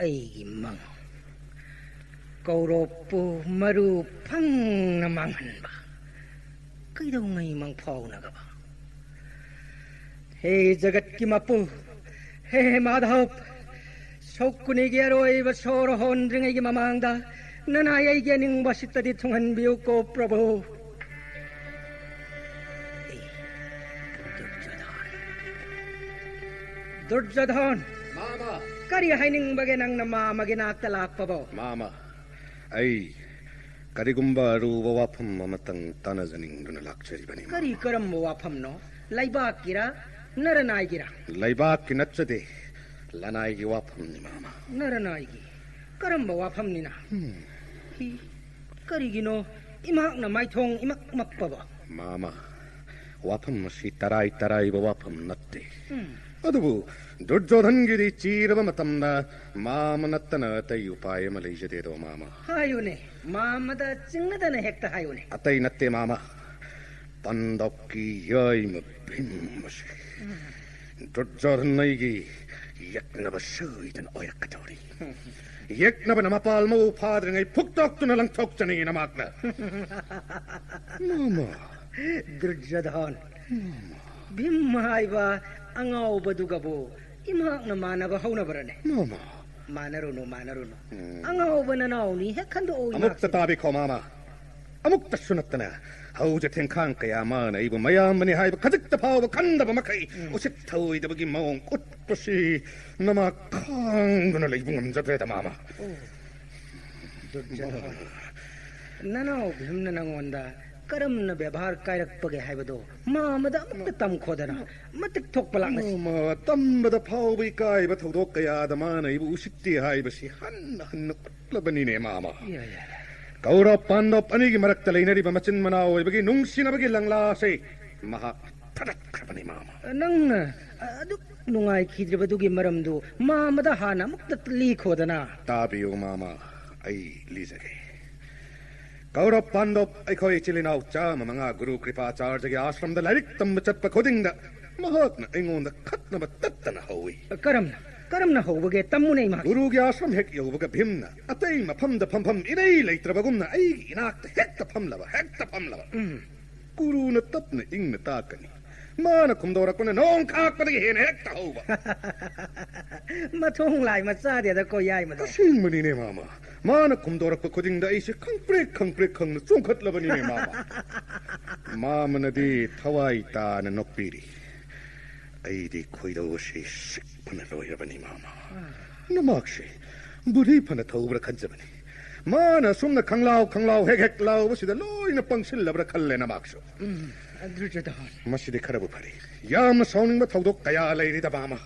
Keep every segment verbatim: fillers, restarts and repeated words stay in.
ꯑꯩꯒꯤ ꯃꯪ꯫ ꯀꯧꯔꯣꯞꯄꯨ ꯃꯔꯨ ꯐꯪꯅ ꯃꯥꯡꯍꯟꯕ꯫ ꯀꯩꯗꯧꯉꯩ ꯃꯪꯐꯥꯎꯅꯒꯕ? ꯍꯦ ꯖꯒꯠꯀꯤ ꯃꯄꯨ, ꯍꯦ ꯃꯥꯙꯕ, ꯁꯣꯛꯀꯨꯅꯤꯒꯤ ꯑꯔꯣꯏꯕ ꯁꯣꯔ ꯍꯣꯟꯗ꯭ꯔꯤꯉꯩꯒꯤ ꯃꯃꯥꯡꯗ ꯅꯅꯥꯏ ꯑꯩꯒꯤ ꯑꯅꯤꯡꯕ ꯁꯤꯠꯇꯗꯤ ꯊꯨꯡꯍꯟꯕꯤꯌꯨꯀꯣ ꯄ꯭ꯔꯚꯨ꯫ ꯑꯦ, ꯗꯨꯔꯖꯣꯙꯟ꯫ ꯗꯨꯔꯖꯣꯙꯟ! ꯃꯥꯃ! ꯀꯔꯤ ꯍꯥꯏꯅꯤꯡꯕꯒꯦ ꯅꯪꯅ ꯃꯥꯃꯒꯤ ꯅꯥꯛꯇ ꯂꯥꯛꯄꯕꯣ? ꯃꯥꯃ, ꯑꯩ ꯀꯔꯤꯒꯨꯝꯕ ꯑꯔꯨꯕ ꯋꯥꯐꯝ ꯑꯃꯇꯪ ꯇꯥꯟꯅꯖꯅꯤꯡꯗꯨꯅ ꯂꯥꯛꯆꯔꯤꯕꯅꯤ, ꯃꯥꯃ꯫ ꯀꯔꯤ, ꯀꯔꯝꯕ ꯋꯥꯐꯝꯅꯣ? ꯂꯩꯕꯥꯛꯀꯤꯔ, ꯅꯔꯅꯥꯏꯒꯤꯔ? ꯂꯩꯕꯥꯛꯀꯤ ꯅꯠꯆꯗꯦ, ꯂꯅꯥꯏꯒꯤ ꯋꯥꯐꯝꯅꯤ, ꯃꯥꯃ꯫ ꯅꯔꯅꯥꯏꯒꯤ? ꯀꯔꯝꯕ ꯋꯥꯐꯝꯅꯤꯅ? ꯍꯝ꯫ ꯍꯤ, ꯀꯔꯤꯒꯤꯅꯣ ꯏꯃꯥꯛꯅ ꯃꯥꯏꯊꯣꯡ ꯏꯃꯛ ꯃꯛꯄꯕ? ꯃꯥꯃ, ꯋꯥꯐꯝ ꯑꯁꯤ ꯇꯔꯥꯏ ꯇꯔꯥꯏꯕ ꯋꯥꯐꯝ ꯅꯠꯇꯦ꯫ ꯎꯝ꯫ ꯑꯗꯨꯕꯨ ꯗꯨꯔꯖꯣꯙꯟꯒꯤꯗꯤ ꯆꯤꯔꯕ ꯃꯇꯝꯗ ꯃꯥꯃ ꯅꯠꯇꯅ ꯑꯇꯩ ꯎꯄꯥꯏ ꯑꯃ ꯂꯩꯖꯗꯦꯗꯣ, ꯃꯥꯃ꯫ ꯍꯥꯏꯌꯨꯅꯦ, ꯃꯥꯃꯗ ꯆꯤꯡꯅꯗꯅ ꯍꯦꯛꯇ ꯍꯥꯏꯌꯨꯅꯦ꯫ ꯑꯇꯩ ꯅꯠꯇꯦ, ꯃꯥꯃ꯫ ꯄꯥꯟꯗꯕꯀꯤ ꯌꯥꯏꯃ ꯚꯤꯝ ꯑꯁꯤ꯫ ꯎꯝ꯫ ꯗꯨꯔꯖꯣꯙꯟ ꯑꯩꯒꯤ ꯌꯦꯛꯅꯕ ꯁꯣꯏꯗꯅ ꯑꯣꯏꯔꯛꯀꯗꯧꯔꯤ꯫ ꯌꯦꯛꯅꯕꯅ ꯃꯄꯥꯜ ꯃꯄꯨꯡ ꯐꯥꯗ꯭ꯔꯤꯉꯩ ꯐꯨꯛꯇꯣꯛꯇꯨꯅ ꯂꯪꯊꯣꯛꯆꯅꯤ ꯅꯃꯥꯛꯅ꯫ ꯃꯥꯃ꯫ ꯗꯨꯔꯖꯣꯙꯟ꯫ ꯃꯥꯃ꯫ ꯚꯤꯝ ꯍꯥꯏꯕ ꯑꯉꯥꯎꯕꯗꯨꯒꯕꯨ ꯏꯃꯥꯛꯅ ꯃꯥꯟꯅꯕ ꯍꯧꯅꯕ꯭ꯔꯅꯦ? ꯃꯥꯃ꯫ ꯃꯥꯟꯅꯔꯨꯅꯨ, ꯃꯥꯟꯅꯔꯨꯅꯨ꯫ ꯎꯝ꯫ ꯑꯉꯥꯎꯕ ꯅꯅꯥꯎꯅꯤ ꯍꯦꯛ ꯈꯟꯗꯣꯛꯎ ꯑꯃꯨꯛꯇ ꯏꯃꯥꯛꯁꯦ꯫ ꯇꯥꯕꯤꯈꯣ, ꯃꯥꯃ꯫ ꯑꯃꯨꯛꯇꯁꯨ ꯅꯠꯇꯅ ꯍꯧꯖꯤꯛ ꯊꯦꯡꯈꯥꯡ ꯀꯌꯥ ꯃꯥꯅ ꯑꯩꯕꯨ ꯃꯌꯥꯝꯕꯅꯤ ꯍꯥꯏꯕ ꯈꯖꯤꯛꯇ ꯐꯥꯎꯕ ꯈꯟꯗꯕ ꯃꯈꯩ ꯎꯝ꯫ ꯎꯁꯤꯠ ꯊꯑꯣꯏꯗꯕꯒꯤ ꯃꯑꯣꯡ ꯎꯠꯄꯁꯤ ꯅꯃꯥ ꯈꯥꯡꯗꯨꯅ ꯂꯩꯕ ꯉꯝꯖꯗ꯭ꯔꯦꯗ, ꯃꯥꯃ꯫ ꯑꯣ, ꯗꯨꯔꯖꯣꯙꯟ꯫ ꯅꯅꯥꯎ ꯚꯤꯝꯅ ꯅꯉꯣꯟꯗ ꯀꯔꯝꯅ ꯕꯦꯕꯥꯔ ꯀꯥꯏꯔꯛꯄꯒꯦ ꯍꯥꯏꯕꯗꯣ ꯃꯥꯃꯗ ꯑꯃꯨꯛꯇ ꯇꯝꯈꯣꯗꯅ, ꯃꯇꯤꯛ ꯊꯣꯛꯄ ꯂꯥꯛꯅꯁꯤ꯫ ꯃꯥꯃ, ꯇꯝꯕꯗ ꯐꯥꯎꯕ ꯏꯀꯥꯏꯕ ꯊꯧꯗꯣꯛ ꯀꯌꯥꯗ ꯃꯥꯅ ꯑꯩꯕꯨ ꯎꯁꯤꯠꯇꯦ ꯍꯥꯏꯕꯁꯤ ꯍꯟꯅ ꯍꯟꯅ ꯎꯠꯂꯕꯅꯤꯅꯦ, ꯃꯥꯃ꯫ ꯌꯥ, ꯌꯥ, ꯌꯥ꯫ ꯀꯧꯔꯕ ꯄꯥꯟꯗꯕ ꯑꯅꯤꯒꯤ ꯃꯔꯛꯇ ꯂꯩꯅꯔꯤꯕ ꯃꯆꯤꯟ ꯃꯅꯥꯎ ꯑꯣꯏꯕꯒꯤ ꯅꯨꯡꯁꯤꯅꯕꯒꯤ ꯂꯪꯂꯥ ꯑꯁꯤ ꯃꯍꯥꯛꯅ ꯊꯥꯗꯠꯈ꯭ꯔꯕꯅꯤ, ꯃꯥꯃ꯫ ꯅꯪꯅ ꯑꯗꯨꯛ ꯅꯨꯡꯉꯥꯏꯈꯤꯗ꯭ꯔꯤꯕꯗꯨꯒꯤ ꯃꯔꯝꯗꯨ ꯃꯥꯃꯗ ꯍꯥꯟꯅ ꯑꯃꯨꯛꯇ ꯂꯤꯈꯣꯗꯅ꯫ ꯇꯥꯕꯤꯌꯨ, ꯃꯥꯃ, ꯑꯩ ꯂꯤꯖꯒꯦ꯫ ꯀꯧꯔꯕ ꯄꯥꯟꯗꯕ ꯑꯩꯈꯣꯏ ꯏꯆꯤꯜ ꯏꯅꯥꯎ ꯆꯥꯝꯃ ꯃꯉꯥ ꯒꯨꯔꯨ ꯀ꯭ꯔꯤꯄꯥꯆꯥꯔꯖꯒꯤ ꯑꯥꯁ꯭ꯔꯝꯗ ꯂꯥꯏꯔꯤꯛ ꯇꯝꯕ ꯆꯠꯄ ꯈꯨꯗꯤꯡꯗ ꯃꯍꯥꯛꯅ ꯑꯩꯉꯣꯟꯗ ꯈꯠꯅꯕ ꯇꯠꯇꯅ ꯍꯧꯏ꯫ ꯀꯔꯝꯅ? ꯀꯔꯝꯅ ꯍꯧꯕꯒꯦ? ꯇꯝꯃꯨꯅꯦ, ꯏꯃꯥ꯫ ꯒꯨꯔꯨꯒꯤ ꯑꯥꯁ꯭ꯔꯝ ꯍꯦꯛ ꯌꯧꯕꯒ ꯚꯤꯝꯅ ꯑꯇꯩ ꯃꯐꯝꯗ ꯐꯝꯐꯝ ꯏꯔꯩ ꯂꯩꯇ꯭ꯔꯕꯒꯨꯝꯅ ꯑꯩꯒꯤ ꯏꯅꯥꯛꯇ ꯍꯦꯛꯇ ꯐꯝꯂꯕ, ꯍꯦꯛꯇ ꯐꯝꯂꯕ꯫ ꯎꯝ꯫ ꯒꯨꯔꯨꯅ ꯇꯞꯅ ꯏꯪꯅ ꯇꯥꯛꯀꯅꯤ꯫ ꯃꯥꯅ ꯈꯨꯝꯗꯣꯔꯛꯄꯅ ꯅꯣꯡ ꯈꯥꯛꯄꯗꯒꯤ ꯍꯦꯟꯅ ꯍꯦꯛꯇ ꯍꯧꯕ꯫ ꯃꯊꯣꯡ ꯂꯥꯏ ꯃꯆꯥꯗꯦꯗ ꯀꯣ ꯌꯥꯏꯃꯗꯣ꯫ ꯑꯁꯦꯡꯕꯅꯤꯅꯦ, ꯃꯥꯃ꯫ ꯃꯥꯅ ꯈꯨꯝꯗꯣꯔꯛꯄ ꯈꯨꯗꯤꯡꯗ ꯑꯩꯁꯦ ꯈꯪꯄ꯭ꯔꯦꯛ ꯈꯪꯄ꯭ꯔꯦꯛ ꯈꯪꯅ ꯆꯣꯡꯈꯠꯂꯕꯅꯤꯅꯦ, ꯃꯥꯃ꯫ ꯃꯥꯃꯅꯗꯤ ꯊꯋꯥꯏ ꯇꯥꯅ ꯅꯣꯛꯄꯤꯔꯤ꯫ ꯑꯩꯗꯤ ꯈꯣꯏꯗꯧ ꯑꯁꯤ ꯁꯤꯛꯄꯅ ꯂꯣꯏꯔꯕꯅꯤ, ꯃꯥꯃ꯫ ꯅꯃꯥꯛꯁꯦ ꯕꯨꯙꯤ ꯐꯅ ꯊꯧꯕ꯭ꯔꯥ ꯈꯟꯖꯕꯅꯤ꯫ ꯃꯥꯅ ꯑꯁꯨꯝꯅ ꯈꯪꯂꯥꯎ ꯈꯪꯂꯥꯎ ꯍꯦꯛ ꯍꯦꯛ ꯂꯥꯎꯕꯁꯤꯗ ꯂꯣꯏꯅ ꯄꯪꯁꯤꯜꯂꯕ꯭ꯔꯥ ꯈꯜꯂꯦ ꯅꯃꯥꯛꯁꯨ꯫ ꯎꯝ, ꯑꯗꯨ ꯆꯠꯇ ꯍꯥꯏ꯫ ꯃꯁꯤꯗꯤ ꯈꯔꯕꯨ ꯐꯔꯦ꯫ ꯌꯥꯝꯅ ꯁꯥꯎꯅꯤꯡꯕ ꯊꯧꯗꯣꯛ ꯀꯌꯥ ꯂꯩꯔꯤꯗ, ꯃꯥꯃ꯫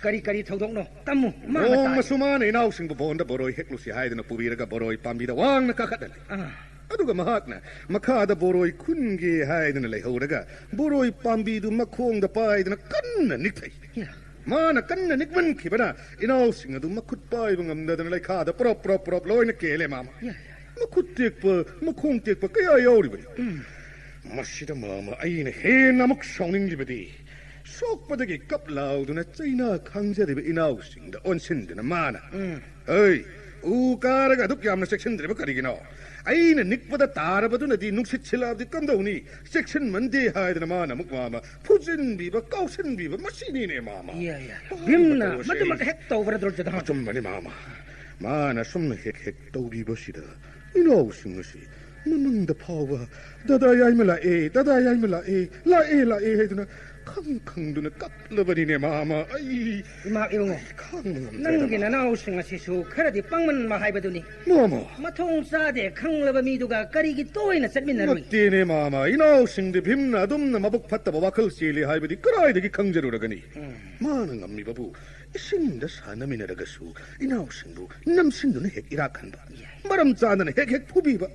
ꯀꯔꯤ ꯀꯔꯤ ꯊꯧꯗꯣꯛꯅꯣ? ꯇꯝꯃꯨ, ꯃꯥꯃ ꯇꯥꯒꯦ꯫ ꯅꯣꯡꯃꯁꯨ ꯃꯥꯅ ꯏꯅꯥꯎꯁꯤꯡꯕꯨ ꯕꯣꯟꯗ ꯕꯣꯔꯣꯏ ꯍꯦꯛꯂꯨꯁꯤ ꯍꯥꯏꯗꯨꯅ ꯄꯨꯕꯤꯔꯒ ꯕꯣꯔꯣꯏ ꯄꯥꯝꯕꯤꯗ ꯋꯥꯡꯅ ꯀꯥꯈꯠꯍꯜꯂꯤ꯫ ꯑꯥ꯫ ꯑꯗꯨꯒ ꯃꯍꯥꯛꯅ ꯃꯈꯥꯗ ꯕꯣꯔꯣꯏ ꯈꯨꯟꯒꯦ ꯍꯥꯏꯗꯨꯅ ꯂꯩꯍꯧꯔꯒ ꯕꯣꯔꯣꯏ ꯄꯥꯝꯕꯤꯗꯨ ꯃꯈꯣꯡꯗ ꯄꯥꯏꯗꯨꯅ ꯀꯟꯅ ꯅꯤꯛꯊꯩ꯫ ꯌꯥ꯫ ꯃꯥꯅ ꯀꯟꯅ ꯅꯤꯛꯃꯟꯈꯤꯕꯅ ꯏꯅꯥꯎꯁꯤꯡ ꯑꯗꯨ ꯃꯈꯨꯠ ꯄꯥꯏꯕ ꯉꯝꯗꯗꯅ ꯂꯩꯈꯥꯗ ꯄ꯭ꯔꯣꯞ ꯄ꯭ꯔꯣꯞ ꯄ꯭ꯔꯣꯞ ꯂꯣꯏꯅ ꯀꯦꯜꯂꯦ, ꯃꯥꯃ꯫ ꯌꯥ꯫ ꯃꯈꯨꯠ ꯇꯦꯛꯄ, ꯃꯈꯣꯡ ꯇꯦꯛꯄ ꯀꯌꯥ ꯌꯥꯎꯔꯤꯕꯅꯤ꯫ ꯎꯝ꯫ ꯃꯁꯤꯗ, ꯃꯥꯃ, ꯑꯩꯅ ꯍꯦꯟꯅ ꯑꯃꯨꯛ ꯁꯥꯎꯅꯤꯡꯂꯤꯕꯗꯤ ꯁꯣꯛꯄꯗꯒꯤ ꯀꯞ ꯂꯥꯎꯗꯨꯅ ꯆꯩꯅꯥ ꯈꯥꯡꯖꯔꯤꯕ ꯏꯅꯥꯎꯁꯤꯡꯗ ꯑꯣꯟꯁꯤꯟꯗꯨꯅ ꯃꯥꯅ, ꯎꯝ꯫ "ꯑꯩ, ꯎ ꯀꯥꯔꯒ ꯑꯗꯨꯛ ꯌꯥꯝꯅ ꯆꯦꯛꯁꯤꯟꯗ꯭ꯔꯤꯕ ꯀꯔꯤꯒꯤꯅꯣ? ꯑꯩꯅ ꯅꯤꯛꯄꯗ ꯇꯥꯔꯕꯗꯨꯅꯗꯤ ꯅꯨꯡꯁꯤꯠ ꯁꯤꯜꯂꯛꯑꯕꯗꯤ ꯀꯝꯗꯧꯅꯤ? ꯆꯦꯛꯁꯤꯟꯃꯟꯗꯦ" ꯍꯥꯏꯗꯅ ꯃꯥꯅ ꯑꯃꯨꯛ, ꯃꯥꯃ, ꯐꯨꯖꯤꯟꯕꯤꯕ, ꯀꯥꯎꯁꯤꯟꯕꯤꯕ, ꯃꯁꯤꯅꯤꯅꯦ, ꯃꯥꯃ꯫ ꯏꯌꯥ, ꯏꯌꯥ꯫ ꯄꯥꯔꯤꯕ ꯚꯤꯝꯅ ꯇꯧꯔꯤꯁꯦ꯫ ꯃꯗꯨꯃꯛ ꯍꯦꯛ ꯇꯧꯕ꯭ꯔꯥ, ꯗꯨꯔꯖꯣꯙꯟ? ꯑꯆꯨꯝꯕꯅꯤ, ꯃꯥꯃ꯫ ꯃꯥꯅ ꯁꯨꯝ ꯍꯦꯛ ꯍꯦꯛ ꯇꯧꯕꯤꯕꯁꯤꯗ ꯏꯅꯥꯎꯁꯤꯡ ꯑꯁꯤ ꯃꯃꯪꯗ ꯐꯥꯎꯕ, "ꯗꯥꯗꯥ ꯌꯥꯏꯃ ꯂꯥꯛꯑꯦ, ꯗꯥꯗꯥ ꯌꯥꯏꯃ ꯂꯥꯛꯑꯦ, ꯂꯥꯛꯑꯦ, ꯂꯥꯛꯑꯦ" ꯍꯥꯏꯗꯨꯅ ꯈꯪ ꯈꯪꯗꯨꯅ ꯀꯞꯂꯕꯅꯤꯅꯦ, ꯃꯥꯃ꯫ ꯑꯩ ꯏꯃꯥ ꯏꯕꯨꯡꯉꯣ, ꯈꯥꯡꯕ ꯉꯝꯗ꯭ꯔꯦꯗ, ꯅꯪꯒꯤ ꯃꯥꯃ꯫ ꯅꯅꯥꯎꯁꯤꯡ ꯑꯁꯤꯁꯨ ꯈꯔꯗꯤ ꯄꯪꯃꯟꯕ ꯍꯥꯏꯕꯗꯨꯅꯤ꯫ ꯃꯥꯃ꯫ ꯃꯊꯣꯡ ꯆꯥꯗꯦ ꯈꯪꯂꯕ ꯃꯤꯗꯨꯒ ꯀꯔꯤꯒꯤ ꯇꯣꯏꯅ ꯆꯠꯃꯤꯟꯅꯔꯨꯏ? ꯅꯠꯇꯦꯅꯦ, ꯃꯥꯃ꯫ ꯏꯅꯥꯎꯁꯤꯡꯗꯤ ꯚꯤꯝꯅ ꯑꯗꯨꯝꯅ ꯃꯕꯨꯛ ꯐꯠꯇꯕ ꯋꯥꯈꯜ ꯆꯦꯜꯂꯤ ꯍꯥꯏꯕꯗꯤ ꯀꯗꯥꯏꯗꯒꯤ ꯈꯪꯖꯔꯨꯔꯒꯅꯤ? ꯎꯝ꯫ ꯃꯥꯅ ꯉꯝꯃꯤꯕꯕꯨ ꯏꯁꯤꯡꯗ ꯁꯥꯟꯅꯃꯤꯟꯅꯔꯒꯁꯨ ꯏꯅꯥꯎꯁꯤꯡꯕꯨ ꯅꯝꯁꯤꯟꯗꯨꯅ ꯍꯦꯛ ꯏꯔꯥꯛꯍꯟꯕ, ꯌꯥꯏ꯫ ꯃꯔꯝ ꯆꯥꯗꯅ ꯍꯦꯛ ꯍꯦꯛ ꯐꯨꯕꯤꯕ꯫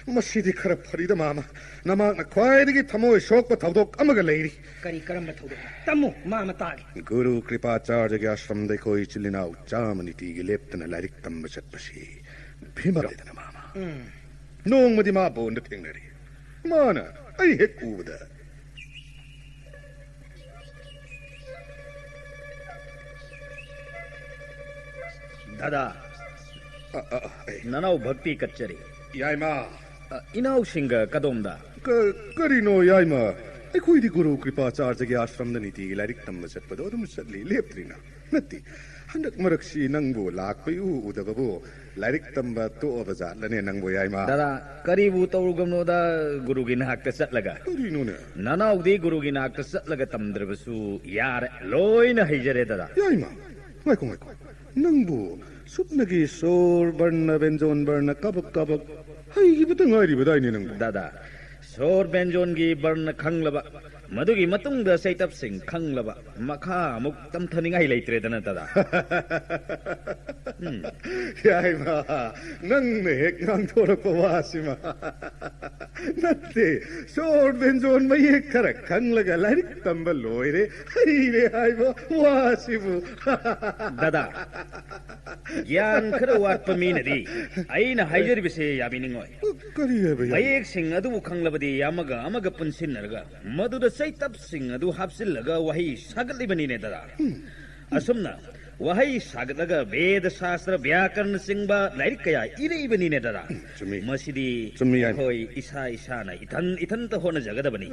ꯃꯁꯤꯗꯤ ꯈꯔ ꯐꯔꯤꯗ, ꯃꯥꯃ꯫ ꯅꯃꯥꯛꯅ ꯈ꯭ꯋꯥꯏꯗꯒꯤ ꯊꯃꯣꯏ ꯁꯣꯛꯄ ꯊꯧꯗꯣꯛ ꯑꯃꯒ ꯂꯩꯔꯤ꯫ ꯀꯔꯤ, ꯀꯔꯝꯕ ꯊꯧꯗꯣꯛꯅꯣ? ꯇꯝꯃꯨ, ꯃꯥꯃ ꯇꯥꯒꯦ꯫ ꯒꯨꯔꯨ ꯀ꯭ꯔꯤꯄꯥꯆꯥꯔꯌꯒꯤ ꯑꯥꯁ꯭ꯔꯝꯗ ꯑꯩꯈꯣꯏ ꯏꯆꯤꯜ ꯏꯅꯥꯎ ꯆꯥꯝꯃ ꯅꯤꯇꯤꯒꯤ ꯂꯦꯞꯇꯅ ꯂꯥꯏꯔꯤꯛ ꯇꯝꯕ ꯆꯠꯄꯁꯤ ꯚꯤꯃ ꯂꯩꯗꯅ, ꯃꯥꯃ꯫ ꯎꯝ꯫ ꯅꯣꯡꯃꯗꯤ ꯃꯥ ꯕꯣꯟꯗ ꯊꯦꯡꯅꯔꯦ꯫ ꯃꯥꯅ ꯑꯩ ꯍꯦꯛ ꯎꯕꯗ, ꯗꯥꯗꯥ, ꯑ, ꯑ, ꯑ, ꯑꯩ, ꯅꯅꯥꯎ ꯚꯛꯇꯤ ꯀꯠꯆꯔꯤ꯫ ꯌꯥꯏꯃ꯫ ꯑ, ꯏꯅꯥꯎꯁꯤꯡꯒ ꯀꯗꯣꯝꯗ? ꯀ-, ꯀꯔꯤꯅꯣ ꯌꯥꯏꯃ? ꯑꯩꯈꯣꯏꯗꯤ ꯒꯨꯔꯨ ꯀ꯭ꯔꯤꯄꯥꯆꯥꯔꯖꯒꯤ ꯑꯥꯁ꯭ꯔꯝꯗ ꯅꯤꯇꯤꯒꯤ ꯂꯥꯏꯔꯤꯛ ꯇꯝꯕ ꯆꯠꯄꯗꯣ ꯑꯗꯨꯝ ꯆꯠꯂꯤ, ꯂꯦꯞꯇ꯭ꯔꯤꯅ꯫ ꯅꯠꯇꯦ, ꯍꯟꯗꯛ ꯃꯔꯛꯁꯤ ꯅꯪꯕꯨ ꯂꯥꯛꯄ ꯏꯎ ꯎꯗꯕꯕꯨ ꯂꯥꯏꯔꯤꯛ ꯇꯝꯕ ꯇꯣꯛꯑꯕ ꯖꯥꯠꯂꯅꯦ ꯅꯪꯕꯨ ꯌꯥꯏꯃ? ꯗꯥꯗꯥ, ꯀꯔꯤꯕꯨ ꯇꯧꯔꯨꯒꯅꯣꯗ ꯒꯨꯔꯨꯒꯤ ꯅꯥꯛꯇ ꯆꯠꯂꯒ? ꯀꯔꯤꯅꯣꯅꯦ? ꯅꯅꯥꯎꯗꯤ ꯒꯨꯔꯨꯒꯤ ꯅꯥꯛꯇ ꯆꯠꯂꯒ ꯇꯝꯗ꯭ꯔꯕꯁꯨ ꯌꯥꯔꯦ, ꯂꯣꯏꯅ ꯍꯩꯖꯔꯦ ꯗꯥꯗꯥ꯫ ꯌꯥꯏꯃ, ꯉꯥꯏꯈꯣ, ꯉꯥꯏꯈꯣ꯫ ꯅꯪꯕꯨ ꯁꯨꯞꯅꯒꯤ ꯁꯣꯔ, ꯕꯔꯅ, ꯕꯦꯟꯖꯣꯟ, ꯕꯔꯅ, ꯀꯕꯛ ꯀꯕꯛ ꯍꯩꯈꯤꯕꯇ ꯉꯥꯏꯔꯤꯕꯗꯥꯏꯅꯦ ꯅꯪꯕꯨ? ꯗꯥꯗꯥ, ꯁꯣꯔ ꯕꯦꯟꯖꯣꯟꯒꯤ ꯕꯔꯅ ꯈꯪꯂꯕ, ꯃꯗꯨꯒꯤ ꯃꯇꯨꯡꯗ ꯆꯩꯇꯞꯁꯤꯡ ꯈꯪꯂꯕ, ꯃꯈꯥ ꯑꯃꯨꯛ ꯇꯝꯊꯅꯤꯡꯉꯥꯏ ꯂꯩꯇ꯭ꯔꯦꯗꯅ ꯗꯥꯗꯥ꯫ ꯌꯥꯏꯃ, ꯅꯪꯅ ꯍꯦꯛ ꯉꯥꯡꯊꯣꯔꯛꯄ ꯋꯥꯁꯤꯃ꯫ ꯅꯠꯇꯦ, ꯁꯣꯔ ꯕꯦꯟꯖꯣꯟ ꯃꯌꯦꯛ ꯈꯔ ꯈꯪꯂꯒ ꯂꯥꯏꯔꯤꯛ ꯇꯝꯕ ꯂꯣꯏꯔꯦ, ꯍꯩꯔꯦ ꯍꯥꯏꯕ ꯋꯥꯁꯤꯕꯨ꯫ ꯗꯥꯗꯥ, ꯒ꯭ꯌꯥꯟ ꯈꯔ ꯋꯥꯠꯄ ꯃꯤꯅꯗꯤ ꯑꯩꯅ ꯍꯥꯏꯖꯔꯤꯕꯁꯦ ꯌꯥꯕꯤꯅꯤꯡꯉꯣꯏ꯫ ꯀꯔꯤ ꯍꯥꯏꯕ ꯌꯥꯏꯃ? ꯃꯌꯦꯛꯁꯤꯡ ꯑꯗꯨꯕꯨ ꯈꯪꯂꯕꯗꯤ ꯑꯃꯒ ꯑꯃꯒ ꯄꯨꯟꯁꯤꯟꯅꯔꯒ ꯃꯗꯨꯗ ꯆꯩꯇꯞꯁꯤꯡ ꯑꯗꯨ ꯍꯥꯞꯆꯤꯜꯂꯒ ꯋꯥꯍꯩ ꯁꯥꯒꯠꯂꯤꯕꯅꯤꯅꯦ ꯗꯥꯗꯥ꯫ ꯑꯁꯨꯝꯅ ꯋꯥꯍꯩ ꯁꯥꯒꯠꯂꯒ ꯚꯦꯗ ꯁꯥꯁꯇ꯭ꯔ ꯕ꯭ꯌꯥꯀꯔꯅꯆꯤꯡꯕ ꯂꯥꯏꯔꯤꯛ ꯀꯌꯥ ꯏꯔꯛꯏꯕꯅꯤꯅꯦ ꯗꯥꯗꯥ꯫ ꯆꯨꯝꯃꯤ꯫ ꯃꯁꯤꯗꯤ ꯆꯨꯝꯃꯤ ꯌꯥꯏꯃ꯫ ꯑꯩꯈꯣꯏ ꯏꯁꯥ ꯏꯁꯥꯅ ꯏꯊꯟ ꯏꯊꯟꯇ ꯍꯣꯠꯅꯖꯒꯗꯕꯅꯤ꯫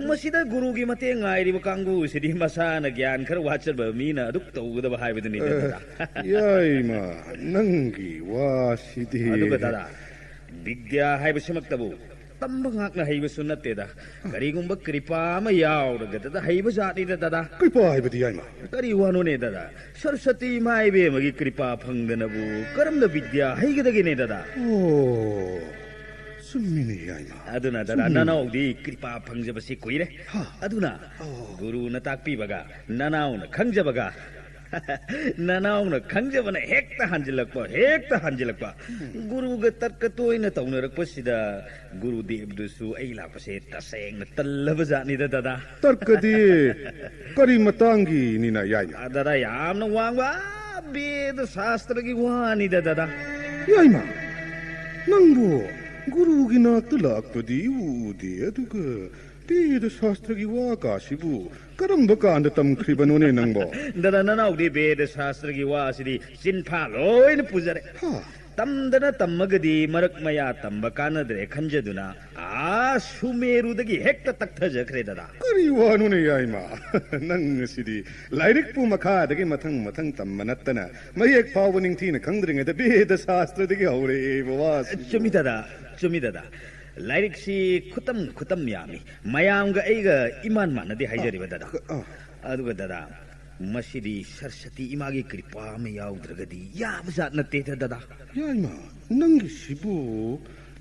ꯃꯁꯤꯗ ꯒꯨꯔꯨꯒꯤ ꯃꯇꯦꯡ ꯉꯥꯏꯔꯤꯕ ꯀꯥꯡꯕꯨꯁꯤꯗꯤ ꯃꯁꯥꯅ ꯒ꯭ꯌꯥꯟ ꯈꯔ ꯋꯥꯠꯆꯕ ꯃꯤꯅ ꯑꯗꯨꯛ ꯇꯧꯒꯗꯕ ꯍꯥꯏꯕꯗꯨꯅꯤꯗ ꯗꯥꯗꯥ꯫ ꯌꯥꯏꯃ, ꯅꯪꯒꯤ ꯋꯥꯁꯤꯗꯤ꯫ ꯑꯗꯨꯒ ꯗꯥꯗꯥ, ꯕꯤꯗ꯭ꯌꯥ ꯍꯥꯏꯕꯁꯤꯃꯛꯇꯕꯨ ꯇꯝꯕ ꯉꯥꯛꯅ ꯍꯩꯕꯁꯨ ꯅꯠꯇꯦꯗ꯫ ꯀꯔꯤꯒꯨꯝꯕ ꯀ꯭ꯔꯤꯄꯥ ꯑꯃ ꯌꯥꯎꯔꯒꯗꯗ ꯍꯩꯕ ꯖꯥꯠꯅꯤꯗ ꯗꯥꯗꯥ꯫ ꯀ꯭ꯔꯤꯄꯥ ꯍꯥꯏꯕꯗꯤ ꯌꯥꯏꯃ? ꯀꯔꯤ ꯋꯥꯅꯣꯅꯦ ꯗꯥꯗꯥ? ꯁꯔꯁꯇꯤ ꯏꯃꯥ ꯏꯕꯦꯝꯃꯒꯤ ꯀ꯭ꯔꯤꯄꯥ ꯐꯪꯗꯅꯕꯨ ꯀꯔꯝꯅ ꯕꯤꯗ꯭ꯌꯥ ꯍꯩꯒꯗꯒꯦꯅꯦ ꯗꯥꯗꯥ? ꯑꯣ, ꯆꯨꯝꯃꯤꯅꯦ ꯌꯥꯏꯃ꯫ ꯑꯗꯨꯅ ꯗꯥꯗꯥ, ꯅꯅꯥꯎꯗꯤ ꯀ꯭ꯔꯤꯄꯥ ꯐꯪꯖꯕꯁꯤ ꯀꯨꯏꯔꯦ꯫ ꯑꯗꯨꯅ ꯒꯨꯔꯨꯅ ꯇꯥꯛꯄꯤꯕꯒ ꯅꯅꯥꯎꯅ ꯈꯪꯖꯕꯒ, ꯅꯅꯥꯎꯅ ꯈꯪꯖꯕꯅ ꯍꯦꯛꯇ ꯍꯟꯖꯤꯜꯂꯛꯄ, ꯍꯦꯛꯇ ꯍꯟꯖꯤꯜꯂꯛꯄ꯫ ꯒꯨꯔꯨꯒ ꯇꯔꯀ ꯇꯣꯏꯅ ꯇꯧꯅꯔꯛꯄꯁꯤꯗ ꯒꯨꯔꯨꯗꯦꯕꯗꯨꯁꯨ ꯑꯩ ꯂꯥꯛꯄꯁꯦ ꯇꯁꯦꯡꯅ ꯇꯜꯂꯕ ꯖꯥꯠꯅꯤꯗ ꯗꯥꯗꯥ꯫ ꯇꯔꯀꯗꯤ ꯀꯔꯤ ꯃꯇꯥꯡꯒꯤꯅꯤꯅ ꯌꯥꯏꯃ? ꯑ, ꯗꯥꯗꯥ, ꯌꯥꯝꯅ ꯋꯥꯡꯕ, ꯑꯥ, ꯕꯦꯗ ꯁꯥꯁꯇ꯭ꯔꯒꯤ ꯋꯥꯅꯤꯗ ꯗꯥꯗꯥ꯫ ꯌꯥꯏꯃ, ꯅꯪꯕꯨ ꯒꯨꯔꯨꯒꯤ ꯅꯥꯛꯇ ꯂꯥꯛꯄꯗꯤ ꯎꯗꯦ, ꯑꯗꯨꯒ ꯕꯦꯗ ꯁꯥꯁꯇ꯭ꯔꯒꯤ ꯋꯥ ꯀꯥꯁꯤꯕꯨ ꯀꯔꯝꯕ ꯀꯥꯟꯗ ꯇꯝꯈ꯭ꯔꯤꯕꯅꯣꯅꯦ ꯅꯪꯕꯣ? ꯗꯗꯥ, ꯅꯅꯥꯎꯗꯤ ꯕꯦꯗ ꯁꯥꯁꯇ꯭ꯔꯒꯤ ꯋꯥ ꯑꯁꯤꯗꯤ ꯆꯤꯟꯐꯥ ꯂꯣꯏꯅ ꯄꯨꯖꯔꯦ꯫ ꯍꯥ? ꯇꯝꯗꯅ ꯇꯝꯃꯒꯗꯤ ꯃꯔꯛ ꯃꯌꯥ ꯇꯝꯕ ꯀꯥꯟꯅꯗ꯭ꯔꯦ ꯈꯟꯖꯗꯨꯅ ꯑꯥ ꯁꯨꯃꯦꯔꯨꯗꯒꯤ ꯍꯦꯛꯇ ꯇꯛꯊꯖꯈ꯭ꯔꯦ, ꯗꯗꯥ꯫ ꯀꯔꯤ ꯋꯥꯅꯣꯅꯦ, ꯌꯥꯏꯃ? ꯅꯪ ꯑꯁꯤꯗꯤ ꯂꯥꯏꯔꯤꯛꯄꯨ ꯃꯈꯥꯗꯒꯤ ꯃꯊꯪ ꯃꯊꯪ ꯇꯝꯕ ꯅꯠꯇꯅ ꯃꯌꯦꯛ ꯐꯥꯎꯕ ꯅꯤꯡꯊꯤꯅ ꯈꯪꯗ꯭ꯔꯤꯉꯩꯗ ꯕꯦꯗ ꯁꯥꯁꯇ꯭ꯔꯗꯒꯤ ꯍꯧꯔꯛꯑꯦꯕ ꯋꯥꯁꯤ꯫ ꯆꯨꯝꯃꯤ, ꯗꯗꯥ, ꯆꯨꯝꯃꯤ, ꯗꯗꯥ꯫ ꯂꯥꯏꯔꯤꯛꯁꯤ ꯈꯨꯇꯝ ꯈꯨꯇꯝ ꯌꯥꯝꯃꯤ꯫ ꯃꯌꯥꯝꯒ ꯑꯩꯒ ꯏꯃꯥꯟ ꯃꯥꯟꯅꯗꯦ ꯍꯥꯏꯖꯔꯤꯕ, ꯗꯗꯥ꯫ ꯑ, ꯑ꯫ ꯑꯗꯨꯒ, ꯗꯗꯥ, ꯃꯁꯤꯗꯤ ꯁꯔꯁꯇꯤ ꯏꯃꯥꯒꯤ ꯀ꯭ꯔꯤꯄꯥ ꯑꯃ ꯌꯥꯎꯗ꯭ꯔꯒꯗꯤ ꯌꯥꯕ ꯖꯥꯠ ꯅꯠꯇꯦꯗ, ꯗꯗꯥ꯫ ꯌꯥꯏꯃ, ꯅꯪꯒꯤꯁꯤꯕꯨ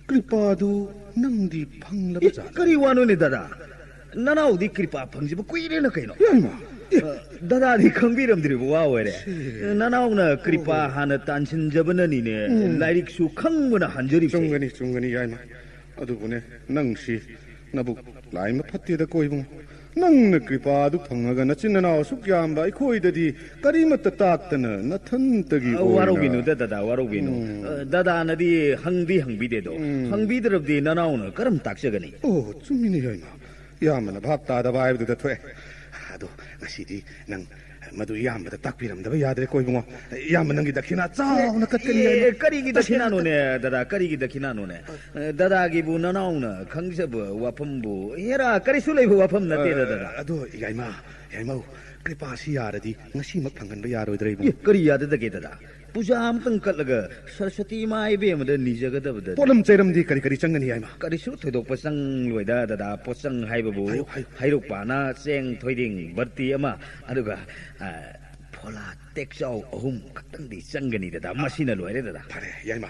ꯀ꯭ꯔꯤꯄꯥꯗꯨ ꯅꯪꯗꯤ ꯐꯪꯂꯕ ꯏ, ꯖꯥꯠꯂ? ꯀꯔꯤ ꯋꯥꯅꯣꯅꯦ, ꯗꯗꯥ? ꯅꯅꯥꯎꯗꯤ ꯀ꯭ꯔꯤꯄꯥ ꯐꯪꯖꯕ ꯀꯨꯏꯔꯦꯅ ꯀꯩꯅꯣ꯫ ꯌꯥꯏꯃ, ꯑꯦ꯫ ꯑ, ꯗꯗꯥꯗꯤ ꯈꯪꯕꯤꯔꯝꯗ꯭ꯔꯤꯕ ꯋꯥ ꯑꯣꯏꯔꯦ꯫ ꯁꯤ꯫ ꯅꯅꯥꯎꯅ ꯀ꯭ꯔꯤꯄꯥ ꯑꯣ꯫ ꯍꯥꯟꯅ ꯇꯥꯟꯁꯤꯟꯖꯕꯅꯅꯤꯅꯦ ꯎꯝ꯫ ꯂꯥꯏꯔꯤꯛꯁꯨ ꯈꯪꯕꯅ ꯍꯟꯖꯔꯤꯕꯁꯦ꯫ ꯆꯨꯝꯒꯅꯤ, ꯆꯨꯝꯒꯅꯤ, ꯌꯥꯏꯃ꯫ ꯑꯗꯨꯕꯨꯅꯦ, ꯅꯪꯁꯤ ꯅꯕꯨꯛ ꯂꯥꯏꯃ ꯐꯠꯇꯦꯗ ꯀꯣ ꯏꯕꯨꯡꯉꯣ꯫ ꯅꯪꯅ ꯀ꯭ꯔꯤꯄꯥ ꯑꯗꯨ ꯐꯪꯉꯒ ꯅꯆꯤꯟ ꯅꯅꯥꯎ ꯑꯁꯨꯛ ꯌꯥꯝꯕ ꯑꯩꯈꯣꯏꯗꯗꯤ ꯀꯔꯤꯃꯠꯇ ꯇꯥꯛꯇꯅ ꯅꯊꯟꯇꯒꯤ ꯑ, ꯑꯣꯏꯅ ꯋꯥꯔꯧꯕꯤꯅꯨꯗ, ꯗꯗꯥ, ꯋꯥꯔꯧꯕꯤꯅꯨ꯫ ꯎꯝ꯫ ꯑ, ꯗꯗꯥꯅꯗꯤ ꯍꯪꯗꯤ ꯍꯪꯕꯤꯗꯦꯗꯣ꯫ ꯎꯝ꯫ ꯍꯪꯕꯤꯗ꯭ꯔꯕꯗꯤ ꯅꯅꯥꯎꯅ ꯀꯔꯝ ꯇꯥꯛꯆꯒꯅꯤ? ꯑꯣ, ꯆꯨꯝꯃꯤꯅꯦ, ꯌꯥꯏꯃ꯫ ꯌꯥꯝꯕꯅ ꯚꯥꯞ ꯇꯥꯗꯕ ꯍꯥꯏꯕꯗꯨꯗ ꯊꯣꯛꯑꯦ꯫ ꯑꯗꯣ ꯉꯁꯤꯗꯤ ꯅꯪ ꯃꯗꯨ ꯏꯌꯥꯝꯕꯗ ꯇꯥꯛꯄꯤꯔꯝꯗꯕ ꯌꯥꯗ꯭ꯔꯦꯀꯣ ꯏꯕꯨꯡꯉꯣ꯫ ꯏꯌꯥꯝꯕ ꯅꯪꯒꯤ ꯗꯈꯤꯅꯥ ꯆꯥꯎꯅ ꯀꯠꯀꯅꯤ ꯍꯥꯏꯅ꯫ ꯑꯦ, ꯀꯔꯤꯒꯤ ꯗꯈꯤꯅꯥꯅꯣꯅꯦ, ꯗꯗꯥ? ꯀꯔꯤꯒꯤ ꯗꯈꯤꯅꯥꯅꯣꯅꯦ? ꯑꯦ, ꯗꯗꯥꯒꯤꯕꯨ ꯅꯅꯥꯎꯅ ꯈꯪꯖꯕ ꯋꯥꯐꯝꯕꯨ ꯍꯦꯔꯥ ꯀꯔꯤꯁꯨ ꯂꯩꯕ ꯋꯥꯐꯝ ꯅꯠꯇꯦꯗ, ꯑ, ꯗꯗꯥ꯫ ꯑꯗꯣ ꯌꯥꯏꯃ, ꯌꯥꯏꯃꯧ, ꯀ꯭ꯔꯤꯄꯥꯁꯤ ꯌꯥꯔꯗꯤ ꯉꯁꯤꯃꯛ ꯐꯪꯍꯟꯕ ꯌꯥꯔꯣꯏꯗ꯭ꯔꯥ ꯏꯕꯨꯡꯉꯣ? ꯑꯦ, ꯀꯔꯤ ꯌꯥꯗꯗꯒꯦ, ꯗꯗꯥ? ꯄꯨꯖꯥ ꯑꯃꯇꯪ ꯀꯠꯂꯒ ꯁꯔꯁꯇꯤ ꯏꯃꯥ ꯏꯕꯦꯝꯃꯗ ꯅꯤꯖꯒꯗꯕꯗ ꯄꯣꯠꯂꯝ ꯆꯩꯔꯝꯗꯤ ꯀꯔꯤ ꯀꯔꯤ ꯆꯪꯒꯅꯤ ꯍꯥꯏꯃ? ꯀꯔꯤꯁꯨ ꯊꯣꯏꯗꯣꯛꯄ ꯆꯪꯂꯣꯏꯗ, ꯗꯗꯥ꯫ ꯄꯣꯠꯆꯪ ꯍꯥꯏꯕꯕꯨ ꯍꯥꯏꯌꯨ, ꯍꯥꯏꯌꯨ꯫ ꯍꯩꯔꯨꯛ ꯄꯥꯅ ꯆꯦꯡ ꯊꯣꯏꯗꯤꯡ ꯕꯔꯇꯤ ꯑꯃ, ꯑꯗꯨꯒ, ꯑ, ꯐꯣꯂꯥ ꯇꯦꯛꯆꯥꯎ ꯑꯍꯨꯝ ꯈꯛꯇꯪꯗꯤ ꯆꯪꯒꯅꯤ, ꯗꯗꯥ꯫ ꯃꯁꯤꯅ ꯂꯣꯏꯔꯦ, ꯗꯗꯥ꯫ ꯐꯔꯦ, ꯌꯥꯏꯃ꯫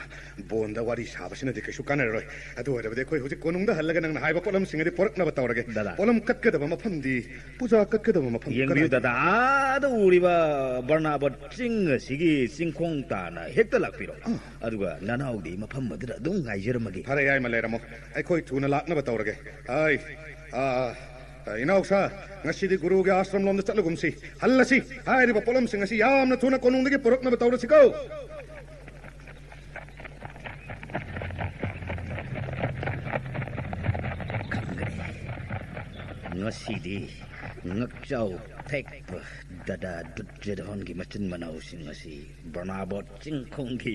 ꯕꯣꯟꯗ ꯋꯥꯔꯤ ꯁꯥꯕꯁꯤꯅꯗꯤ ꯀꯩꯁꯨ ꯀꯥꯟꯅꯔꯔꯣꯏ꯫ ꯑꯗꯨ ꯑꯣꯏꯔꯕꯗꯤ ꯑꯩꯈꯣꯏ ꯍꯧꯖꯤꯛ ꯀꯣꯅꯨꯡꯗ ꯍꯜꯂꯒ ꯅꯪꯅ ꯍꯥꯏꯕ ꯄꯣꯠꯂꯝꯁꯤꯡ ꯑꯗꯨ ꯄꯨꯔꯛꯅꯕ ꯇꯧꯔꯒꯦ꯫ ꯗꯗꯥ꯫ ꯄꯣꯠꯂꯝ ꯀꯠꯀꯗꯕ ꯃꯐꯝꯗꯤ, ꯄꯨꯖꯥ ꯀꯠꯀꯗꯕ ꯃꯐꯝ ꯌꯦꯡꯕꯤꯌꯨ, ꯀꯗꯥꯏꯗ? ꯗꯗꯥ, ꯑꯥꯗ ꯎꯔꯤꯕ ꯕꯔꯅꯥꯕꯠ ꯆꯤꯡ ꯑꯁꯤꯒꯤ ꯆꯤꯡꯈꯣꯡ ꯇꯥꯅ ꯍꯦꯛꯇ ꯂꯥꯛꯄꯤꯔꯣ꯫ ꯑꯥ꯫ ꯑꯗꯨꯒ ꯅꯅꯥꯎꯗꯤ ꯃꯐꯝ ꯑꯗꯨꯗ ꯑꯗꯨꯝ ꯉꯥꯏꯖꯔꯝꯃꯒꯦ꯫ ꯐꯔꯦ, ꯌꯥꯏꯃ, ꯂꯩꯔꯝꯃꯣ꯫ ꯑꯩꯈꯣꯏ ꯊꯨꯅ ꯂꯥꯛꯅꯕ ꯇꯧꯔꯒꯦ꯫ ꯑꯩ, ꯑꯥ, ꯏꯅꯥꯎꯁꯥ, ꯉꯁꯤꯗꯤ ꯒꯨꯔꯨꯒꯤ ꯑꯥꯁ꯭ꯔꯝ ꯂꯣꯝꯗ ꯆꯠꯂꯒꯨꯝꯁꯤ꯫ ꯍꯜꯂꯁꯤ꯫ ꯍꯥꯏꯔꯤꯕ ꯄꯣꯠꯂꯝꯁꯤꯡ ꯑꯁꯤ ꯌꯥꯝꯅ ꯊꯨꯅ ꯀꯣꯅꯨꯡꯗꯒꯤ ꯄꯨꯔꯛꯅꯕ ꯇꯧꯔꯁꯤꯀꯣ꯫ ꯈꯪꯒꯅꯤ꯫ ꯉꯁꯤꯗꯤ ꯉꯛꯆꯥꯎ ꯊꯦꯛꯄ ꯗꯗꯥ ꯗꯨꯔꯖꯣꯙꯟꯒꯤ ꯃꯆꯤꯟ ꯃꯅꯥꯎꯁꯤꯡ ꯑꯁꯤ ꯕ꯭ꯔꯍ꯭ꯃꯕꯣꯠ ꯆꯤꯡꯈꯣꯡꯒꯤ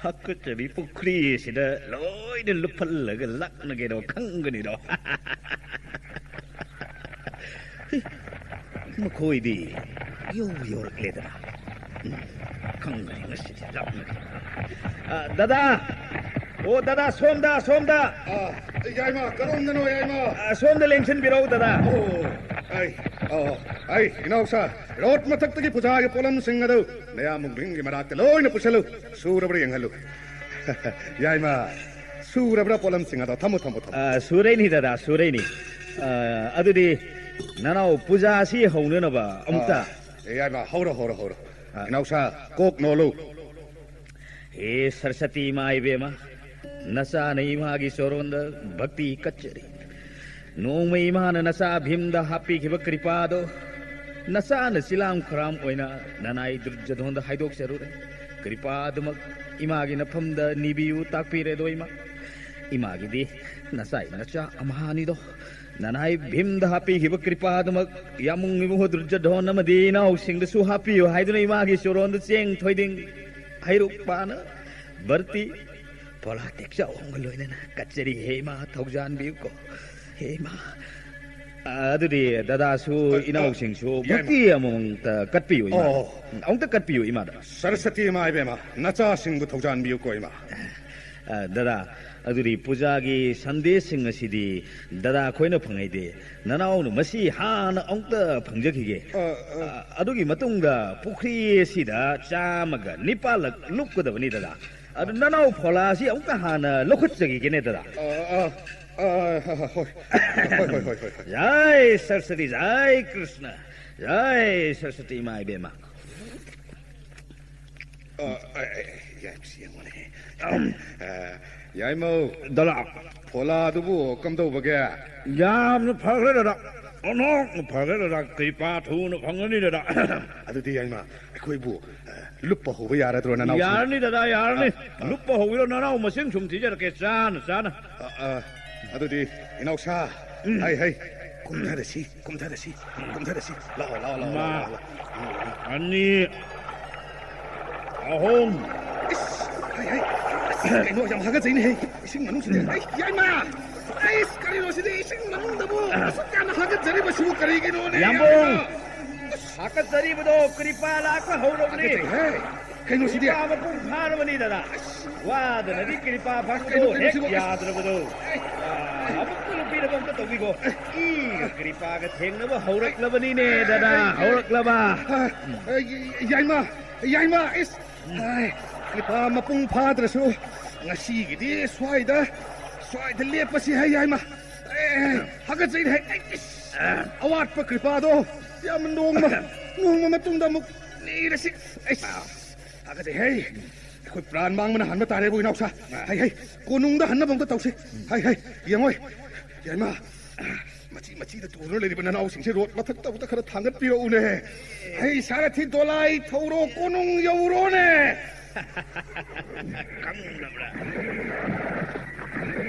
ꯍꯥꯀꯠꯆꯕꯤ ꯄꯨꯈ꯭ꯔꯤ ꯑꯁꯤꯗ ꯂꯣꯏꯅ ꯂꯨꯞꯍꯜꯂꯒ ꯂꯥꯛꯅꯒꯦꯗꯣ ꯈꯪꯒꯅꯤꯗꯣ꯫ ꯃꯈꯣꯏꯗꯤ ꯌꯧ ꯌꯧꯔꯛꯂꯦꯗꯅ꯫ ꯎꯝ, ꯈꯪꯒꯅꯤ ꯉꯁꯤꯗꯤ ꯂꯥꯛꯅꯒꯦ꯫ ꯑ, ꯗꯗꯥ! ꯑꯣ, ꯗꯗꯥ, ꯁꯣꯝꯗ, ꯁꯣꯝꯗ! ꯑ, ꯌꯥꯏꯃ, ꯀꯔꯣꯝꯗꯅꯣ, ꯌꯥꯏꯃ? ꯑ, ꯁꯣꯝꯗ ꯂꯦꯡꯁꯤꯟꯕꯤꯔꯛꯎ, ꯗꯗꯥ꯫ ꯑꯣ, ꯑꯩ, ꯑꯣ, ꯑꯩ, ꯏꯅꯥꯎꯁꯥ, ꯔꯣꯠ ꯃꯊꯛꯇꯒꯤ ꯄꯨꯖꯥꯒꯤ ꯄꯣꯠꯂꯝꯁꯤꯡ ꯑꯗꯨ ꯅꯌꯥꯝꯕ ꯚꯤꯝꯒꯤ ꯃꯅꯥꯛꯇ ꯂꯣꯏꯅ ꯄꯨꯁꯜꯂꯨ꯫ ꯁꯨꯔꯕ꯭ꯔꯥ ꯌꯦꯡꯍꯜꯂꯨ꯫ ꯌꯥꯏꯃ, ꯁꯨꯔꯕ꯭ꯔꯥ ꯄꯣꯠꯂꯝꯁꯤꯡ ꯑꯗꯣ? ꯊꯝꯃꯨ, ꯊꯝꯃꯨ, ꯊꯝꯃꯨ꯫ ꯑ, ꯁꯨꯔꯩꯅꯤ, ꯗꯗꯥ, ꯁꯨꯔꯩꯅꯤ꯫ ꯑ, ꯑꯗꯨꯗꯤ ꯅꯅꯥꯎ ꯄꯨꯖꯥ ꯑꯁꯤ ꯍꯧꯅꯅꯕ ꯑꯃꯨꯛꯇ꯫ ꯑ, ꯌꯥꯏꯃ, ꯍꯧꯔꯣ, ꯍꯧꯔꯣ, ꯍꯧꯔꯣ꯫ ꯑ꯫ ꯏꯅꯥꯎꯁꯥ, ꯀꯣꯛ ꯅꯣꯜꯂꯨ꯫ ꯍꯦ ꯁꯔꯁꯇꯤ ꯏꯃꯥ ꯏꯕꯦꯝꯃ, ꯅꯆꯥꯅ ꯏꯃꯥꯒꯤ ꯆꯣꯔꯣꯟꯗ ꯚꯛꯇꯤ ꯀꯠꯆꯔꯤ꯫ ꯅꯣꯡꯃ ꯏꯃꯥꯅ ꯅꯆꯥ ꯚꯤꯝꯗ ꯍꯥꯞꯄꯤꯈꯤꯕ ꯀ꯭ꯔꯤꯄꯥꯗꯣ ꯅꯆꯥꯅ ꯆꯤꯂꯥꯝ ꯈꯔꯥꯝ ꯑꯣꯏꯅ ꯅꯅꯥꯏ ꯗꯨꯔꯖꯣꯙꯣꯟꯗ ꯍꯥꯏꯗꯣꯛꯆꯔꯨꯔꯦ꯫ ꯀ꯭ꯔꯤꯄꯥ ꯑꯗꯨꯃꯛ ꯏꯃꯥꯒꯤ ꯅꯐꯝꯗ ꯅꯤꯕꯤꯌꯨ ꯇꯥꯛꯄꯤꯔꯦꯗꯣ ꯏꯃꯥ꯫ ꯏꯃꯥꯒꯤꯗꯤ ꯅꯆꯥ ꯅꯆꯥ ꯑꯃꯍꯥꯅꯤꯗꯣ꯫ ꯅꯅꯥꯏ ꯚꯤꯝꯗ ꯍꯥꯞꯄꯤꯈꯤꯕ ꯀ꯭ꯔꯤꯄꯥ ꯑꯗꯨꯃꯛ ꯌꯥꯝꯃꯨꯡ ꯏꯕꯨꯡꯉꯣ ꯗꯨꯔꯖꯣꯙꯣꯟ ꯑꯃꯗꯤ ꯏꯅꯥꯎꯁꯤꯡꯗꯁꯨ ꯍꯥꯞꯄꯤꯌꯨ ꯍꯥꯏꯗꯨꯅ ꯏꯃꯥꯒꯤ ꯆꯣꯔꯣꯟꯗ ꯆꯦꯡ ꯊꯣꯏꯗꯤꯡ ꯍꯩꯔꯨꯛ ꯄꯥꯅ ꯕꯔꯇꯤ ꯐꯣꯂꯥ ꯇꯦꯛꯆꯧ ꯑꯃꯒ ꯂꯣꯏꯅꯅ ꯀꯠꯆꯔꯤ꯫ ꯍꯦ ꯏꯃꯥ, ꯊꯧꯖꯥꯟꯕꯤꯌꯨꯀꯣ꯫ ꯍꯦ ꯏꯃꯥ꯫ ꯑ, ꯑꯗꯨꯗꯤ ꯗꯗꯥꯁꯨ ꯑ, ꯑ, ꯏꯅꯥꯎꯁꯤꯡꯁꯨ ꯌꯥꯏꯃ꯫ ꯕꯔꯇꯤ ꯑꯃꯃꯝꯇ ꯀꯠꯄꯤꯌꯨ, ꯏꯃꯥ꯫ ꯑꯣ꯫ ꯎꯝ, ꯑꯃꯨꯛꯇ ꯀꯠꯄꯤꯌꯨ, ꯏꯃꯥꯗ꯫ ꯁꯔꯁꯇꯤ ꯏꯃꯥ ꯏꯕꯦꯝꯃ, ꯅꯆꯥꯁꯤꯡꯕꯨ ꯊꯧꯖꯥꯟꯕꯤꯌꯨꯀꯣ, ꯏꯃꯥ꯫ ꯑ, ꯗꯗꯥ, ꯑꯗꯨꯗꯤ ꯄꯨꯖꯥꯒꯤ ꯁꯟꯗꯦꯁꯁꯤꯡ ꯑꯁꯤꯗꯤ ꯗꯗꯥ ꯈꯣꯏꯅ ꯐꯪꯍꯩꯗꯦ꯫ ꯅꯅꯥꯎꯅ ꯃꯁꯤ ꯍꯥꯟꯅ ꯑꯃꯨꯛꯇ ꯐꯪꯖꯈꯤꯒꯦ꯫ ꯑ, ꯑ꯫ ꯑ, ꯑꯗꯨꯒꯤ ꯃꯇꯨꯡꯗ ꯄꯨꯈ꯭ꯔꯤ ꯑꯁꯤꯗ ꯆꯥꯝꯃꯒ ꯅꯤꯄꯥꯜꯂꯛ ꯂꯨꯞꯀꯗꯕꯅꯤ, ꯗꯗꯥ꯫ ꯑꯗꯨ ꯅꯅꯥꯎ ꯐꯣꯂꯥ ꯑꯁꯤ ꯑꯃꯨꯛꯇ ꯍꯥꯟꯅ ꯂꯧꯈꯠꯆꯈꯤꯒꯦꯅꯦ, ꯗꯗꯥ꯫ ꯑ, ꯑ, ꯑ, ꯍꯣꯏ꯫ ꯍꯣꯏ, ꯍꯣꯏ, ꯍꯣꯏ, ꯍꯣꯏ, ꯍꯣꯏ꯫ ꯖꯥꯏ ꯁꯔꯁꯇꯤ, ꯖꯥꯏ ꯀ꯭ꯔꯤꯁꯅ, ꯖꯥꯏ ꯁꯔꯁꯇꯤ ꯏꯃꯥ ꯏꯕꯦꯝꯃ꯫ ꯑ, ꯑ, ꯑ, ꯌꯥꯏ, ꯁꯤ ꯌꯦꯡꯉꯨꯅꯦ꯫ ꯑ, ꯌꯥꯏꯃꯧ꯫ ꯗꯗꯥ꯫ ꯐꯣꯂꯥꯗꯨꯕꯨ ꯀꯝꯗꯧꯕꯒꯦ? ꯌꯥꯝꯅ ꯐꯈ꯭ꯔꯦ, ꯗꯗꯥ꯫ ꯑꯣꯟꯊꯣꯛꯅ ꯐꯈ꯭ꯔꯦ, ꯗꯗꯥ꯫ ꯀ꯭ꯔꯤꯄꯥ ꯊꯨꯅ ꯐꯪꯉꯅꯤ, ꯗꯗꯥ꯫ ꯑꯗꯨꯗꯤ ꯌꯥꯏꯃ, ꯑꯩꯈꯣꯏꯕꯨ, ꯑ, ꯂꯨꯞꯄ ꯍꯧꯕ ꯌꯥꯔꯗ꯭ꯔꯣ, ꯅꯅꯥꯎꯁꯤꯡ? ꯌꯥꯔꯅꯤ, ꯗꯗꯥ, ꯌꯥꯔꯅꯤ꯫ ꯑ, ꯑ꯫ ꯂꯨꯞꯄ ꯍꯧꯕꯤꯔꯣ, ꯅꯅꯥꯎ ꯃꯁꯤꯡ ꯁꯨꯝ ꯊꯤꯖꯔꯛꯀꯦ, ꯆꯥꯅ ꯆꯥꯅ꯫ ꯑ, ꯑ, ꯑꯗꯨꯗꯤ ꯏꯅꯥꯎꯁꯥ, ꯎꯝ꯫ ꯍꯩ, ꯍꯩ, ꯀꯨꯝꯊꯔꯁꯤ, ꯀꯨꯝꯊꯔꯁꯤ, ꯀꯨꯝꯊꯔꯁꯤ꯫ ꯂꯥꯛꯑꯣ, ꯂꯥꯛꯑꯣ, ꯂꯥꯛꯑꯣ, ꯑꯃ, ꯂꯥꯛꯑꯣ, ꯂꯥꯛꯑꯣ꯫ ꯑꯅꯤ, ꯑꯍꯨꯝ꯫ ꯏꯁ, ꯍꯩ, ꯍꯩ꯫ ꯑꯁ, ꯀꯩꯅꯣ, ꯌꯥꯝ ꯍꯥꯒꯠꯆꯩꯅꯦꯍꯦ, ꯏꯁꯤꯡ ꯃꯅꯨꯡꯁꯤꯗ꯫ ꯑꯩ, ꯌꯥꯏꯃ! ꯑꯩꯁ, ꯀꯔꯤꯅꯣ ꯁꯤꯗꯤ, ꯏꯁꯤꯡ ꯃꯅꯨꯡꯗꯕꯨ ꯑꯁꯨꯛ ꯌꯥꯝꯅ ꯍꯥꯒꯠꯆꯔꯤꯕꯁꯤꯕꯨ ꯀꯔꯤꯒꯤꯅꯣꯅꯦ, ꯌꯥꯝꯕꯨꯡ! ꯌꯥꯏꯃ? ꯑꯁ! ꯍꯥꯒꯠꯆꯔꯤꯕꯗꯣ ꯀ꯭ꯔꯤꯄꯥ ꯂꯥꯛꯄ ꯍꯧꯔꯕꯅꯤ꯫ ꯍꯥꯒꯠꯆꯩꯍꯦ꯫ ꯀꯩꯅꯣ ꯁꯤꯗꯤ? ꯀ꯭ꯔꯤꯄꯥ ꯃꯄꯨꯡ ꯐꯥꯔꯕꯅꯤꯗꯅ꯫ ꯋꯥꯗꯅꯗꯤ ꯀ꯭ꯔꯤꯄꯥ ꯐꯥꯛꯇꯣ ꯀꯩꯅꯣ, ꯀꯩꯅꯣ ꯍꯦꯛ ꯁꯤꯕꯨ? ꯑꯁ! ꯌꯥꯗ꯭ꯔꯕꯗꯣ꯫ ꯑꯥ, ꯑꯃꯨꯛꯇ ꯅꯨꯄꯤꯅ ꯑꯃꯨꯛꯇ ꯇꯧꯕꯤꯈꯣ꯫ ꯏꯒ ꯀ꯭ꯔꯤꯄꯥꯒ ꯊꯦꯡꯅꯕ ꯍꯧꯔꯛꯂꯕꯅꯤꯅꯦ, ꯗꯗꯥ, ꯍꯧꯔꯛꯂꯕ꯫ ꯑ, ꯑ, ꯌꯥꯏꯃ, ꯌꯥꯏꯃ, ꯏꯁ! ꯎꯝ꯫ ꯑꯥꯏ, ꯀ꯭ꯔꯤꯄꯥ ꯃꯄꯨꯡ ꯐꯥꯗ꯭ꯔꯁꯨ ꯉꯁꯤꯒꯤꯗꯤ ꯁ꯭ꯋꯥꯏꯗ, ꯁ꯭ꯋꯥꯏꯗ ꯂꯦꯞꯄꯁꯤ ꯍꯥꯏ, ꯌꯥꯏꯃ꯫ ꯑꯦ, ꯍꯥꯒꯠꯆꯩꯅꯦ ꯍꯦ꯫ ꯑꯩ, ꯏꯁ! ꯑꯋꯥꯠꯄ ꯀ꯭ꯔꯤꯄꯥꯗꯣ ꯌꯥꯝ ꯅꯣꯡꯃ, ꯅꯣꯡꯃ ꯃꯇꯨꯡꯗ ꯑꯃꯨꯛ ꯅꯤꯔꯁꯤ꯫ ꯑꯩꯁ! ꯍꯥꯒꯠꯆꯩ ꯍꯦ꯫ ꯑꯩꯈꯣꯏ ꯄ꯭ꯔꯥꯟ ꯃꯥꯡꯕꯅ ꯍꯥꯟꯕ ꯇꯥꯔꯦꯕꯨ, ꯏꯅꯥꯎꯁꯥ꯫ ꯍꯩ, ꯍꯩ, ꯀꯣꯅꯨꯡꯗ ꯍꯟꯅꯕ ꯑꯝꯇ ꯇꯧꯁꯤ꯫ ꯍꯩ, ꯍꯩ, ꯌꯦꯡꯉꯣꯏ꯫ ꯌꯥꯏꯃ, ꯃꯆꯤ ꯃꯆꯤꯗ ꯇꯣꯡꯗꯨꯅ ꯂꯩꯔꯤꯕ ꯅꯅꯥꯎꯁꯤꯡꯁꯦ ꯔꯣꯗ ꯃꯊꯛꯇ ꯑꯃꯨꯛꯇ ꯈꯔ ꯊꯥꯡꯒꯠꯄꯤꯔꯛꯎꯅꯦ꯫ ꯍꯩ ꯁꯥꯔꯊꯤ ꯗꯣꯂꯥꯏ ꯊꯧꯔꯣ, ꯀꯣꯅꯨꯡ ꯌꯧꯔꯣꯅꯦ꯫ ꯈꯪꯗꯕ꯭ꯔꯥ?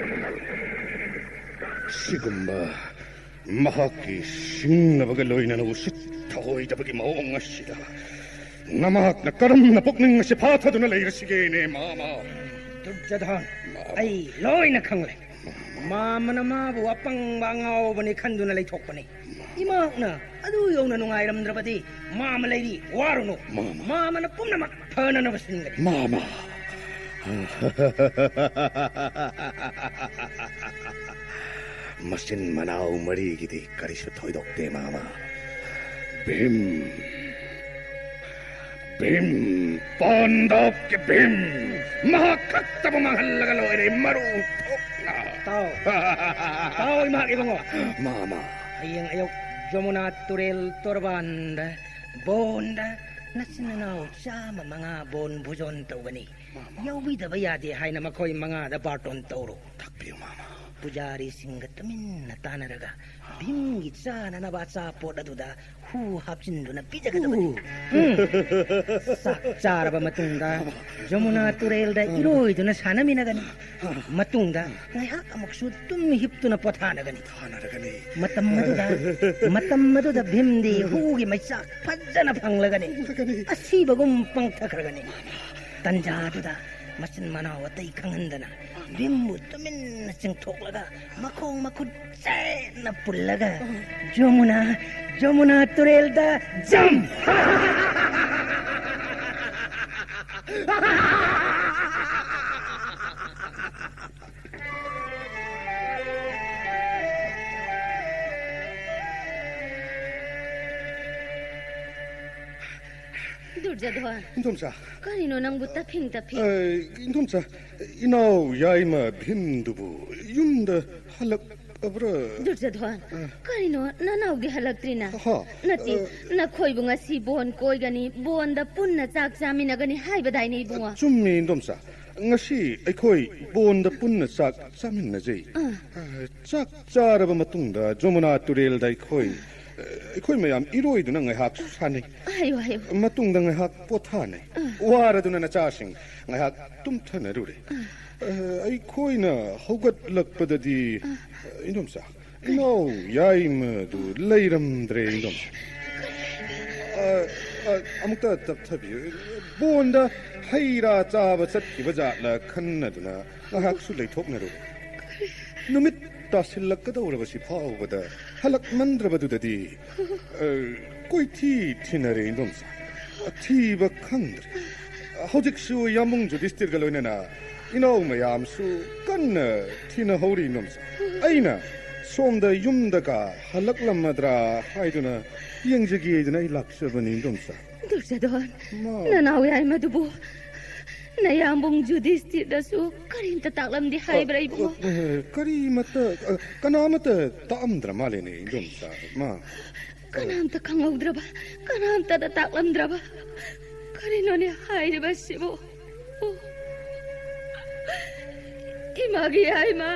ꯁꯤꯒꯨꯝꯕ ꯃꯍꯥꯛꯀꯤ ꯁꯤꯡꯅꯕꯒ ꯂꯣꯏꯅꯅ ꯎꯁꯤꯠ ꯊꯑꯣꯏꯗꯕꯒꯤ ꯃꯑꯣꯡ ꯑꯁꯤꯗ ꯅꯃꯍꯥꯛꯅ ꯀꯔꯝꯅ ꯄꯨꯛꯅꯤꯡ ꯑꯁꯤ ꯐꯥꯊꯗꯨꯅ ꯂꯩꯔꯁꯤꯒꯦꯅꯦ, ꯃꯥꯃ? ꯗꯨꯔꯖꯣꯙꯟ, ꯃꯥꯃ꯫ ꯑꯩ ꯂꯣꯏꯅ ꯈꯪꯂꯦ꯫ ꯃꯥꯃꯅ ꯃꯥꯕꯨ ꯑꯄꯪꯕ ꯑꯉꯥꯎꯕꯅꯤ ꯈꯟꯗꯨꯅ ꯂꯩꯊꯣꯛꯄꯅꯤ꯫ ꯏꯃꯥꯅ ꯑꯗꯨ ꯌꯧꯅ ꯅꯨꯡꯉꯥꯏꯔꯝꯗ꯭ꯔꯕꯗꯤ ꯃꯥꯃ ꯂꯩꯔꯤ, ꯋꯥꯔꯨꯅꯨ꯫ ꯃꯥꯃ꯫ ꯃꯥꯃꯅ ꯄꯨꯝꯅꯃꯛ ꯐꯅꯅꯕ ꯁꯤꯟꯒꯅꯤ꯫ ꯃꯥꯃ꯫ ꯃꯆꯤꯟ ꯃꯅꯥꯎ ꯃꯔꯤꯒꯤꯗꯤ ꯀꯔꯤꯁꯨ ꯊꯣꯏꯗꯣꯛꯇꯦ, ꯃꯥꯃ꯫ ꯚꯤꯝ꯫ ꯚꯤꯝ, ꯄꯥꯟꯗꯕꯀꯤ ꯚꯤꯝ, ꯃꯍꯥꯛ ꯈꯛꯇꯕꯨ ꯃꯥꯡꯍꯜꯂꯒ ꯂꯣꯏꯔꯦ, ꯃꯔꯨ ꯊꯣꯛꯅ꯫ ꯇꯥꯎ꯫ ꯇꯥꯎ, ꯏꯃꯥ ꯏꯕꯨꯡꯉꯣ꯫ ꯃꯥꯃ꯫ ꯍꯌꯦꯡ ꯑꯌꯨꯛ ꯖꯃꯨꯅꯥ ꯇꯨꯔꯦꯜ ꯇꯣꯔꯕꯥꯟꯗ, ꯕꯣꯟꯗ, ꯅꯆꯤꯟ ꯅꯅꯥꯎ ꯆꯥꯝꯃ ꯃꯉꯥ ꯕꯣꯟ ꯚꯨꯖꯣꯟ ꯇꯧꯒꯅꯤ꯫ ꯃꯥꯃ꯫ ꯌꯥꯎꯕꯤꯗꯕ ꯌꯥꯗꯦ ꯍꯥꯏꯅ ꯃꯈꯣꯏ ꯃꯉꯥꯗ ꯕꯥꯔꯇꯣꯟ ꯇꯧꯔꯣ꯫ ꯇꯥꯛꯄꯤꯌꯨ, ꯃꯥꯃ꯫ ꯄꯨꯖꯥꯔꯤꯁꯤꯡꯒ ꯇꯨꯃꯤꯟꯅ ꯇꯥꯟꯅꯔꯒ ꯚꯤꯝꯒꯤ ꯆꯥꯅꯅꯕ ꯑꯆꯥꯄꯣꯠ ꯑꯗꯨꯗ ꯍꯨ ꯍꯥꯞꯆꯤꯟꯗꯨꯅ ꯄꯤꯖꯒꯗꯕꯅꯤ꯫ ꯎ꯫ ꯎꯝ꯫ ꯆꯥꯛ ꯆꯥꯔꯕ ꯃꯇꯨꯡꯗ ꯖꯃꯨꯅꯥ ꯇꯨꯔꯦꯜꯗ ꯏꯔꯣꯏꯗꯨꯅ ꯁꯥꯟꯅꯃꯤꯟꯅꯒꯅꯤ꯫ ꯃꯇꯨꯡꯗ ꯉꯥꯏꯍꯥꯛ ꯑꯃꯨꯛꯁꯨ ꯇꯨꯝ ꯍꯤꯞꯇꯨꯅ ꯄꯣꯊꯥꯅꯒꯅꯤ꯫ ꯊꯥꯅꯔꯒꯅꯤ꯫ ꯃꯇꯝ ꯑꯗꯨꯗ, ꯃꯇꯝ ꯑꯗꯨꯗ ꯚꯤꯝꯗꯤ ꯍꯨꯒꯤ ꯃꯩꯆꯥꯛ ꯐꯖꯅ ꯐꯪꯂꯒꯅꯤ꯫ ꯐꯪꯂꯒꯅꯤ꯫ ꯑꯁꯤꯕꯒꯨꯝ ꯄꯪꯊꯈ꯭ꯔꯒꯅꯤ꯫ ꯇꯟꯖꯥ ꯑꯗꯨꯗ ꯃꯆꯤꯟ ꯃꯅꯥꯎ ꯑꯇꯩ ꯈꯪꯍꯟꯗꯅ ꯚꯤꯝꯕꯨ ꯇꯨꯃꯤꯟꯅ ꯆꯤꯡꯊꯣꯛꯂꯒ ꯃꯈꯣꯡ ꯃꯈꯨꯠ ꯆꯦꯠꯅ ꯄꯨꯜꯂꯒ ꯖꯃꯨꯅꯥ, ꯖꯃꯨꯅꯥ ꯇꯨꯔꯦꯜꯗ ꯖꯝ! ꯗꯨꯔꯖꯣꯙꯣꯟ, ꯏꯟꯗꯣꯝꯆꯥ꯫ ꯀꯔꯤꯅꯣ ꯅꯪꯕꯨ ꯇꯞꯐꯤꯡ ꯇꯞꯐꯤꯡ? ꯑ, ꯏꯟꯗꯣꯝꯆꯥ, ꯏꯅꯥꯎ ꯌꯥꯏꯃ ꯚꯤꯝꯗꯨꯕꯨ ꯌꯨꯝꯗ ꯍꯜꯂꯛꯑꯕ꯭ꯔꯥ? ꯗꯨꯔꯖꯣꯙꯣꯟ, ꯑ꯫ ꯀꯔꯤꯅꯣ ꯅꯅꯥꯎꯗꯤ ꯍꯜꯂꯛꯇ꯭ꯔꯤꯅ? ꯍꯥ? ꯅꯠꯇꯦ, ꯑ꯫ ꯅꯈꯣꯏꯕꯨ ꯉꯁꯤ ꯕꯣꯟ ꯀꯣꯏꯒꯅꯤ, ꯕꯣꯟꯗ ꯄꯨꯟꯅ ꯆꯥꯛ ꯆꯥꯃꯤꯟꯅꯒꯅꯤ ꯍꯥꯏꯕꯗꯥꯏꯅꯦ ꯏꯕꯨꯡꯉꯣ? ꯆꯨꯝꯃꯤ ꯏꯟꯗꯣꯝꯆꯥ, ꯉꯁꯤ ꯑꯩꯈꯣꯏ ꯕꯣꯟꯗ ꯄꯨꯟꯅ ꯆꯥꯛ ꯆꯥꯃꯤꯟꯅꯖꯩ꯫ ꯑ꯫ ꯑ, ꯆꯥꯛ ꯆꯥꯔꯕ ꯃꯇꯨꯡꯗ ꯖꯃꯨꯅꯥ ꯇꯨꯔꯦꯜꯗ ꯑꯩꯈꯣꯏ, ꯑ, ꯑꯩꯈꯣꯏ ꯃꯌꯥꯝ ꯏꯔꯣꯏꯗꯨꯅ ꯉꯥꯏꯍꯥꯛ ꯁꯥꯟꯅꯩ꯫ ꯍꯥꯏꯌꯨ, ꯍꯥꯏꯌꯨ꯫ ꯃꯇꯨꯡꯗ ꯉꯥꯏꯍꯥꯛ ꯄꯣꯊꯥꯅꯩ꯫ ꯑ꯫ ꯋꯥꯔꯗꯨꯅ ꯅꯆꯥꯁꯤꯡ ꯉꯥꯏꯍꯥꯛ ꯇꯨꯝꯊꯅꯔꯨꯔꯦ꯫ ꯑ꯫ ꯑ, ꯑꯩꯈꯣꯏꯅ ꯍꯧꯒꯠꯂꯛꯄꯗꯗꯤ, ꯑ꯫ ꯏꯟꯗꯣꯝꯆꯥ, ꯏꯅꯥꯎ ꯌꯥꯏꯃꯗꯨ ꯂꯩꯔꯝꯗ꯭ꯔꯦ, ꯏꯟꯗꯣꯝꯆꯥ꯫ ꯑ, ꯑ, ꯑꯃꯨꯛꯇ ꯇꯞꯊꯕꯤꯌꯨ꯫ ꯕꯣꯟꯗ ꯍꯩ ꯔꯥ ꯆꯥꯕ ꯆꯠꯈꯤꯕ ꯖꯥꯠꯂ ꯈꯟꯅꯗꯨꯅ ꯉꯥꯏꯍꯥꯛꯁꯨ ꯂꯩꯊꯣꯛꯅꯔꯨꯔꯦ꯫ ꯅꯨꯃꯤꯠ ꯇꯥꯁꯤꯜꯂꯛꯀꯗꯧꯔꯕꯁꯤ ꯐꯥꯎꯕꯗ ꯍꯜꯂꯛꯃꯟꯗ꯭ꯔꯕꯗꯨꯗꯗꯤ, ꯑ, ꯀꯣꯏꯊꯤ ꯊꯤꯅꯔꯦ, ꯏꯟꯗꯣꯝꯆꯥ꯫ ꯊꯤꯕ ꯈꯪꯗ꯭ꯔꯦ꯫ ꯍꯧꯖꯤꯛꯁꯨ ꯌꯥꯝꯕꯨꯡ ꯖꯨꯗꯤꯁꯇꯤꯔꯒ ꯂꯣꯏꯅꯅ ꯏꯅꯥꯎ ꯃꯌꯥꯝꯁꯨ ꯀꯟꯅ ꯊꯤꯅꯍꯧꯔꯤ, ꯏꯟꯗꯣꯝꯆꯥ꯫ ꯑꯩꯅ ꯁꯣꯝꯗ ꯌꯨꯝꯗꯒ ꯍꯜꯂꯛꯂꯝꯃꯗ꯭ꯔꯥ ꯍꯥꯏꯗꯨꯅ ꯌꯦꯡꯖꯒꯦꯗꯅ ꯑꯩ ꯂꯥꯛꯆꯕꯅꯤ, ꯏꯟꯗꯣꯝꯆꯥ꯫ ꯗꯨꯔꯖꯣꯙꯣꯟ, ꯃꯥ- ꯅꯅꯥꯎ ꯌꯥꯏꯃꯗꯨꯕꯨ ꯅꯌꯥꯝꯕꯨꯡ ꯖꯨꯗꯤꯁꯇꯤꯔꯗꯁꯨ ꯀꯔꯤꯝꯇ ꯇꯥꯛꯂꯝꯗꯦ ꯍꯥꯏꯕ꯭ꯔꯥ, ꯏꯕꯨꯡꯉꯣ? ꯑ, ꯑ, ꯀꯔꯤꯃꯠꯇ, ꯑ, ꯀꯅꯥꯃꯠꯇ ꯇꯥꯛꯑꯝꯗ꯭ꯔ ꯃꯥꯜꯂꯦꯅꯦ, ꯏꯟꯗꯣꯝꯆꯥ꯫ ꯃꯥ- ꯀꯅꯥꯝꯇ ꯈꯪꯍꯧꯗ꯭ꯔꯕ, ꯀꯅꯥꯝꯇꯗ ꯇꯥꯛꯂꯝꯗ꯭ꯔꯕ꯫ ꯀꯔꯤꯅꯣꯅꯦ ꯍꯥꯏꯔꯤꯕꯁꯤꯕꯨ? ꯑꯣ꯫ ꯏꯃꯥꯒꯤ ꯌꯥꯏꯃ꯫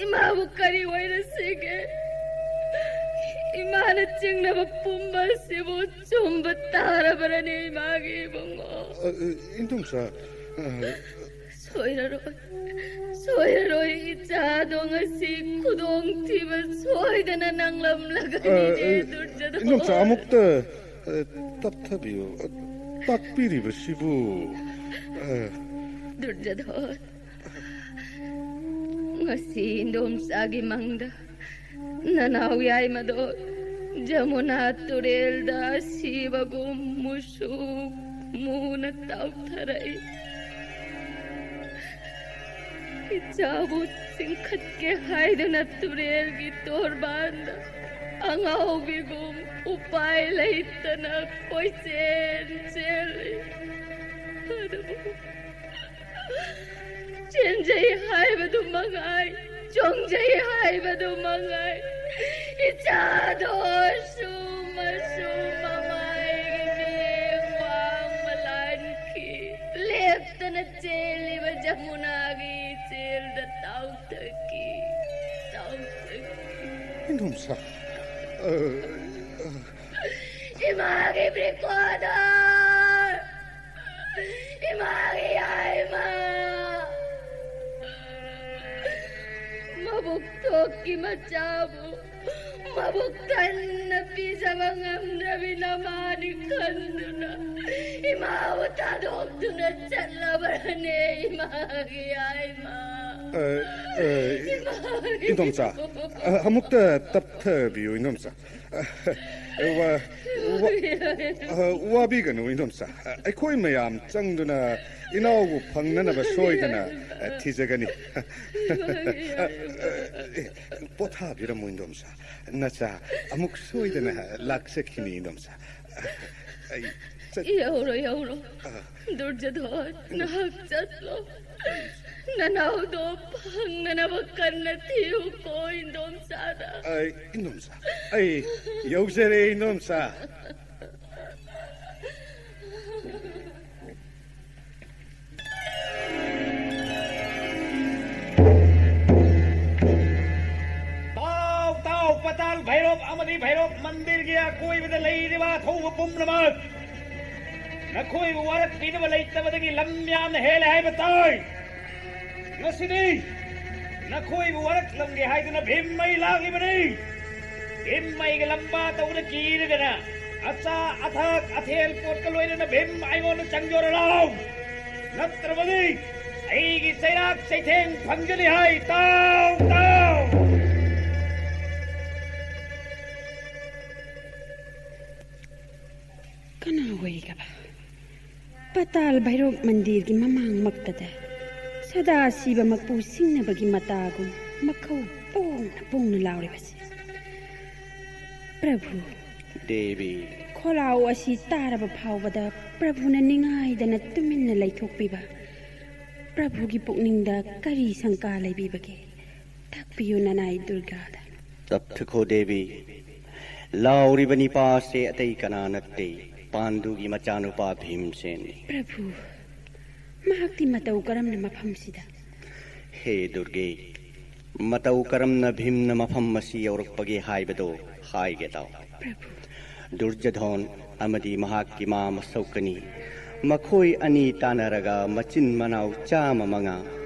ꯏꯃꯥꯕꯨ ꯀꯔꯤ ꯑꯣꯏꯔꯁꯤꯒꯦ? ꯏꯃꯥꯅ ꯆꯤꯡꯅꯕ ꯄꯨꯝꯕ ꯑꯁꯤꯕꯨ ꯆꯨꯝꯕ ꯇꯥꯔꯕꯔꯅꯦ, ꯏꯃꯥꯒꯤ ꯏꯕꯨꯡꯉꯣ? ꯑ, ꯑ, ꯏꯟꯗꯣꯝꯆꯥ, ꯑ, ꯁꯣꯏꯔꯔꯣꯏ, ꯁꯣꯏꯔꯔꯣꯏ, ꯏꯆꯥꯗꯣ ꯉꯁꯤ ꯈꯨꯗꯣꯡꯊꯤꯕ ꯁꯣꯏꯗꯅ ꯅꯪꯂꯝꯂꯒꯅꯤꯅꯦ, ꯑ, ꯑ, ꯗꯨꯔꯖꯗꯣꯟ꯫ ꯏꯟꯗꯣꯝꯆꯥ, ꯑꯃꯨꯛꯇ, ꯑ, ꯇꯞꯊꯕꯤꯌꯨ꯫ ꯑ, ꯇꯥꯛꯄꯤꯔꯤꯕꯁꯤꯕꯨ, ꯑ, ꯗꯨꯔꯖꯗꯣꯟ, ꯉꯁꯤ ꯏꯟꯗꯣꯝꯆꯥꯒꯤ ꯃꯪꯗ ꯅꯅꯥꯎ ꯌꯥꯏꯃꯗꯣ ꯖꯃꯨꯅꯥ ꯇꯨꯔꯦꯜꯗ ꯑꯁꯤꯕꯒꯨꯝ ꯃꯨꯁꯨꯛ ꯃꯨꯅ ꯇꯥꯎꯊꯔꯛꯏ꯫ ꯏꯆꯥꯕꯨ ꯆꯤꯡꯈꯠꯀꯦ ꯍꯥꯏꯗꯨꯅ ꯇꯨꯔꯦꯜꯒꯤ ꯇꯣꯔꯕꯥꯟꯗ ꯑꯉꯥꯎꯕꯤꯒꯨꯝ ꯎꯄꯥꯏ ꯂꯩꯇꯅ ꯀꯣꯏꯆꯦꯟ ꯆꯦꯜꯂꯤ꯫ ꯑꯗꯨꯕꯨ ꯆꯦꯟꯖꯩ ꯍꯥꯏꯕꯗꯨ ꯃꯉꯥꯏ, ꯆꯣꯡꯖꯩ ꯍꯥꯏꯕꯗꯨ ꯃꯉꯥꯏ, ꯏꯆꯥꯗꯣ ꯁꯨꯝ ꯑꯁꯨꯝ ꯃꯃꯥꯏꯒꯤ ꯃꯤꯠꯌꯦꯡ ꯋꯥꯡꯃ ꯂꯥꯟꯈꯤ꯫ ꯂꯦꯞꯇꯅ ꯆꯦꯜꯂꯤꯕ ꯖꯃꯨꯅꯥꯒꯤ ꯏꯆꯦꯜꯗ ꯇꯥꯎꯊꯈꯤ, ꯇꯥꯎꯊꯈꯤ꯫ ꯏꯟꯗꯣꯝꯆꯥ, ꯑ, ꯑ, ꯏꯃꯥꯒꯤ ꯕ꯭ꯔꯤꯀꯣꯗꯣ! ꯏꯃꯥꯒꯤ ꯌꯥꯏꯃ! ꯃꯕꯨꯛ ꯊꯣꯛꯀꯤ ꯃꯆꯥꯕꯨ ꯃꯕꯨꯛ ꯊꯟꯅ ꯄꯤꯖꯕ ꯉꯝꯗ꯭ꯔꯕꯤ ꯅꯃꯥꯅꯤ ꯈꯟꯗꯨꯅ ꯏꯃꯥꯕꯨ ꯊꯥꯗꯣꯛꯇꯨꯅ ꯆꯠꯂꯕ꯭ꯔꯅꯦ, ꯏꯃꯥꯒꯤ ꯌꯥꯏꯃ? ꯑ, ꯑ, ꯏꯃꯥꯒꯤ ꯏꯟꯗꯣꯝꯆꯥ, ꯑ, ꯑꯃꯨꯛꯇ ꯇꯞꯊꯕꯤꯌꯨ, ꯏꯟꯗꯣꯝꯆꯥ꯫ ꯋꯥ-, ꯋꯥ-, ꯑ, ꯋꯥꯕꯤꯒꯅꯨ, ꯏꯟꯗꯣꯝꯆꯥ꯫ ꯑꯩꯈꯣꯏ ꯃꯌꯥꯝ ꯆꯪꯗꯨꯅ ꯏꯅꯥꯎꯕꯨ ꯐꯪꯅꯅꯕ ꯁꯣꯏꯗꯅ, ꯑ, ꯊꯤꯖꯒꯅꯤ꯫ ꯑ, ꯑ, ꯄꯣꯊꯥꯕꯤꯔꯝꯃꯨ, ꯏꯟꯗꯣꯝꯆꯥ꯫ ꯅꯆꯥ ꯑꯃꯨꯛ ꯁꯣꯏꯗꯅ ꯂꯥꯛꯆꯈꯤꯅꯤ, ꯏꯟꯗꯣꯝꯆꯥ꯫ ꯑꯩ ꯆꯠ- ꯌꯧꯔꯣ, ꯌꯧꯔꯣ꯫ ꯑ꯫ ꯗꯨꯔꯖꯗꯣꯟ, ꯅꯍꯥꯛ ꯆꯠꯂꯣ꯫ ꯅꯅꯥꯎꯗꯣ ꯐꯪꯅꯅꯕ ꯀꯟꯅ ꯊꯤꯌꯨꯀꯣ, ꯏꯟꯗꯣꯝꯆꯥꯗ꯫ ꯑ, ꯏꯟꯗꯣꯝꯆꯥ, ꯑꯩ ꯌꯧꯖꯔꯦ, ꯏꯟꯗꯣꯝꯆꯥ꯫ ꯊꯧꯕ ꯄꯨꯝꯅꯃꯛ ꯅꯈꯣꯏꯕꯨ ꯋꯥꯔꯛꯄꯤꯅꯕ ꯂꯩꯇꯕꯗꯒꯤ ꯂꯝ ꯌꯥꯝꯅ ꯍꯦꯜꯂꯦ ꯍꯥꯏꯕ ꯇꯥꯏ꯫ ꯉꯁꯤꯗꯤ ꯅꯈꯣꯏꯕꯨ ꯋꯥꯔꯛꯂꯝꯒꯦ ꯍꯥꯏꯗꯨꯅ ꯚꯤꯝ ꯑꯩ ꯂꯥꯛꯂꯤꯕꯅꯤ꯫ ꯚꯤꯝ ꯑꯩꯒ ꯂꯝꯕꯥ ꯇꯧꯕꯗ ꯀꯤꯔꯒꯅ ꯑꯆꯥ ꯑꯊꯛ ꯑꯊꯦꯜ ꯄꯣꯠꯀ ꯂꯣꯏꯅꯅ ꯚꯤꯝ ꯑꯩꯉꯣꯟꯗ ꯆꯪꯖꯔ ꯂꯥꯎ꯫ ꯅꯠꯇ꯭ꯔꯕꯗꯤ ꯑꯩꯒꯤ ꯆꯩꯔꯥꯛ ꯆꯩꯊꯦꯡ ꯐꯪꯒꯅꯤ ꯍꯥꯏ꯫ ꯇꯥꯎ, ꯇꯥꯎ꯫ ꯀꯅꯥ ꯑꯣꯏꯒꯕ? ꯄꯇꯥꯜ ꯚꯩꯔꯣꯕ ꯃꯟꯗꯤꯔꯒꯤ ꯃꯃꯥꯡꯃꯛꯇꯗ ꯁꯗꯥ ꯁꯤꯕ ꯃꯄꯨ ꯁꯤꯡꯅꯕꯒꯤ ꯃꯇꯥꯒꯨꯝ ꯃꯈꯧ ꯄꯣꯡꯅ ꯄꯣꯡꯅ ꯂꯥꯎꯔꯤꯕꯁꯤ꯫ ꯄ꯭ꯔꯚꯨ꯫ ꯗꯦꯕꯤ꯫ ꯈꯣꯜꯂꯥꯎ ꯑꯁꯤ ꯇꯥꯔꯕ ꯐꯥꯎꯕꯗ ꯄ꯭ꯔꯚꯨꯅ ꯅꯤꯡꯉꯥꯏꯗꯅ ꯇꯨꯃꯤꯟꯅ ꯂꯩꯊꯣꯛꯄꯤꯕ ꯄ꯭ꯔꯚꯨꯒꯤ ꯄꯨꯛꯅꯤꯡꯗ ꯀꯔꯤ ꯁꯪꯀꯥ ꯂꯩꯕꯤꯕꯒꯦ? ꯇꯥꯛꯄꯤꯌꯨ ꯅꯅꯥꯏ ꯗꯨꯔꯒꯥꯗ꯫ ꯇꯞꯊꯈꯣ ꯗꯦꯕꯤ, ꯂꯥꯎꯔꯤꯕ ꯅꯤꯄꯥꯁꯦ ꯑꯇꯩ ꯀꯅꯥ ꯅꯠꯇꯦ, ꯄꯥꯟꯗꯨꯒꯤ ꯃꯆꯥꯅꯨꯄꯥ ꯚꯤꯝꯁꯦꯟꯅꯤ꯫ ꯄ꯭ꯔꯚꯨ, ꯃꯍꯥꯛꯇꯤ ꯃꯇꯧ ꯀꯔꯝꯅ ꯃꯐꯝꯁꯤꯗ? ꯍꯦ ꯗꯨꯔꯒꯦ, ꯃꯇꯧ ꯀꯔꯝꯅ ꯚꯤꯝꯅ ꯃꯐꯝ ꯑꯁꯤ ꯌꯧꯔꯛꯄꯒꯦ ꯍꯥꯏꯕꯗꯣ ꯍꯥꯏꯒꯦ ꯇꯥꯎ꯫ ꯄ꯭ꯔꯚꯨ꯫ ꯗꯨꯔꯖꯙꯣꯟ ꯑꯃꯗꯤ ꯃꯍꯥꯛꯀꯤ ꯃꯥ ꯃꯁꯧꯀꯅꯤ, ꯃꯈꯣꯏ ꯑꯅꯤ ꯇꯥꯟꯅꯔꯒ ꯃꯆꯤꯟ ꯃꯅꯥꯎ ꯆꯥꯝꯃ ꯃꯉꯥ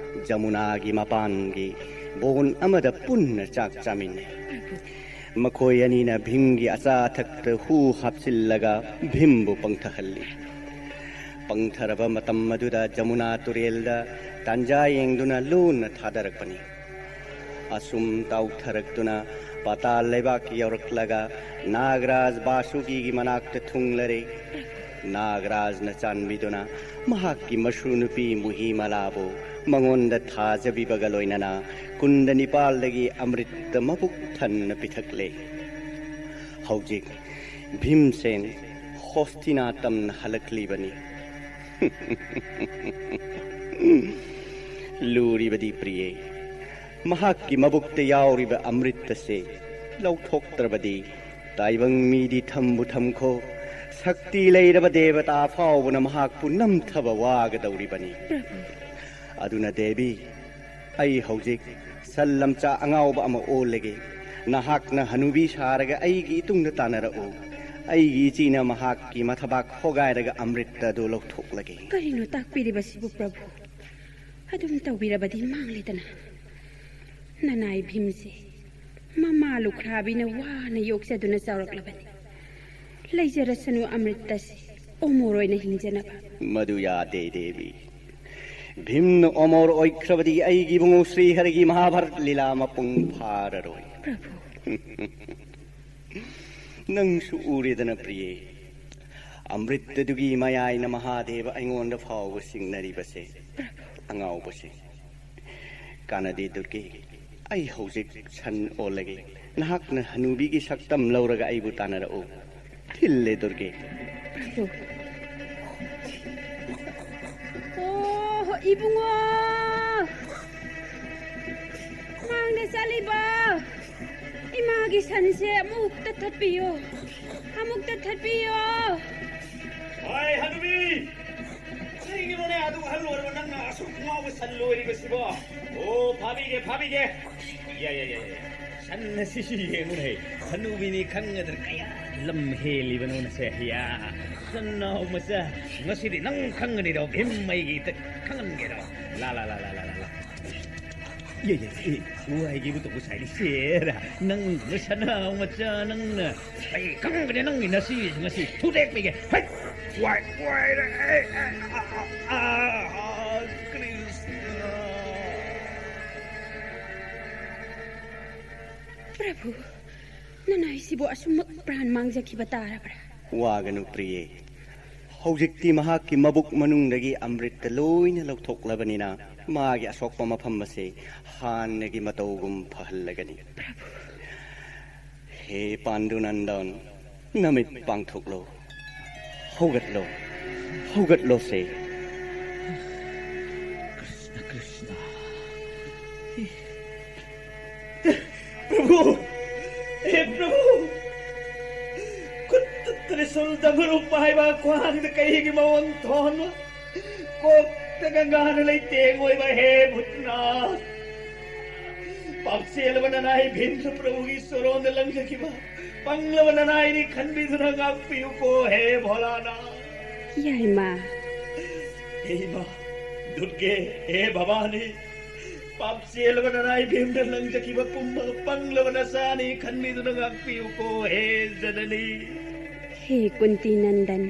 ꯖꯃꯨꯅꯥꯒꯤ ꯃꯄꯥꯟꯒꯤ ꯕꯣꯟ ꯑꯃꯗ ꯄꯨꯟꯅ ꯆꯥꯛ ꯆꯥꯃꯤꯟꯅꯩ꯫ ꯄ꯭ꯔꯚꯨ꯫ ꯃꯈꯣꯏ ꯑꯅꯤꯅ ꯚꯤꯝꯒꯤ ꯑꯆꯥ ꯑꯊꯛꯇ ꯍꯨ ꯍꯥꯞꯆꯤꯜꯂꯒ ꯚꯤꯝꯕꯨ ꯄꯪꯊꯍꯜꯂꯤ꯫ ꯄꯪꯊꯔꯕ ꯃꯇꯝ ꯑꯗꯨꯗ ꯖꯃꯨꯅꯥ ꯇꯨꯔꯦꯜꯗ ꯇꯥꯟꯖꯥ ꯌꯦꯡꯗꯨꯅ ꯂꯣꯟꯅ ꯊꯥꯗꯔꯛꯄꯅꯤ꯫ ꯑꯁꯨꯝ ꯇꯥꯎꯊꯔꯛꯇꯨꯅ ꯄꯥꯇꯥꯜ ꯂꯩꯕꯥꯛ ꯌꯧꯔꯛꯂꯒ ꯅꯥꯒꯔꯥꯖ ꯕꯥꯁꯨꯀꯤꯒꯤ ꯃꯅꯥꯛꯇ ꯊꯨꯡꯂꯔꯦ꯫ ꯅꯥꯒꯔꯥꯖꯅ ꯆꯥꯟꯕꯤꯗꯨꯅ ꯃꯍꯥꯛꯀꯤ ꯃꯁꯨ ꯅꯨꯄꯤ ꯃꯨꯍꯤꯃꯂꯥꯕꯨ ꯃꯉꯣꯟꯗ ꯊꯥꯖꯕꯤꯕꯒ ꯂꯣꯏꯅꯅ ꯀꯨꯟꯗ ꯅꯤꯄꯥꯜꯗꯒꯤ ꯑꯃ꯭ꯔꯤꯠꯇ ꯃꯕꯨꯛ ꯊꯟꯅ ꯄꯤꯊꯛꯂꯦ꯫ ꯍꯧꯖꯤꯛ ꯚꯤꯝꯁꯦꯟ ꯍꯣꯁꯇꯤꯅꯥꯇꯝꯅ ꯍꯜꯂꯛꯂꯤꯕꯅꯤ꯫ ꯂꯨꯔꯤꯕꯗꯤ ꯄ꯭ꯔꯤꯌꯦ, ꯃꯍꯥꯛꯀꯤ ꯃꯕꯨꯛꯇ ꯌꯥꯎꯔꯤꯕ ꯑꯃ꯭ꯔꯤꯠ ꯑꯁꯦ ꯂꯧꯊꯣꯛꯇ꯭ꯔꯕꯗꯤ ꯇꯥꯏꯕꯪ ꯃꯤꯗꯤ ꯊꯝꯕꯨ ꯊꯝꯈꯣ, ꯁꯛꯇꯤ ꯂꯩꯔꯕ ꯗꯦꯕꯇꯥ ꯐꯥꯎꯕꯅ ꯃꯍꯥꯛꯄꯨ ꯅꯝꯊꯕ ꯋꯥꯒꯗꯧꯔꯤꯕꯅꯤ꯫ ꯄ꯭ꯔꯚꯨ꯫ ꯑꯗꯨꯅ ꯗꯦꯕꯤ, ꯑꯩ ꯍꯧꯖꯤꯛ ꯁꯟ ꯂꯝꯆꯥ ꯑꯉꯥꯎꯕ ꯑꯃ ꯑꯣꯜꯂꯒꯦ꯫ ꯅꯍꯥꯛꯅ ꯍꯅꯨꯕꯤ ꯁꯥꯔꯒ ꯑꯩꯒꯤ ꯏꯇꯨꯡꯗ ꯇꯥꯟꯅꯔꯛꯎ꯫ ꯑꯩꯒꯤ ꯏꯆꯦꯅ ꯃꯍꯥꯛꯀꯤ ꯃꯊꯕꯥꯛ ꯍꯣꯒꯥꯏꯔꯒ ꯑꯃ꯭ꯔꯤꯠ ꯑꯗꯨ ꯂꯧꯊꯣꯛꯂꯒꯦ꯫ ꯀꯔꯤꯅꯣ ꯇꯥꯛꯄꯤꯔꯤꯕꯁꯤꯕꯨ, ꯄ꯭ꯔꯚꯨ? ꯑꯗꯨꯝ ꯇꯧꯕꯤꯔꯕꯗꯤ ꯃꯥꯡꯂꯦꯗꯅ꯫ ꯅꯅꯥꯏ ꯚꯤꯝꯁꯦ ꯃꯃꯥ ꯂꯨꯈ꯭ꯔꯥꯕꯤꯅ ꯋꯥꯅ ꯌꯣꯛꯆꯗꯨꯅ ꯆꯥꯎꯔꯛꯂꯕꯅꯤ꯫ ꯂꯩꯖꯔꯁꯅꯨ ꯑꯃ꯭ꯔꯤꯠ ꯑꯁꯤ ꯑꯣꯃꯣꯔ ꯑꯣꯏꯅ ꯍꯤꯡꯖꯅꯕ꯫ ꯃꯗꯨ ꯌꯥꯗꯦ, ꯗꯦꯕꯤ꯫ ꯚꯤꯝꯅ ꯑꯣꯃꯣꯔ ꯑꯣꯏꯈ꯭ꯔꯕꯗꯤ ꯑꯩꯒꯤ ꯏꯕꯨꯡꯉꯣ ꯁ꯭ꯔꯤꯍꯔꯒꯤ ꯃꯍꯥꯚꯥꯔꯠ ꯂꯤꯂꯥ ꯃꯄꯨꯡ ꯐꯥꯔꯔꯣꯏ꯫ ꯄ꯭ꯔꯚꯨ꯫ ꯅꯪꯁꯨ ꯎꯔꯦꯗꯅ, ꯄ꯭ꯔꯤꯌꯦ, ꯑꯃ꯭ꯔꯤꯠ ꯑꯗꯨꯒꯤ ꯃꯌꯥꯏꯅ ꯃꯍꯥꯗꯦꯕ ꯑꯩꯉꯣꯟꯗ ꯐꯥꯎꯕ ꯁꯤꯡꯅꯔꯤꯕꯁꯦ꯫ ꯄ꯭ꯔꯚꯨ꯫ ꯑꯉꯥꯎꯕꯁꯦ꯫ ꯀꯥꯟꯅꯗꯦ, ꯗꯨꯔꯒꯦ꯫ ꯑꯩ ꯍꯧꯖꯤꯛ ꯁꯟ ꯑꯣꯜꯂꯒꯦ꯫ ꯅꯍꯥꯛꯅ ꯍꯅꯨꯕꯤꯒꯤ ꯁꯛꯇꯝ ꯂꯧꯔꯒ ꯑꯩꯕꯨ ꯇꯥꯟꯅꯔꯛꯎ꯫ ꯊꯤꯜꯂꯦ, ꯗꯨꯔꯒꯦ꯫ ꯄ꯭ꯔꯚꯨ꯫ ꯑꯣ, ꯏꯕꯨꯡꯉꯣ! ꯃꯥꯡꯗ ꯆꯠꯂꯤꯕ ꯏꯃꯥꯒꯤ ꯁꯟꯁꯦ ꯑꯃꯨꯛꯇ ꯊꯠꯄꯤꯌꯣ꯫ ꯑꯃꯨꯛꯇ ꯊꯠꯄꯤꯌꯣ꯫ ꯍꯣꯏ, ꯍꯅꯨꯕꯤ! ꯀꯔꯤꯒꯤꯅꯣꯅꯦ ꯑꯗꯨ ꯑꯍꯜ ꯑꯣꯏꯔꯕ ꯅꯪꯅ ꯑꯁꯨꯛ ꯉꯥꯎꯕ ꯁꯟ ꯂꯣꯏꯔꯤꯕꯁꯤꯕꯣ? ꯑꯣ, ꯐꯥꯕꯤꯒꯦ, ꯐꯥꯕꯤꯒꯦ꯫ ꯌꯥ, ꯌꯥ, ꯌꯥ, ꯌꯥ꯫ ꯁꯟ ꯑꯁꯤ ꯌꯦꯡꯉꯨꯅꯦ꯫ ꯍꯅꯨꯕꯤꯅꯤ ꯈꯪꯒꯗ꯭ꯔꯥ? ꯀꯌꯥ ꯂꯝ ꯍꯦꯜꯂꯤꯕꯅꯣ ꯅꯁꯦ? ꯌꯥ, ꯁꯟꯅꯥꯎ ꯃꯆꯥ, ꯉꯁꯤꯗꯤ ꯅꯪ ꯈꯪꯒꯅꯤꯗꯣ, ꯚꯤꯝ ꯑꯩꯒꯤ ꯈꯪꯍꯟꯒꯦꯔꯣ? ꯂꯥ, ꯂꯥ, ꯂꯥ꯫ ꯌꯦ, ꯌꯦ, ꯌꯦ, ꯋꯥꯏꯒꯤꯕꯨ ꯇꯧꯕ ꯁꯥꯏꯅꯤ ꯁꯦꯔꯥ꯫ ꯅꯪ ꯁꯟꯅꯥꯎ ꯃꯆꯥ, ꯅꯪꯅ ꯑꯩ ꯈꯪꯒꯅꯤ ꯅꯪꯒꯤ ꯅꯁꯤ ꯉꯁꯤ ꯊꯨꯗꯦꯛꯄꯤꯒꯦ꯫ ꯍꯩ! ꯋꯥꯏ, ꯋꯥꯏꯔꯦ꯫ ꯑꯩ, ꯑ, ꯑ, ꯑ, ꯑ, ꯑ, ꯀ꯭ꯔꯤꯁꯅ꯫ ꯄ꯭ꯔꯚꯨ, ꯅꯅꯥꯏꯁꯤꯕꯨ ꯑꯁꯨꯝꯃꯛ ꯄ꯭ꯔꯥꯟ ꯃꯥꯡꯖꯈꯤꯕ ꯇꯥꯔꯕ꯭ꯔꯥ? ꯋꯥꯒꯅꯨ, ꯄ꯭ꯔꯤꯌꯦ꯫ ꯍꯧꯖꯤꯛꯇꯤ ꯃꯍꯥꯛꯀꯤ ꯃꯕꯨꯛ ꯃꯅꯨꯡꯗꯒꯤ ꯑꯃ꯭ꯔꯤꯠꯇ ꯂꯣꯏꯅ ꯂꯧꯊꯣꯛꯂꯕꯅꯤꯅ, ꯃꯥꯒꯤ ꯑꯁꯣꯛꯄ ꯃꯐꯝ ꯑꯁꯤ ꯍꯥꯟꯅꯒꯤ ꯃꯇꯧꯒꯨꯝ ꯐꯍꯜꯂꯒꯅꯤ꯫ ꯄ꯭ꯔꯚꯨ꯫ ꯍꯦ ꯄꯥꯟꯗꯨꯅꯟꯗꯟ, ꯅꯃꯤꯠ ꯄꯥꯡꯊꯣꯛꯂꯣ꯫ ꯍꯧꯒꯠꯂꯣ꯫ ꯍꯧꯒꯠꯂꯣꯁꯦ꯫ ꯀ꯭ꯔꯤꯁꯅ, ꯀ꯭ꯔꯤꯁꯅ꯫ ꯄ꯭ꯔꯚꯨ! ꯍꯦ ꯄ꯭ꯔꯚꯨ! ꯈꯨꯠꯇ ꯇ꯭ꯔꯤꯁꯨꯜ ꯗꯃꯔꯨ ꯄꯥꯏꯕ, ꯈ꯭ꯋꯥꯡꯗ ꯀꯩꯒꯤ ꯃꯑꯣꯟ ꯊꯣꯟꯕ, ꯀꯣꯛꯇ ꯒꯪꯒꯥꯅ ꯂꯩꯇꯦꯡ ꯑꯣꯏꯕ, ꯍꯦ ꯚꯨꯠꯅꯥꯊ! ꯄꯥꯞꯆꯦꯜꯂꯕ ꯅꯅꯥꯏ ꯚꯤꯝꯅ ꯄ꯭ꯔꯚꯨꯒꯤ ꯁꯣꯔꯣꯟꯗ ꯂꯪꯖꯈꯤꯕ ꯄꯪꯂꯕ ꯅꯅꯥꯏꯅꯤ ꯈꯟꯕꯤꯗꯨꯅ ꯉꯥꯛꯄꯤꯌꯨꯀꯣ, ꯍꯦ ꯚꯣꯂꯥꯅꯥꯊ꯫ ꯌꯥꯏꯃ꯫ ꯍꯦ ꯏꯃꯥ ꯗꯨꯔꯒꯦ, ꯍꯦ ꯚꯕꯥꯅꯤ, ꯄꯥꯞ ꯆꯦꯜꯂꯕ ꯅꯅꯥꯏ ꯏꯕꯦꯝꯅ ꯂꯪꯖꯈꯤꯕ ꯄꯨꯝꯕ ꯄꯪꯂꯕ ꯅꯆꯥꯅꯤ ꯈꯟꯕꯤꯗꯨꯅ ꯉꯥꯛꯄꯤꯌꯨꯀꯣ, ꯍꯦ ꯖꯅꯅꯤ꯫ ꯍꯦ ꯀꯨꯟꯇꯤ ꯅꯟꯗꯟ,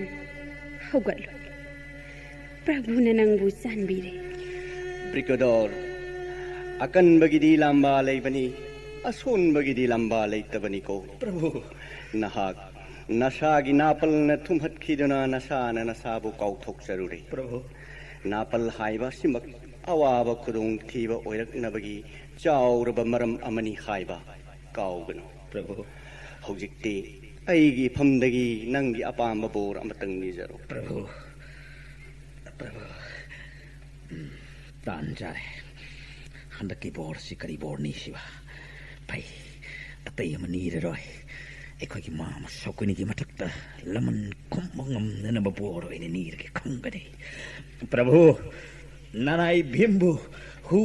ꯍꯧꯒꯠꯂꯨ꯫ ꯄ꯭ꯔꯚꯨꯅ ꯅꯪꯕꯨ ꯆꯥꯟꯕꯤꯔꯦ꯫ ꯕ꯭ꯔꯤꯀꯗꯣꯔ, ꯑꯀꯟꯕꯒꯤꯗꯤ ꯂꯥꯝꯕꯥ ꯂꯩꯕꯅꯤ, ꯑꯁꯣꯟꯕꯒꯤꯗꯤ ꯂꯥꯝꯕꯥ ꯂꯩꯇꯕꯅꯤꯀꯣ꯫ ꯄ꯭ꯔꯚꯨ꯫ ꯅꯍꯥꯛ ꯅꯁꯥꯒꯤ ꯅꯥꯄꯜꯅ ꯊꯨꯝꯍꯠꯈꯤꯗꯨꯅ ꯅꯁꯥꯅ ꯅꯁꯥꯕꯨ ꯀꯥꯎꯊꯣꯛꯆꯔꯨꯔꯦ꯫ ꯄ꯭ꯔꯚꯨ꯫ ꯅꯥꯄꯜ ꯍꯥꯏꯕ ꯑꯁꯤꯃꯛ ꯑꯋꯥꯕ ꯈꯨꯗꯣꯡꯊꯤꯕ ꯑꯣꯏꯔꯛꯅꯕꯒꯤ ꯆꯥꯎꯔꯕ ꯃꯔꯝ ꯑꯃꯅꯤ ꯍꯥꯏꯕ ꯀꯥꯎꯒꯅꯨ꯫ ꯄ꯭ꯔꯚꯨ꯫ ꯍꯧꯖꯤꯛꯇꯤ ꯑꯩꯒꯤ ꯏꯐꯝꯗꯒꯤ ꯅꯪꯒꯤ ꯑꯄꯥꯝꯕ ꯕꯣꯔ ꯑꯃꯇꯪ ꯅꯤꯖꯔꯣ꯫ ꯄ꯭ꯔꯚꯨ, ꯄ꯭ꯔꯚꯨ, ꯎꯝ, ꯇꯥꯟ ꯆꯥꯔꯦ꯫ ꯍꯟꯗꯛꯀꯤ ꯕꯣꯔꯁꯤ ꯀꯔꯤ ꯕꯣꯔꯅꯤ ꯁꯤꯕ? ꯐꯩ, ꯑꯇꯩ ꯑꯃ ꯅꯤꯔꯔꯣꯏ꯫ ꯑꯩꯈꯣꯏꯒꯤ ꯃꯥꯃ ꯁꯧꯀꯅꯤꯒꯤ ꯃꯊꯛꯇ ꯂꯃꯟ ꯈꯨꯝꯕ ꯉꯝꯅꯅꯕ ꯕꯣꯔ ꯑꯣꯏꯅ ꯅꯤꯔꯒꯦ ꯈꯪꯒꯅꯤ꯫ ꯄ꯭ꯔꯚꯨ, ꯅꯅꯥꯏ ꯚꯤꯝꯕꯨ ꯍꯨ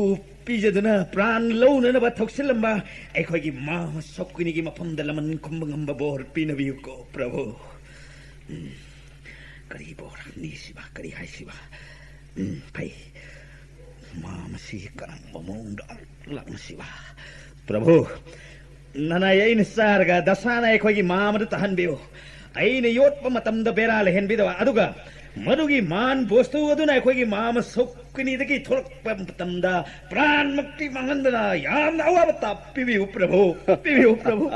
ꯄꯤꯖꯗꯨꯅ ꯄ꯭ꯔꯥꯟ ꯂꯧꯅꯅꯕ ꯊꯧꯁꯤꯜꯂꯝꯕ ꯑꯩꯈꯣꯏꯒꯤ ꯃꯥꯃ ꯁꯧꯀꯅꯤꯒꯤ ꯃꯐꯝꯗ ꯂꯃꯟ ꯈꯨꯝꯕ ꯉꯝꯕ ꯕꯣꯔ ꯄꯤꯅꯕꯤꯌꯨꯀꯣ, ꯄ꯭ꯔꯚꯨ꯫ ꯎꯝ, ꯀꯔꯤ ꯕꯣꯔꯅꯤ ꯁꯤꯕ? ꯀꯔꯤ ꯍꯥꯏꯁꯤꯕ? ꯎꯝ, ꯐꯩ꯫ ꯃꯥꯃꯁꯤ ꯀꯔꯝꯕ ꯃꯑꯣꯡꯗ ꯂꯥꯛꯅꯁꯤꯕ? ꯄ꯭ꯔꯚꯨ, ꯅꯅꯥꯏ ꯑꯩꯅ ꯆꯥꯔꯒ ꯗꯁꯥꯅ ꯑꯩꯈꯣꯏꯒꯤ ꯃꯥꯃꯗ ꯇꯥꯍꯟꯕꯤꯌꯨ꯫ ꯑꯩꯅ ꯌꯣꯠꯄ ꯃꯇꯝꯗ ꯕꯦꯔꯥ ꯂꯩꯍꯟꯕꯤꯗꯕ, ꯑꯗꯨꯒ ꯃꯗꯨꯒꯤ ꯃꯥꯟ ꯕꯣꯁꯇꯨ ꯑꯗꯨꯅ ꯑꯩꯈꯣꯏꯒꯤ ꯃꯥꯃ ꯁꯧꯀꯅꯤꯗꯒꯤ ꯊꯣꯛꯂꯛꯄ ꯃꯇꯝꯗ ꯄ꯭ꯔꯥꯟꯃꯛꯇꯤ ꯃꯥꯡꯍꯟꯗꯅ ꯌꯥꯝꯅ ꯑꯋꯥꯕ ꯇꯥꯕ ꯄꯤꯕꯤꯌꯨ ꯄ꯭ꯔꯚꯨ, ꯄꯤꯕꯤꯌꯨ ꯄ꯭ꯔꯚꯨ꯫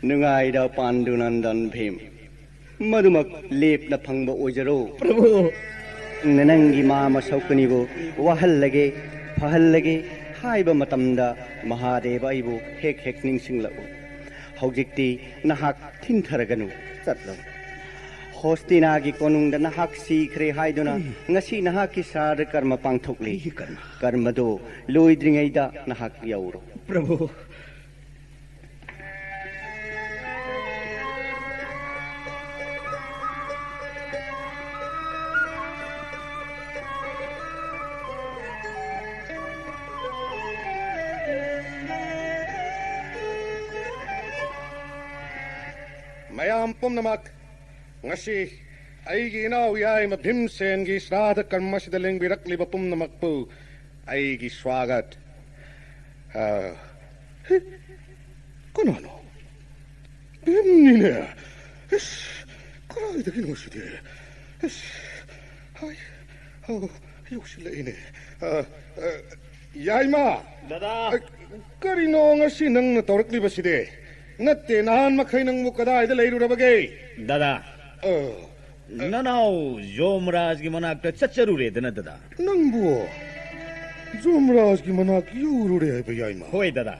ꯅꯨꯡꯉꯥꯏꯗ ꯄꯥꯟꯗꯨ ꯅꯟꯗꯟ ꯚꯤꯝ꯫ ꯃꯗꯨꯃꯛ ꯂꯦꯞꯅ ꯐꯪꯕ ꯑꯣꯏꯖꯔꯣ꯫ ꯄ꯭ꯔꯚꯨ꯫ ꯅꯪꯒꯤ ꯃꯥꯃ ꯁꯧꯀꯅꯤꯕꯨ ꯋꯥꯍꯜꯂꯒꯦ, ꯐꯍꯜꯂꯒꯦ ꯍꯥꯏꯕ ꯃꯇꯝꯗ ꯃꯍꯥꯗꯦꯕ ꯑꯩꯕꯨ ꯍꯦꯛ ꯍꯦꯛ ꯅꯤꯡꯁꯤꯡꯂꯛꯎ꯫ ꯍꯧꯖꯤꯛꯇꯤ ꯅꯍꯥꯛ ꯊꯤꯟꯊꯔꯒꯅꯨ, ꯆꯠꯂꯣ꯫ ꯍꯣꯁꯇꯤꯅꯥꯒꯤ ꯀꯣꯅꯨꯡꯗ ꯅꯍꯥꯛ ꯁꯤꯈ꯭ꯔꯦ ꯍꯥꯏꯗꯨꯅ ꯉꯁꯤ ꯅꯍꯥꯛꯀꯤ ꯁ꯭ꯔꯥꯗ ꯀꯔꯃ ꯄꯥꯡꯊꯣꯛꯂꯤ꯫ ꯀꯔꯃ꯫ ꯀꯔꯃꯗꯨ ꯂꯣꯏꯗ꯭ꯔꯤꯉꯩꯗ ꯅꯍꯥꯛ ꯌꯧꯔꯣ꯫ ꯄ꯭ꯔꯚꯨ꯫ ꯄꯨꯝꯅꯃꯛ, ꯉꯁꯤ ꯑꯩꯒꯤ ꯏꯅꯥꯎ ꯌꯥꯏꯃ ꯚꯤꯝꯁꯦꯟꯒꯤ ꯁ꯭ꯔꯥꯗ ꯀꯔꯃ ꯑꯁꯤꯗ ꯂꯦꯡꯕꯤꯔꯛꯂꯤꯕ ꯄꯨꯝꯅꯃꯛꯄꯨ ꯑꯩꯒꯤ ꯁ꯭ꯋꯥꯒꯠ꯫ ꯑ, ꯍꯦ, ꯀꯅꯥꯅꯣ? ꯚꯤꯝꯅꯤꯅꯦ꯫ ꯏꯁ, ꯀꯗꯥꯏꯗꯒꯤꯅꯣ ꯁꯤꯗꯤ? ꯏꯁ, ꯍꯥꯏ, ꯑꯧ, ꯌꯧꯁꯤꯜꯂꯛꯏꯅꯦ꯫ ꯑ, ꯑ, ꯌꯥꯏꯃ! ꯗꯗꯥ! ꯑ, ꯀꯔꯤꯅꯣ ꯉꯁꯤ ꯅꯪꯅ ꯇꯧꯔꯛꯂꯤꯕꯁꯤꯗꯤ? ꯅꯠꯇꯦ, ꯅꯍꯥꯟ ꯃꯈꯩ ꯅꯪꯕꯨ ꯀꯗꯥꯏꯗ ꯂꯩꯔꯨꯔꯕꯒꯦ? ꯗꯗꯥ, ꯑ, ꯅꯅꯥꯎ ꯖꯣꯃꯔꯥꯖꯒꯤ ꯃꯅꯥꯛꯇ ꯆꯠꯆꯔꯨꯔꯦꯗꯅ, ꯗꯗꯥ꯫ ꯅꯪꯕꯨ ꯖꯣꯃꯔꯥꯖꯒꯤ ꯃꯅꯥꯛ ꯌꯧꯔꯨꯔꯦ ꯍꯥꯏꯕ, ꯌꯥꯏꯃ? ꯍꯣꯏ, ꯗꯗꯥ꯫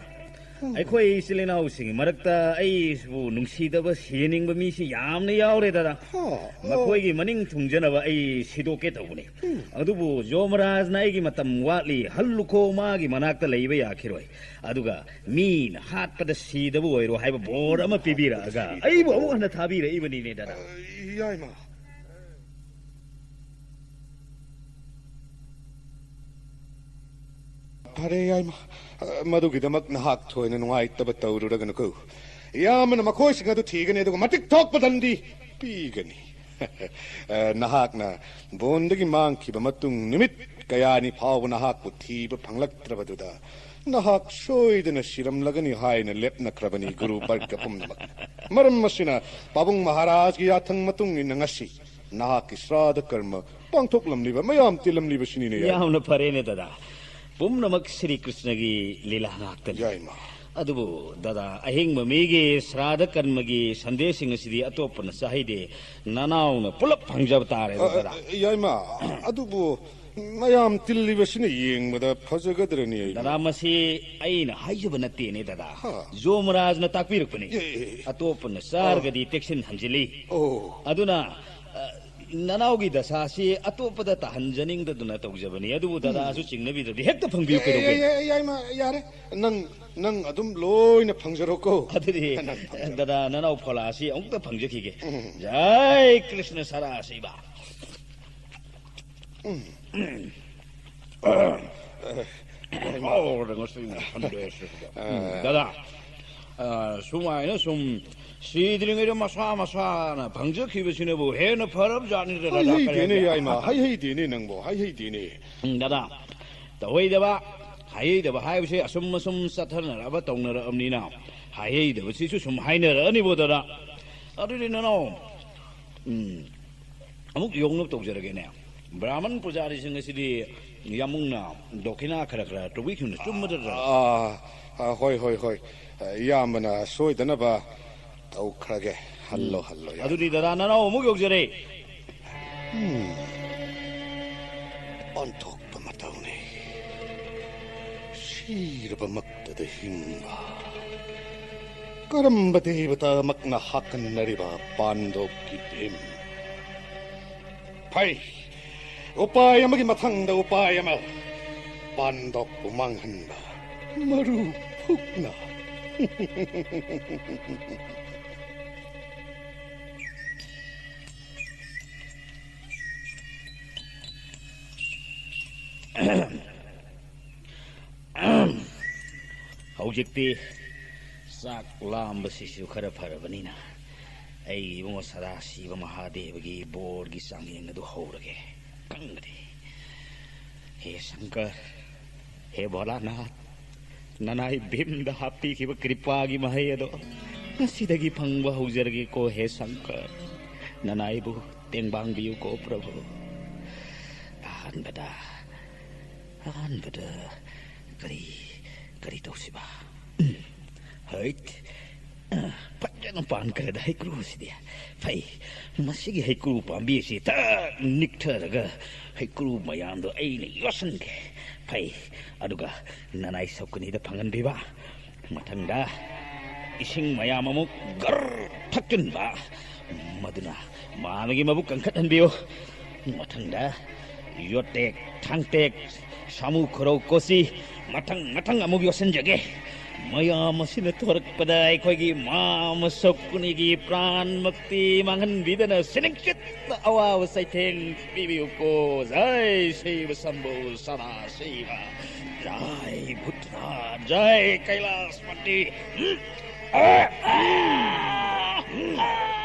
ꯑꯩꯈꯣꯏ ꯏꯆꯤꯜ ꯏꯅꯥꯎꯁꯤꯡꯒꯤ ꯃꯔꯛꯇ ꯑꯩꯕꯨ ꯅꯨꯡꯁꯤꯗꯕ, ꯁꯤꯍꯟꯅꯤꯡꯕ ꯃꯤꯁꯤ ꯌꯥꯝꯅ ꯌꯥꯎꯔꯦ, ꯗꯗꯥ꯫ ꯍꯥ, ꯑꯣ꯫ ꯃꯈꯣꯏꯒꯤ ꯃꯅꯤꯡ ꯊꯨꯡꯖꯅꯕ ꯑꯩ ꯁꯤꯗꯣꯛꯀꯦ ꯇꯧꯕꯅꯤ꯫ ꯎꯝ꯫ ꯑꯗꯨꯕꯨ ꯖꯣꯃꯔꯥꯖꯅ ꯑꯩꯒꯤ ꯃꯇꯝ ꯋꯥꯠꯂꯤ, ꯍꯜꯂꯨꯈꯣ, ꯃꯥꯒꯤ ꯃꯅꯥꯛꯇ ꯂꯩꯕ ꯌꯥꯈꯤꯔꯣꯏ꯫ ꯑꯗꯨꯒ ꯃꯤꯅ ꯍꯥꯠꯄꯗ ꯁꯤꯗꯕ ꯑꯣꯏꯔꯣ ꯍꯥꯏꯕ ꯕꯣꯔ ꯑꯃ ꯄꯤꯕꯤꯔꯛꯑꯒ ꯑꯩꯕꯨ ꯑꯃꯨꯛ ꯍꯟꯅ ꯊꯥꯕꯤꯔꯛꯏꯕꯅꯤꯅꯦ, ꯗꯗꯥ꯫ ꯑ, ꯌꯥꯏꯃ꯫ ꯐꯔꯦ, ꯌꯥꯏꯃ꯫ ꯑ, ꯃꯗꯨꯒꯤꯗꯃꯛ ꯅꯍꯥꯛ ꯊꯣꯏꯅ ꯅꯨꯡꯉꯥꯏꯇꯕ ꯇꯧꯔꯨꯔꯒꯅꯨꯀꯣ꯫ ꯏꯌꯥꯝꯕꯅ ꯃꯈꯣꯏꯁꯤꯡ ꯑꯗꯨ ꯊꯤꯒꯅꯤ, ꯑꯗꯨꯒ ꯃꯇꯤꯛ ꯊꯣꯛꯄ ꯗꯟꯗꯤ ꯄꯤꯒꯅꯤ꯫ ꯑ, ꯅꯍꯥꯛꯅ ꯕꯣꯟꯗꯒꯤ ꯃꯥꯡꯈꯤꯕ ꯃꯇꯨꯡ ꯅꯨꯃꯤꯠ ꯀꯌꯥꯅꯤ ꯐꯥꯎꯕ ꯅꯍꯥꯛꯄꯨ ꯊꯤꯕ ꯐꯪꯂꯛꯇ꯭ꯔꯕꯗꯨꯗ, ꯅꯍꯥꯛ ꯁꯣꯏꯗꯅ ꯁꯤꯔꯝꯂꯒꯅꯤ ꯍꯥꯏꯅ ꯂꯦꯞꯅꯈ꯭ꯔꯕꯅꯤ ꯒꯨꯔꯨ ꯕꯔꯒ ꯄꯨꯝꯅꯃꯛ꯫ ꯃꯔꯝ ꯑꯁꯤꯅ, ꯄꯥꯕꯨꯡ ꯃꯍꯥꯔꯥꯖꯒꯤ ꯌꯥꯊꯪ ꯃꯇꯨꯡ ꯏꯟꯅ ꯉꯁꯤ ꯅꯍꯥꯛꯀꯤ ꯁ꯭ꯔꯥꯗ ꯀꯔꯃ ꯄꯥꯡꯊꯣꯛꯂꯝꯂꯤꯕ, ꯃꯌꯥꯝ ꯇꯤꯜꯂꯝꯂꯤꯕꯁꯤꯅꯤꯅꯦ, ꯌꯥꯏꯃ꯫ ꯌꯥꯝꯅ ꯐꯔꯦꯅꯦ, ꯗꯗꯥ꯫ ꯄꯨꯝꯅꯃꯛ ꯁ꯭ꯔꯤ ꯀ꯭ꯔꯤꯁꯅꯒꯤ ꯂꯤꯂꯥ ꯉꯥꯛꯇꯅꯤ꯫ ꯌꯥꯏꯃ꯫ ꯑꯗꯨꯕꯨ, ꯗꯗꯥ, ꯑꯍꯤꯡꯕ ꯃꯤꯒꯤ ꯁ꯭ꯔꯥꯗ ꯀꯔꯃꯒꯤ ꯁꯟꯗꯦꯁꯁꯤꯡ ꯑꯁꯤꯗꯤ ꯑꯇꯣꯞꯄꯅ ꯆꯥꯍꯩꯗꯦ꯫ ꯅꯅꯥꯎꯅ ꯄꯨꯂꯞ ꯐꯪꯖꯕ ꯇꯥꯔꯦ, ꯑ, ꯗꯗꯥ꯫ ꯑ, ꯌꯥꯏꯃ, ꯑꯗꯨꯕꯨ ꯃꯌꯥꯝ ꯇꯤꯜꯂꯤꯕꯁꯤꯅ ꯌꯦꯡꯕꯗ ꯐꯖꯒꯗ꯭ꯔꯅꯤ, ꯌꯥꯏꯃ? ꯗꯗꯥ, ꯃꯁꯤ ꯑꯩꯅ ꯍꯥꯏꯖꯕ ꯅꯠꯇꯦꯅꯦ, ꯗꯗꯥ꯫ ꯍꯥ꯫ ꯖꯣꯃꯔꯥꯖꯅ ꯇꯥꯛꯄꯤꯔꯛꯄꯅꯤ꯫ ꯑꯦ, ꯑꯦ, ꯑꯦ꯫ ꯑꯇꯣꯞꯄꯅ ꯆꯥꯔꯒꯗꯤ ꯑ꯫ ꯇꯦꯛꯁꯤꯟ ꯍꯟꯖꯤꯜꯂꯤ꯫ ꯑꯣ꯫ ꯑꯗꯨꯅ, ꯑ, ꯅꯅꯥꯎꯒꯤ ꯗꯁꯥꯁꯤ ꯑꯇꯣꯞꯄꯗ ꯇꯥꯍꯟꯖꯅꯤꯡꯗꯗꯨꯅ ꯇꯧꯖꯕꯅꯤ꯫ ꯑꯗꯨꯕꯨ ꯗꯗꯥꯁꯨ ꯎꯝ꯫ ꯆꯤꯡꯅꯕꯤꯗ꯭ꯔꯗꯤ ꯍꯦꯛꯇ ꯐꯪꯕꯤꯌꯨ, ꯑꯦ, ꯑꯦ, ꯀꯩꯗꯧꯒꯦ? ꯑꯦ, ꯑꯦ, ꯌꯥꯏꯃ, ꯌꯥꯔꯦ꯫ ꯅꯪ, ꯅꯪ ꯑꯗꯨꯝ ꯂꯣꯏꯅ ꯐꯪꯖꯔꯣꯀꯣ꯫ ꯑꯗꯨꯗꯤ, ꯅꯪ ꯐꯪꯖꯔꯣ꯫ ꯗꯗꯥ, ꯅꯅꯥꯎ ꯐꯣꯂꯥꯁꯤ ꯑꯃꯨꯛꯇ ꯐꯪꯖꯈꯤꯒꯦ꯫ ꯎꯝ꯫ ꯖꯥꯏ ꯀ꯭ꯔꯤꯁꯅ ꯁꯗꯥꯁꯤꯕ꯫ ꯎꯝ꯫ ꯎꯝ꯫ ꯑꯣ, ꯉꯁꯤ ꯁꯟꯗꯦꯁꯤꯗ꯫ ꯎꯝ, ꯗꯗꯥ, ꯑ, ꯁꯨꯃꯥꯏꯅ ꯁꯨꯝ ꯁꯤꯗ꯭ꯔꯤꯉꯩꯗ ꯃꯁꯥ ꯃꯁꯥꯅ ꯐꯪꯖꯈꯤꯕꯁꯤꯅꯕꯨ ꯍꯦꯟꯅ ꯐꯔꯕ ꯖꯥꯠꯅꯤꯗ, ꯗꯗꯥ꯫ ꯀꯔꯤ ꯍꯩꯍꯩꯗꯦꯅꯦ, ꯍꯥꯏꯒꯦ? ꯌꯥꯏꯃ, ꯍꯩꯍꯩꯗꯦꯅꯦ ꯅꯪꯕꯣ, ꯍꯩꯍꯩꯗꯦꯅꯦ꯫ ꯎꯝ, ꯗꯗꯥ, ꯇꯧꯍꯩꯗꯕ, ꯍꯩꯍꯩꯗꯕ ꯍꯥꯏꯕꯁꯦ ꯑꯁꯨꯝ ꯑꯁꯨꯝ ꯆꯠꯊꯅꯔꯛꯑꯕ, ꯇꯧꯅꯔꯛꯑꯕꯅꯤꯅ, ꯍꯩꯍꯩꯗꯕꯁꯤꯁꯨ ꯁꯨꯝ ꯍꯥꯏꯅꯔꯛꯑꯅꯤꯕꯣ, ꯗꯗꯥ꯫ ꯑꯗꯨꯗꯤ ꯅꯅꯥꯎ, ꯎꯝ, ꯑꯃꯨꯛ ꯌꯧꯅꯕ ꯇꯧꯖꯔꯒꯦꯅꯦ꯫ ꯕ꯭ꯔꯥꯍꯃꯟ ꯄꯨꯖꯥꯔꯤꯁꯤꯡ ꯑꯁꯤꯗꯤ ꯌꯥꯝꯕꯨꯡꯅ ꯗꯣꯈꯤꯅꯥ ꯈꯔ ꯈꯔ ꯇꯧꯕꯤꯈꯤꯕꯅ ꯆꯨꯝꯕꯗ? ꯑꯥ, ꯑꯥ, ꯍꯣꯏ, ꯍꯣꯏ, ꯍꯣꯏ꯫ ꯏꯌꯥꯝꯕꯅ ꯁꯣꯏꯗꯅꯕ ꯇꯧꯈ꯭ꯔꯒꯦ꯫ ꯍꯜꯂꯣ, ꯎꯝ꯫ ꯍꯜꯂꯣ, ꯏꯌꯥꯝꯕ꯫ ꯑꯗꯨꯗꯤ ꯗꯗꯥ, ꯅꯅꯥꯎ ꯑꯃꯨꯛ ꯌꯧꯖꯔꯦ꯫ ꯎꯝ꯫ ꯑꯣꯟꯊꯣꯛꯄ ꯃꯇꯧꯅꯤ꯫ ꯁꯤꯔꯕꯃꯛꯇꯗ ꯍꯤꯡꯕ꯫ ꯀꯔꯝꯕ ꯗꯦꯕꯇꯥꯃꯛꯅ ꯍꯥꯀꯟꯅꯔꯤꯕ ꯄꯥꯟꯗꯣꯞꯀꯤ ꯚꯤꯝ? ꯐꯩ꯫ ꯎꯄꯥꯏ ꯑꯃꯒꯤ ꯃꯊꯪꯗ ꯎꯄꯥꯏ ꯑꯃ꯫ ꯄꯥꯟꯗꯣꯞꯄꯨ ꯃꯥꯡꯍꯟꯕ꯫ ꯃꯔꯨ ꯐꯨꯛꯅ꯫ ꯍꯧꯖꯤꯛꯇꯤ ꯆꯥꯛ ꯂꯥꯝꯕꯁꯤꯁꯨ ꯈꯔ ꯐꯔꯕꯅꯤꯅ, ꯑꯩ ꯏꯕꯨꯡꯉꯣ ꯁꯗꯥꯁꯤꯕ ꯃꯍꯥꯗꯦꯕꯒꯤ ꯕꯣꯔꯒꯤ ꯆꯥꯡꯌꯦꯡ ꯑꯗꯨ ꯍꯧꯔꯒꯦ꯫ ꯈꯪꯗꯦ꯫ ꯍꯦ ꯁꯪꯀꯔ, ꯍꯦ ꯚꯣꯂꯥꯅꯥꯊ, ꯅꯅꯥꯏ ꯚꯤꯝꯗ ꯍꯥꯞꯄꯤꯈꯤꯕ ꯀ꯭ꯔꯤꯄꯥꯒꯤ ꯃꯍꯩ ꯑꯗꯣ ꯉꯁꯤꯗꯒꯤ ꯐꯪꯕ ꯍꯧꯖꯔꯒꯦꯀꯣ, ꯍꯦ ꯁꯪꯀꯔ꯫ ꯅꯅꯥꯏꯕꯨ ꯇꯦꯡꯕꯥꯡꯕꯤꯌꯨꯀꯣ, ꯄ꯭ꯔꯚꯨ꯫ ꯑꯍꯥꯟꯕꯗ, ꯑꯍꯥꯟꯕꯗ ꯀꯔꯤ, ꯀꯔꯤ ꯇꯧꯁꯤꯕ? ꯎꯝ, ꯍꯩꯠ, ꯑ, ꯐꯖꯅ ꯄꯥꯟꯈ꯭ꯔꯦꯗ ꯍꯩꯀ꯭ꯔꯨ ꯑꯁꯤꯗꯤ꯫ ꯐꯩ, ꯃꯁꯤꯒꯤ ꯍꯩꯀ꯭ꯔꯨ ꯄꯥꯝꯕꯤ ꯑꯁꯤ ꯊꯛ ꯅꯤꯛꯊꯔꯒ ꯍꯩꯀ꯭ꯔꯨ ꯃꯌꯥꯝꯗꯣ ꯑꯩꯅ ꯌꯣꯠꯁꯤꯟꯒꯦ꯫ ꯐꯩ, ꯑꯗꯨꯒ ꯅꯅꯥꯏ ꯁꯧꯀꯅꯤꯗ ꯐꯪꯍꯟꯕꯤꯕ꯫ ꯃꯊꯪꯗ ꯏꯁꯤꯡ ꯃꯌꯥꯝ ꯑꯃꯨꯛ ꯒꯔ ꯊꯛꯆꯤꯟꯕ, ꯃꯗꯨꯅ ꯃꯥ ꯑꯃꯒꯤ ꯃꯕꯨꯛ ꯀꯟꯈꯠꯍꯟꯕꯤꯌꯨ꯫ ꯃꯊꯪꯗ ꯌꯣꯠꯇꯦꯛ, ꯊꯥꯡꯇꯦꯛ, ꯁꯥꯃꯨ ꯈꯣꯔꯧ ꯀꯣꯆꯤ, ꯃꯊꯪ ꯃꯊꯪ ꯑꯃꯨꯛ ꯌꯣꯠꯁꯤꯟꯖꯒꯦ꯫ ꯃꯌꯥꯝ ꯑꯁꯤꯅ ꯊꯣꯔꯛꯄꯗ ꯑꯩꯈꯣꯏꯒꯤ ꯃꯥ ꯑꯃ ꯁꯧꯀꯅꯤꯒꯤ ꯄ꯭ꯔꯥꯟꯃꯛꯇꯤ ꯃꯥꯡꯍꯟꯕꯤꯗꯅ ꯁꯤꯅꯤꯡꯆꯤꯠ ꯑꯋꯥꯕ ꯆꯩꯊꯦꯡ ꯄꯤꯕꯤꯌꯨꯀꯣ꯫ ꯖꯥꯏ ꯁꯤꯕ ꯁꯝꯚꯨ ꯁꯗꯥ ꯁꯤꯕ꯫ ꯖꯥꯏ ꯚꯨꯠꯅꯥꯊ꯫ ꯖꯥꯏ ꯀꯩꯂꯥꯁꯄꯇꯤ꯫ ꯎꯝ꯫ ꯑ, ꯎꯝ꯫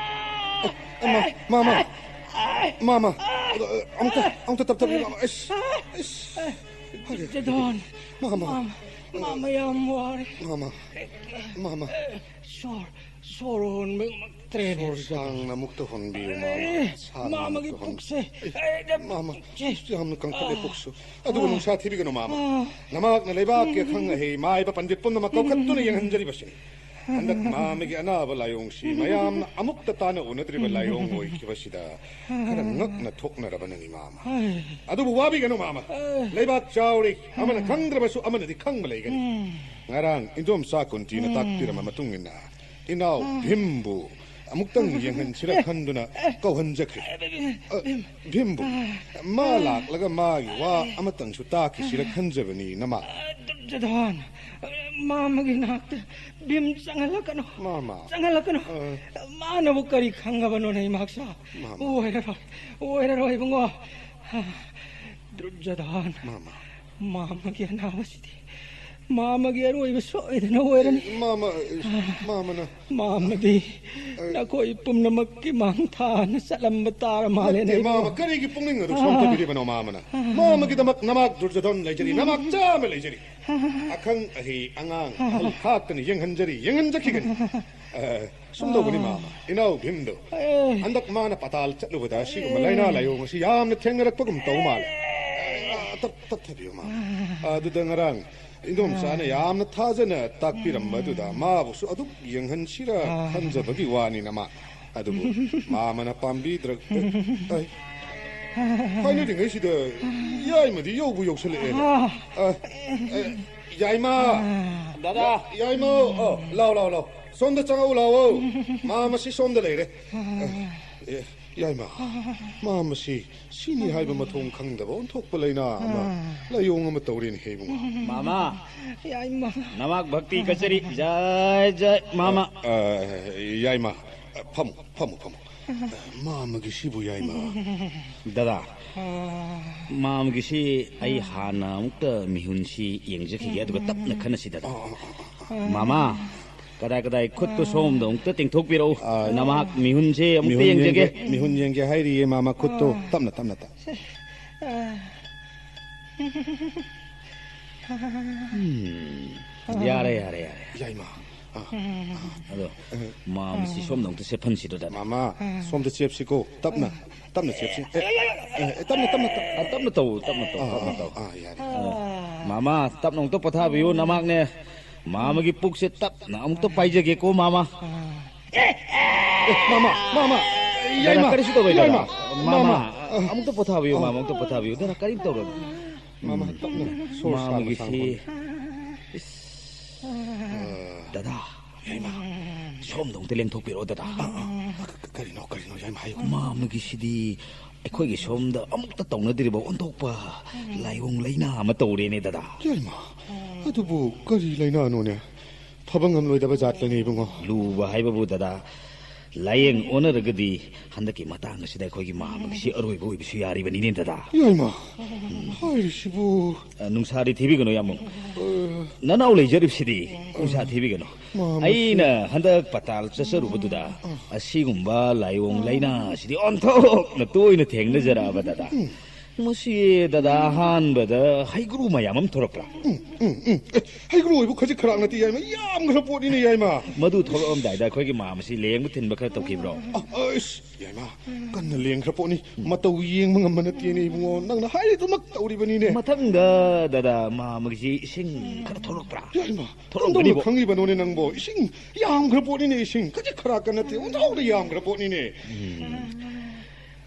ꯑꯃ, ꯃꯥꯃ, ꯃꯥꯃ, ꯑꯃꯨꯛꯇ, ꯑꯃꯨꯛꯇ ꯇꯞ ꯇꯞꯅ, ꯃꯥꯃ, ꯑꯩꯁ, ꯑꯩꯁ, ꯐꯔꯦ, ꯐꯔꯦ, ꯖꯗꯣꯟ꯫ ꯃꯥꯃ, ꯃꯥꯃ, ꯃꯥꯃ ꯌꯥꯝ ꯋꯥꯔꯦ꯫ ꯃꯥꯃ, ꯃꯥꯃ꯫ ꯁꯣꯔ, ꯁꯣꯔ ꯍꯣꯟꯕ ꯉꯝꯃꯛꯇ꯭ꯔꯦꯅꯦ꯫ ꯁꯣꯔ ꯁꯥꯡꯅ ꯑꯃꯨꯛꯇ ꯍꯣꯟꯕꯤꯌꯨ, ꯃꯥꯃ꯫ ꯑꯦ, ꯁꯥꯡꯅ ꯃꯥꯃꯒꯤ ꯑꯃꯨꯛꯇ ꯍꯣꯟ-, ꯄꯨꯛꯁꯦ꯫ ꯑꯦ, ꯃꯥꯃ, ꯄꯨꯛꯁꯦ꯫ ꯌꯥꯝꯅ ꯀꯟꯈꯠꯂꯦ ꯄꯨꯛꯁꯨ꯫ ꯑꯗꯨꯕꯨ ꯑꯥ꯫ ꯅꯨꯡꯁꯥ ꯊꯤꯕꯤꯒꯅꯨ, ꯃꯥꯃ꯫ ꯑꯥ꯫ ꯅꯃꯥꯛꯅ ꯂꯩꯕꯥꯛꯀꯤ ꯑꯈꯪ ꯑꯍꯩ ꯃꯥꯏꯕ ꯄꯟꯗꯤꯠ ꯄꯨꯝꯅꯃꯛ ꯀꯧꯈꯠꯇꯨꯅ ꯌꯦꯡꯍꯟꯖꯔꯤꯕꯁꯤꯅꯤ꯫ ꯍꯟꯗꯛ ꯃꯥꯃꯒꯤ ꯑꯅꯥꯕ ꯂꯥꯏꯑꯣꯡꯁꯤ ꯃꯌꯥꯝꯅ ꯑꯃꯨꯛꯇ ꯇꯥꯅ ꯎꯅꯗ꯭ꯔꯤꯕ ꯂꯥꯏꯑꯣꯡ ꯑꯣꯏꯈꯤꯕꯁꯤꯗ ꯈꯔ ꯉꯛꯅ ꯊꯣꯛꯅꯔꯕꯅꯅꯤ, ꯃꯥꯃ꯫ ꯑꯗꯨꯕꯨ ꯋꯥꯕꯤꯒꯅꯨ, ꯃꯥꯃ꯫ ꯂꯩꯕꯥꯛ ꯆꯥꯎꯔꯤ, ꯑꯃꯅ ꯈꯪꯗ꯭ꯔꯕꯁꯨ ꯑꯃꯅꯗꯤ ꯈꯪꯕ ꯂꯩꯒꯅꯤ꯫ ꯉꯔꯥꯡ ꯏꯟꯗꯣꯝꯆꯥ ꯀꯨꯟꯇꯤꯅ ꯇꯥꯛꯄꯤꯔꯝꯕ ꯃꯇꯨꯡ ꯏꯟꯅ ꯏꯅꯥꯎ ꯚꯤꯝꯕꯨ ꯑꯃꯨꯛꯇꯪ ꯌꯦꯡꯍꯟꯁꯤꯔ ꯈꯟꯗꯨꯅ ꯀꯧꯍꯟꯖꯈ꯭ꯔꯦ꯫ ꯑ, ꯚꯤꯝꯕꯨ, ꯃꯥ ꯂꯥꯛꯂꯒ ꯃꯥꯒꯤ ꯋꯥ ꯑꯃꯇꯪꯁꯨ ꯇꯥꯈꯤꯁꯤꯔ ꯈꯟꯖꯕꯅꯤ, ꯅꯃꯥ꯫ ꯗꯨꯔꯖꯣꯙꯟ, ꯃꯥꯃꯒꯤ ꯅꯥꯛꯇ ꯚꯤꯝ ꯆꯪꯍꯜꯂꯛꯀꯅꯨ꯫ ꯃꯥꯃ꯫ ꯆꯪꯍꯜꯂꯛꯀꯅꯨ꯫ ꯑ꯫ ꯃꯥꯅꯕꯨ ꯀꯔꯤ ꯈꯪꯉꯕꯅꯣꯅꯦ, ꯏꯃꯥꯛꯁꯥ? ꯃꯥꯃ꯫ ꯑꯣꯏꯔꯔꯣꯏ, ꯑꯣꯏꯔꯔꯣꯏ, ꯏꯕꯨꯡꯉꯣ꯫ ꯗꯨꯔꯖꯣꯙꯟ꯫ ꯃꯥꯃ꯫ ꯃꯥꯃꯒꯤ ꯑꯅꯥꯕꯁꯤꯗꯤ, ꯃꯥꯃꯒꯤ ꯑꯔꯣꯏꯕ ꯁꯣꯏꯗꯅ ꯑꯣꯏꯔꯅꯤ꯫ ꯑꯦ, ꯃꯥꯃ, ꯑꯦ, ꯃꯥꯃꯅ꯫ ꯃꯥꯃꯗꯤ ꯑꯦ꯫ ꯅꯈꯣꯏ ꯄꯨꯝꯅꯃꯛꯀꯤ ꯃꯥꯡ ꯊꯥꯅ ꯆꯠꯂꯝꯕ ꯇꯥꯔ ꯃꯥꯜꯂꯦꯅꯦ, ꯅꯠꯇꯦ, ꯏꯕꯨꯡꯉꯣ꯫ ꯃꯥꯃ, ꯀꯔꯤꯒꯤ ꯄꯨꯛꯅꯤꯡ ꯑꯗꯨ ꯁꯣꯟꯊꯕꯤꯔꯤꯕꯅꯣ, ꯃꯥꯃꯅ? ꯃꯥꯃꯒꯤꯗꯃꯛ ꯅꯃꯥꯛ ꯗꯨꯔꯖꯣꯙꯟ ꯂꯩꯖꯔꯤ, ꯅꯃꯥꯛ ꯆꯥꯝꯃ ꯂꯩꯖꯔꯤ꯫ ꯑꯈꯪ ꯑꯍꯩ ꯑꯉꯥꯡ ꯑꯍꯜ ꯈꯥꯛꯇꯅ ꯌꯦꯡꯍꯟꯖꯔꯤ, ꯌꯦꯡꯍꯟꯖꯈꯤꯒꯅꯤ꯫ ꯑ, ꯁꯨꯝꯗꯧꯕꯅꯤ, ꯃꯥꯃ, ꯏꯅꯥꯎ ꯚꯤꯝꯗꯣ꯫ ꯑꯦ꯫ ꯍꯟꯗꯛ ꯃꯥꯅ ꯄꯇꯥꯜ ꯆꯠꯂꯨꯕꯗ ꯑꯁꯤꯒꯨꯝꯕ ꯑꯦ꯫ ꯂꯥꯏꯅꯥ ꯂꯥꯏꯑꯣꯡ ꯑꯁꯤ ꯌꯥꯝꯅ ꯊꯦꯡꯅꯔꯛꯄꯒꯨꯝ ꯇꯧ ꯃꯥꯜꯂꯦ꯫ ꯑꯦ꯫ ꯑ, ꯇꯞ-, ꯇꯞꯊꯕꯤꯌꯨ, ꯃꯥꯃ꯫ ꯑ, ꯑꯗꯨꯗ ꯉꯔꯥꯡ ꯏꯟꯗꯣꯝꯆꯥꯅ ꯌꯥꯝꯅ ꯊꯥꯖꯅ ꯇꯥꯛꯄꯤꯔꯝꯕꯗꯨꯗ ꯃꯥꯕꯨꯁꯨ ꯑꯗꯨꯝ ꯌꯦꯡꯍꯟꯁꯤꯔ ꯑ꯫ ꯈꯟꯖꯕꯒꯤ ꯋꯥꯅꯤ, ꯅꯃꯥ꯫ ꯑꯗꯨꯕꯨ ꯃꯥꯃꯅ ꯄꯥꯝꯕꯤꯗ꯭ꯔ-, ꯑꯩ, ꯍꯥꯏꯅꯔꯤꯉꯩꯁꯤꯗ ꯌꯥꯏꯃꯗꯤ ꯌꯧꯕꯨ ꯌꯧꯁꯜꯂꯛꯑꯦꯅꯦ꯫ ꯑ, ꯑ, ꯌꯥꯏꯃ! ꯗꯥꯗꯥ! ꯌꯥꯏꯃ! ꯑꯣ, ꯂꯥꯎ, ꯂꯥꯎ, ꯂꯥꯎ꯫ ꯁꯣꯝꯗ ꯆꯪꯉꯛꯎ, ꯂꯥꯎꯑꯣ꯫ ꯃꯥꯃꯁꯤ ꯁꯣꯝꯗ ꯂꯩꯔꯦ꯫ ꯑ, ꯑꯦ, ꯌꯥꯏꯃ, ꯃꯥꯃꯁꯤ ꯁꯤꯅꯤ ꯍꯥꯏꯕ ꯃꯊꯣꯡ ꯈꯪꯗꯕ ꯑꯣꯟꯊꯣꯛꯄ ꯂꯥꯏꯅꯥ ꯑꯃ, ꯂꯥꯏꯑꯣꯡ ꯑꯃ ꯇꯧꯔꯦꯅꯦ, ꯏꯕꯨꯡꯉꯣ꯫ ꯃꯥꯃ! ꯌꯥꯏꯃ! ꯅꯃꯥꯛ ꯚꯛꯇꯤ ꯀꯠꯆꯔꯤ꯫ ꯖꯥꯏ ꯖꯥꯏ, ꯃꯥꯃ! ꯑ, ꯑ, ꯌꯥꯏꯃ, ꯐꯝꯃꯨ, ꯐꯝꯃꯨ, ꯐꯝꯃꯨ꯫ ꯃꯥꯃꯒꯤꯁꯤꯕꯨ, ꯌꯥꯏꯃ? ꯗꯥꯗꯥ, ꯃꯥꯃꯒꯤꯁꯤ ꯑꯩ ꯍꯥꯟꯅ ꯑꯃꯨꯛꯇ ꯃꯤꯍꯨꯟꯁꯤ ꯌꯦꯡꯖꯈꯤꯒꯦ, ꯑꯗꯨꯒ ꯇꯞꯅ ꯈꯟꯅꯁꯤ, ꯗꯥꯗꯥ꯫ ꯑ, ꯑ, ꯑ, ꯑ꯫ ꯃꯥꯃ, ꯀꯗꯥꯏ ꯀꯗꯥꯏ ꯈꯨꯠꯇꯨ ꯁꯣꯝꯗ ꯑꯃꯨꯛꯇ ꯇꯤꯡꯊꯣꯛꯄꯤꯔꯛꯎ꯫ ꯑꯥ, ꯅꯃꯥꯛ ꯃꯤꯍꯨꯟꯁꯦ ꯑꯃꯨꯛꯇ ꯃꯤꯍꯨꯟ ꯌꯦꯡꯖꯒꯦ꯫ ꯌꯦꯡꯒꯦ, ꯃꯤꯍꯨꯟ ꯌꯦꯡꯒꯦ ꯍꯥꯏꯔꯤꯌꯦ, ꯃꯥꯃ, ꯈꯨꯠꯇꯨ꯫ ꯑꯥ꯫ ꯇꯞꯅ, ꯇꯞꯅ, ꯇꯞꯅ꯫ ꯑꯥ꯫ ꯎꯝ, ꯌꯥꯔꯦ, ꯌꯥꯔꯦ, ꯌꯥꯔꯦ꯫ ꯌꯥꯏꯃ꯫ ꯑꯥ꯫ ꯑꯗꯣ, ꯃꯥꯃꯁꯤ ꯁꯣꯝꯗ ꯑꯃꯨꯛꯇ ꯆꯦꯞꯍꯟꯁꯤꯗꯣ, ꯗꯥꯗꯥ꯫ ꯃꯥꯃ, ꯁꯣꯝꯗ ꯆꯦꯞꯁꯤꯀꯣ, ꯇꯞꯅ꯫ ꯇꯞꯅ ꯆꯦꯞꯁꯤ꯫ ꯑꯦ, ꯑꯦ, ꯑꯦ, ꯇꯞꯅ, ꯇꯞꯅ, ꯇꯞ-, ꯑ, ꯇꯞꯅ ꯇꯧ, ꯇꯞꯅ ꯇꯧ, ꯑꯥ, ꯇꯞꯅ ꯑꯥ, ꯇꯧ꯫ ꯑꯥ, ꯌꯥꯔꯦ꯫ ꯑ, ꯃꯥꯃ, ꯇꯞꯅ ꯑꯃꯨꯛꯇ ꯄꯣꯊꯥꯕꯤꯌꯨ, ꯅꯃꯥꯛꯅꯦ꯫ ꯃꯥꯃꯒꯤ ꯄꯨꯛꯁꯦ ꯇꯞꯅ ꯑꯃꯨꯛꯇ ꯄꯥꯏꯖꯒꯦꯀꯣ, ꯃꯥꯃ꯫ ꯑꯦ, ꯃꯥꯃ, ꯃꯥꯃ, ꯗꯥꯗꯥ, ꯌꯥꯏꯃ, ꯀꯔꯤꯁꯨ ꯇꯧꯔꯣꯏ, ꯌꯥꯏꯃ, ꯗꯥꯗꯥ꯫ ꯃꯥꯃ, ꯃꯥꯃ꯫ ꯑꯃꯨꯛꯇ ꯄꯣꯊꯥꯕꯤꯌꯨ, ꯑꯥ꯫ ꯃꯥꯃ, ꯑꯃꯨꯛꯇ ꯄꯣꯊꯥꯕꯤꯌꯨ꯫ ꯗꯥꯗꯥ, ꯀꯔꯤꯝ ꯇꯧꯔꯣꯏ꯫ ꯃꯥꯃ, ꯎꯝ, ꯇꯞꯅ ꯁꯣꯔ ꯁꯥꯟꯅ ꯃꯥꯃꯒꯤꯁꯤ, ꯁꯥꯟꯅ ꯍꯣꯠꯅ-, ꯏꯁ, ꯑꯥ꯫ ꯗꯥꯗꯥ, ꯌꯥꯏꯃ꯫ ꯁꯣꯝꯗ ꯑꯃꯨꯛꯇ ꯂꯦꯡꯊꯣꯛꯄꯤꯔꯛꯑꯣ, ꯗꯥꯗꯥ꯫ ꯑꯥ, ꯑꯥ, ꯑꯥ, ꯀ-, ꯀ-, ꯀꯔꯤꯅꯣ, ꯀꯔꯤꯅꯣ, ꯌꯥꯏꯃ, ꯍꯥꯏꯌꯨ꯫ ꯃꯥꯃꯒꯤꯁꯤꯗꯤ ꯑꯩꯈꯣꯏꯒꯤ ꯁꯣꯝꯗ ꯑꯃꯨꯛꯇ ꯇꯧꯅꯗ꯭ꯔꯤꯕ ꯑꯣꯟꯊꯣꯛꯄ ꯂꯥꯏꯑꯣꯡ ꯂꯥꯏꯅꯥ ꯑꯃ ꯇꯧꯔꯦꯅꯦ, ꯗꯥꯗꯥ꯫ ꯌꯥꯏꯃ, ꯑꯗꯨꯕꯨ ꯀꯔꯤ ꯂꯥꯏꯅꯥꯅꯣꯅꯦ? ꯐꯕ ꯉꯝꯂꯣꯏꯗꯕ ꯖꯥꯠꯂꯅꯦ, ꯏꯕꯨꯡꯉꯣ꯫ ꯂꯨꯕ ꯍꯥꯏꯕꯕꯨ, ꯗꯥꯗꯥ, ꯂꯥꯏꯌꯦꯡ ꯑꯣꯟꯅꯔꯒꯗꯤ ꯍꯟꯗꯛꯀꯤ ꯃꯇꯥꯡ ꯑꯁꯤꯗ ꯑꯩꯈꯣꯏꯒꯤ ꯃꯥꯃꯒꯤꯁꯤ ꯑꯔꯣꯏꯕ ꯑꯣꯏꯕꯁꯨ ꯌꯥꯔꯤꯕꯅꯤꯅꯦ, ꯗꯥꯗꯥ꯫ ꯌꯥꯏꯃ, ꯎꯝ꯫ ꯍꯥꯏꯔꯤꯁꯤꯕꯨ꯫ ꯑ, ꯅꯨꯡꯁꯥꯗꯤ ꯊꯤꯕꯤꯒꯅꯨ, ꯌꯥꯝꯕꯨꯡ꯫ ꯑ꯫ ꯅꯅꯥꯎ ꯂꯩꯖꯔꯤꯕꯁꯤꯗꯤ ꯅꯨꯡꯁꯥ ꯊꯤꯕꯤꯒꯅꯨ꯫ ꯃꯥꯃꯁꯤ꯫ ꯑꯩꯅ ꯍꯟꯗꯛ ꯄꯇꯥꯜ ꯆꯠꯆꯔꯨꯕꯗꯨꯗ ꯑ꯫ ꯑꯁꯤꯒꯨꯝꯕ ꯂꯥꯏꯑꯣꯡ ꯂꯥꯏꯅꯥ ꯑꯁꯤꯗꯤ ꯑꯣꯟꯊꯣꯛꯅ ꯇꯣꯏꯅ ꯊꯦꯡꯅꯖꯔꯛꯑꯕ, ꯗꯥꯗꯥ꯫ ꯎꯝ꯫ ꯃꯁꯤ, ꯗꯥꯗꯥ, ꯑꯍꯥꯟꯕꯗ ꯍꯩꯒ꯭ꯔꯨ ꯃꯌꯥꯝ ꯑꯃ ꯊꯣꯔꯛꯄ꯭ꯔꯥ? ꯎꯝ, ꯎꯝ, ꯎꯝ꯫ ꯑꯦ, ꯍꯩꯒ꯭ꯔꯨ ꯑꯣꯏꯕꯨ ꯈꯖꯤꯛ ꯈꯔꯥꯛ ꯅꯠꯇꯦ, ꯌꯥꯏꯃ, ꯌꯥꯝꯈ꯭ꯔ ꯄꯣꯠꯅꯤꯅꯦ, ꯌꯥꯏꯃ꯫ ꯃꯗꯨ ꯊꯣꯛꯂꯛꯂꯝꯗꯥꯏꯗ ꯑꯩꯈꯣꯏꯒꯤ ꯃꯥꯃꯁꯤ ꯂꯦꯡꯕ ꯊꯤꯟꯕ ꯈꯔ ꯇꯧꯈꯤꯕ꯭ꯔꯣ? ꯑ, ꯑ, ꯏꯁ, ꯌꯥꯏꯃ, ꯀꯟꯅ ꯂꯦꯡꯈ꯭ꯔ ꯄꯣꯠꯅꯤ꯫ ꯎꯝ꯫ ꯃꯇꯧ ꯌꯦꯡꯕ ꯉꯝꯕ ꯅꯠꯇꯦꯅꯦ, ꯏꯕꯨꯡꯉꯣ꯫ ꯅꯪꯅ ꯍꯥꯏꯔꯤꯗꯨꯃꯛ ꯇꯧꯔꯤꯕꯅꯤꯅꯦ꯫ ꯃꯊꯪꯗ, ꯗꯥꯗꯥ, ꯃꯥꯃꯒꯤꯁꯤ ꯏꯁꯤꯡ ꯈꯔ ꯊꯣꯛꯂꯛꯄ꯭ꯔꯥ? ꯌꯥꯏꯃ, ꯊꯣꯛꯂꯝꯒꯅꯤꯕꯣ꯫ ꯀꯝꯗꯧꯅ ꯈꯪꯉꯤꯕꯅꯣꯅꯦ ꯅꯪꯕꯣ? ꯏꯁꯤꯡ ꯌꯥꯝꯈ꯭ꯔ ꯄꯣꯠꯅꯤꯅꯦ, ꯏꯁꯤꯡ꯫ ꯈꯖꯤꯛ ꯈꯔꯥꯛꯀ ꯅꯠꯇꯦ, ꯑꯣꯟꯊꯣꯛꯅ ꯌꯥꯝꯈ꯭ꯔ ꯄꯣꯠꯅꯤꯅꯦ꯫ ꯎꯝ꯫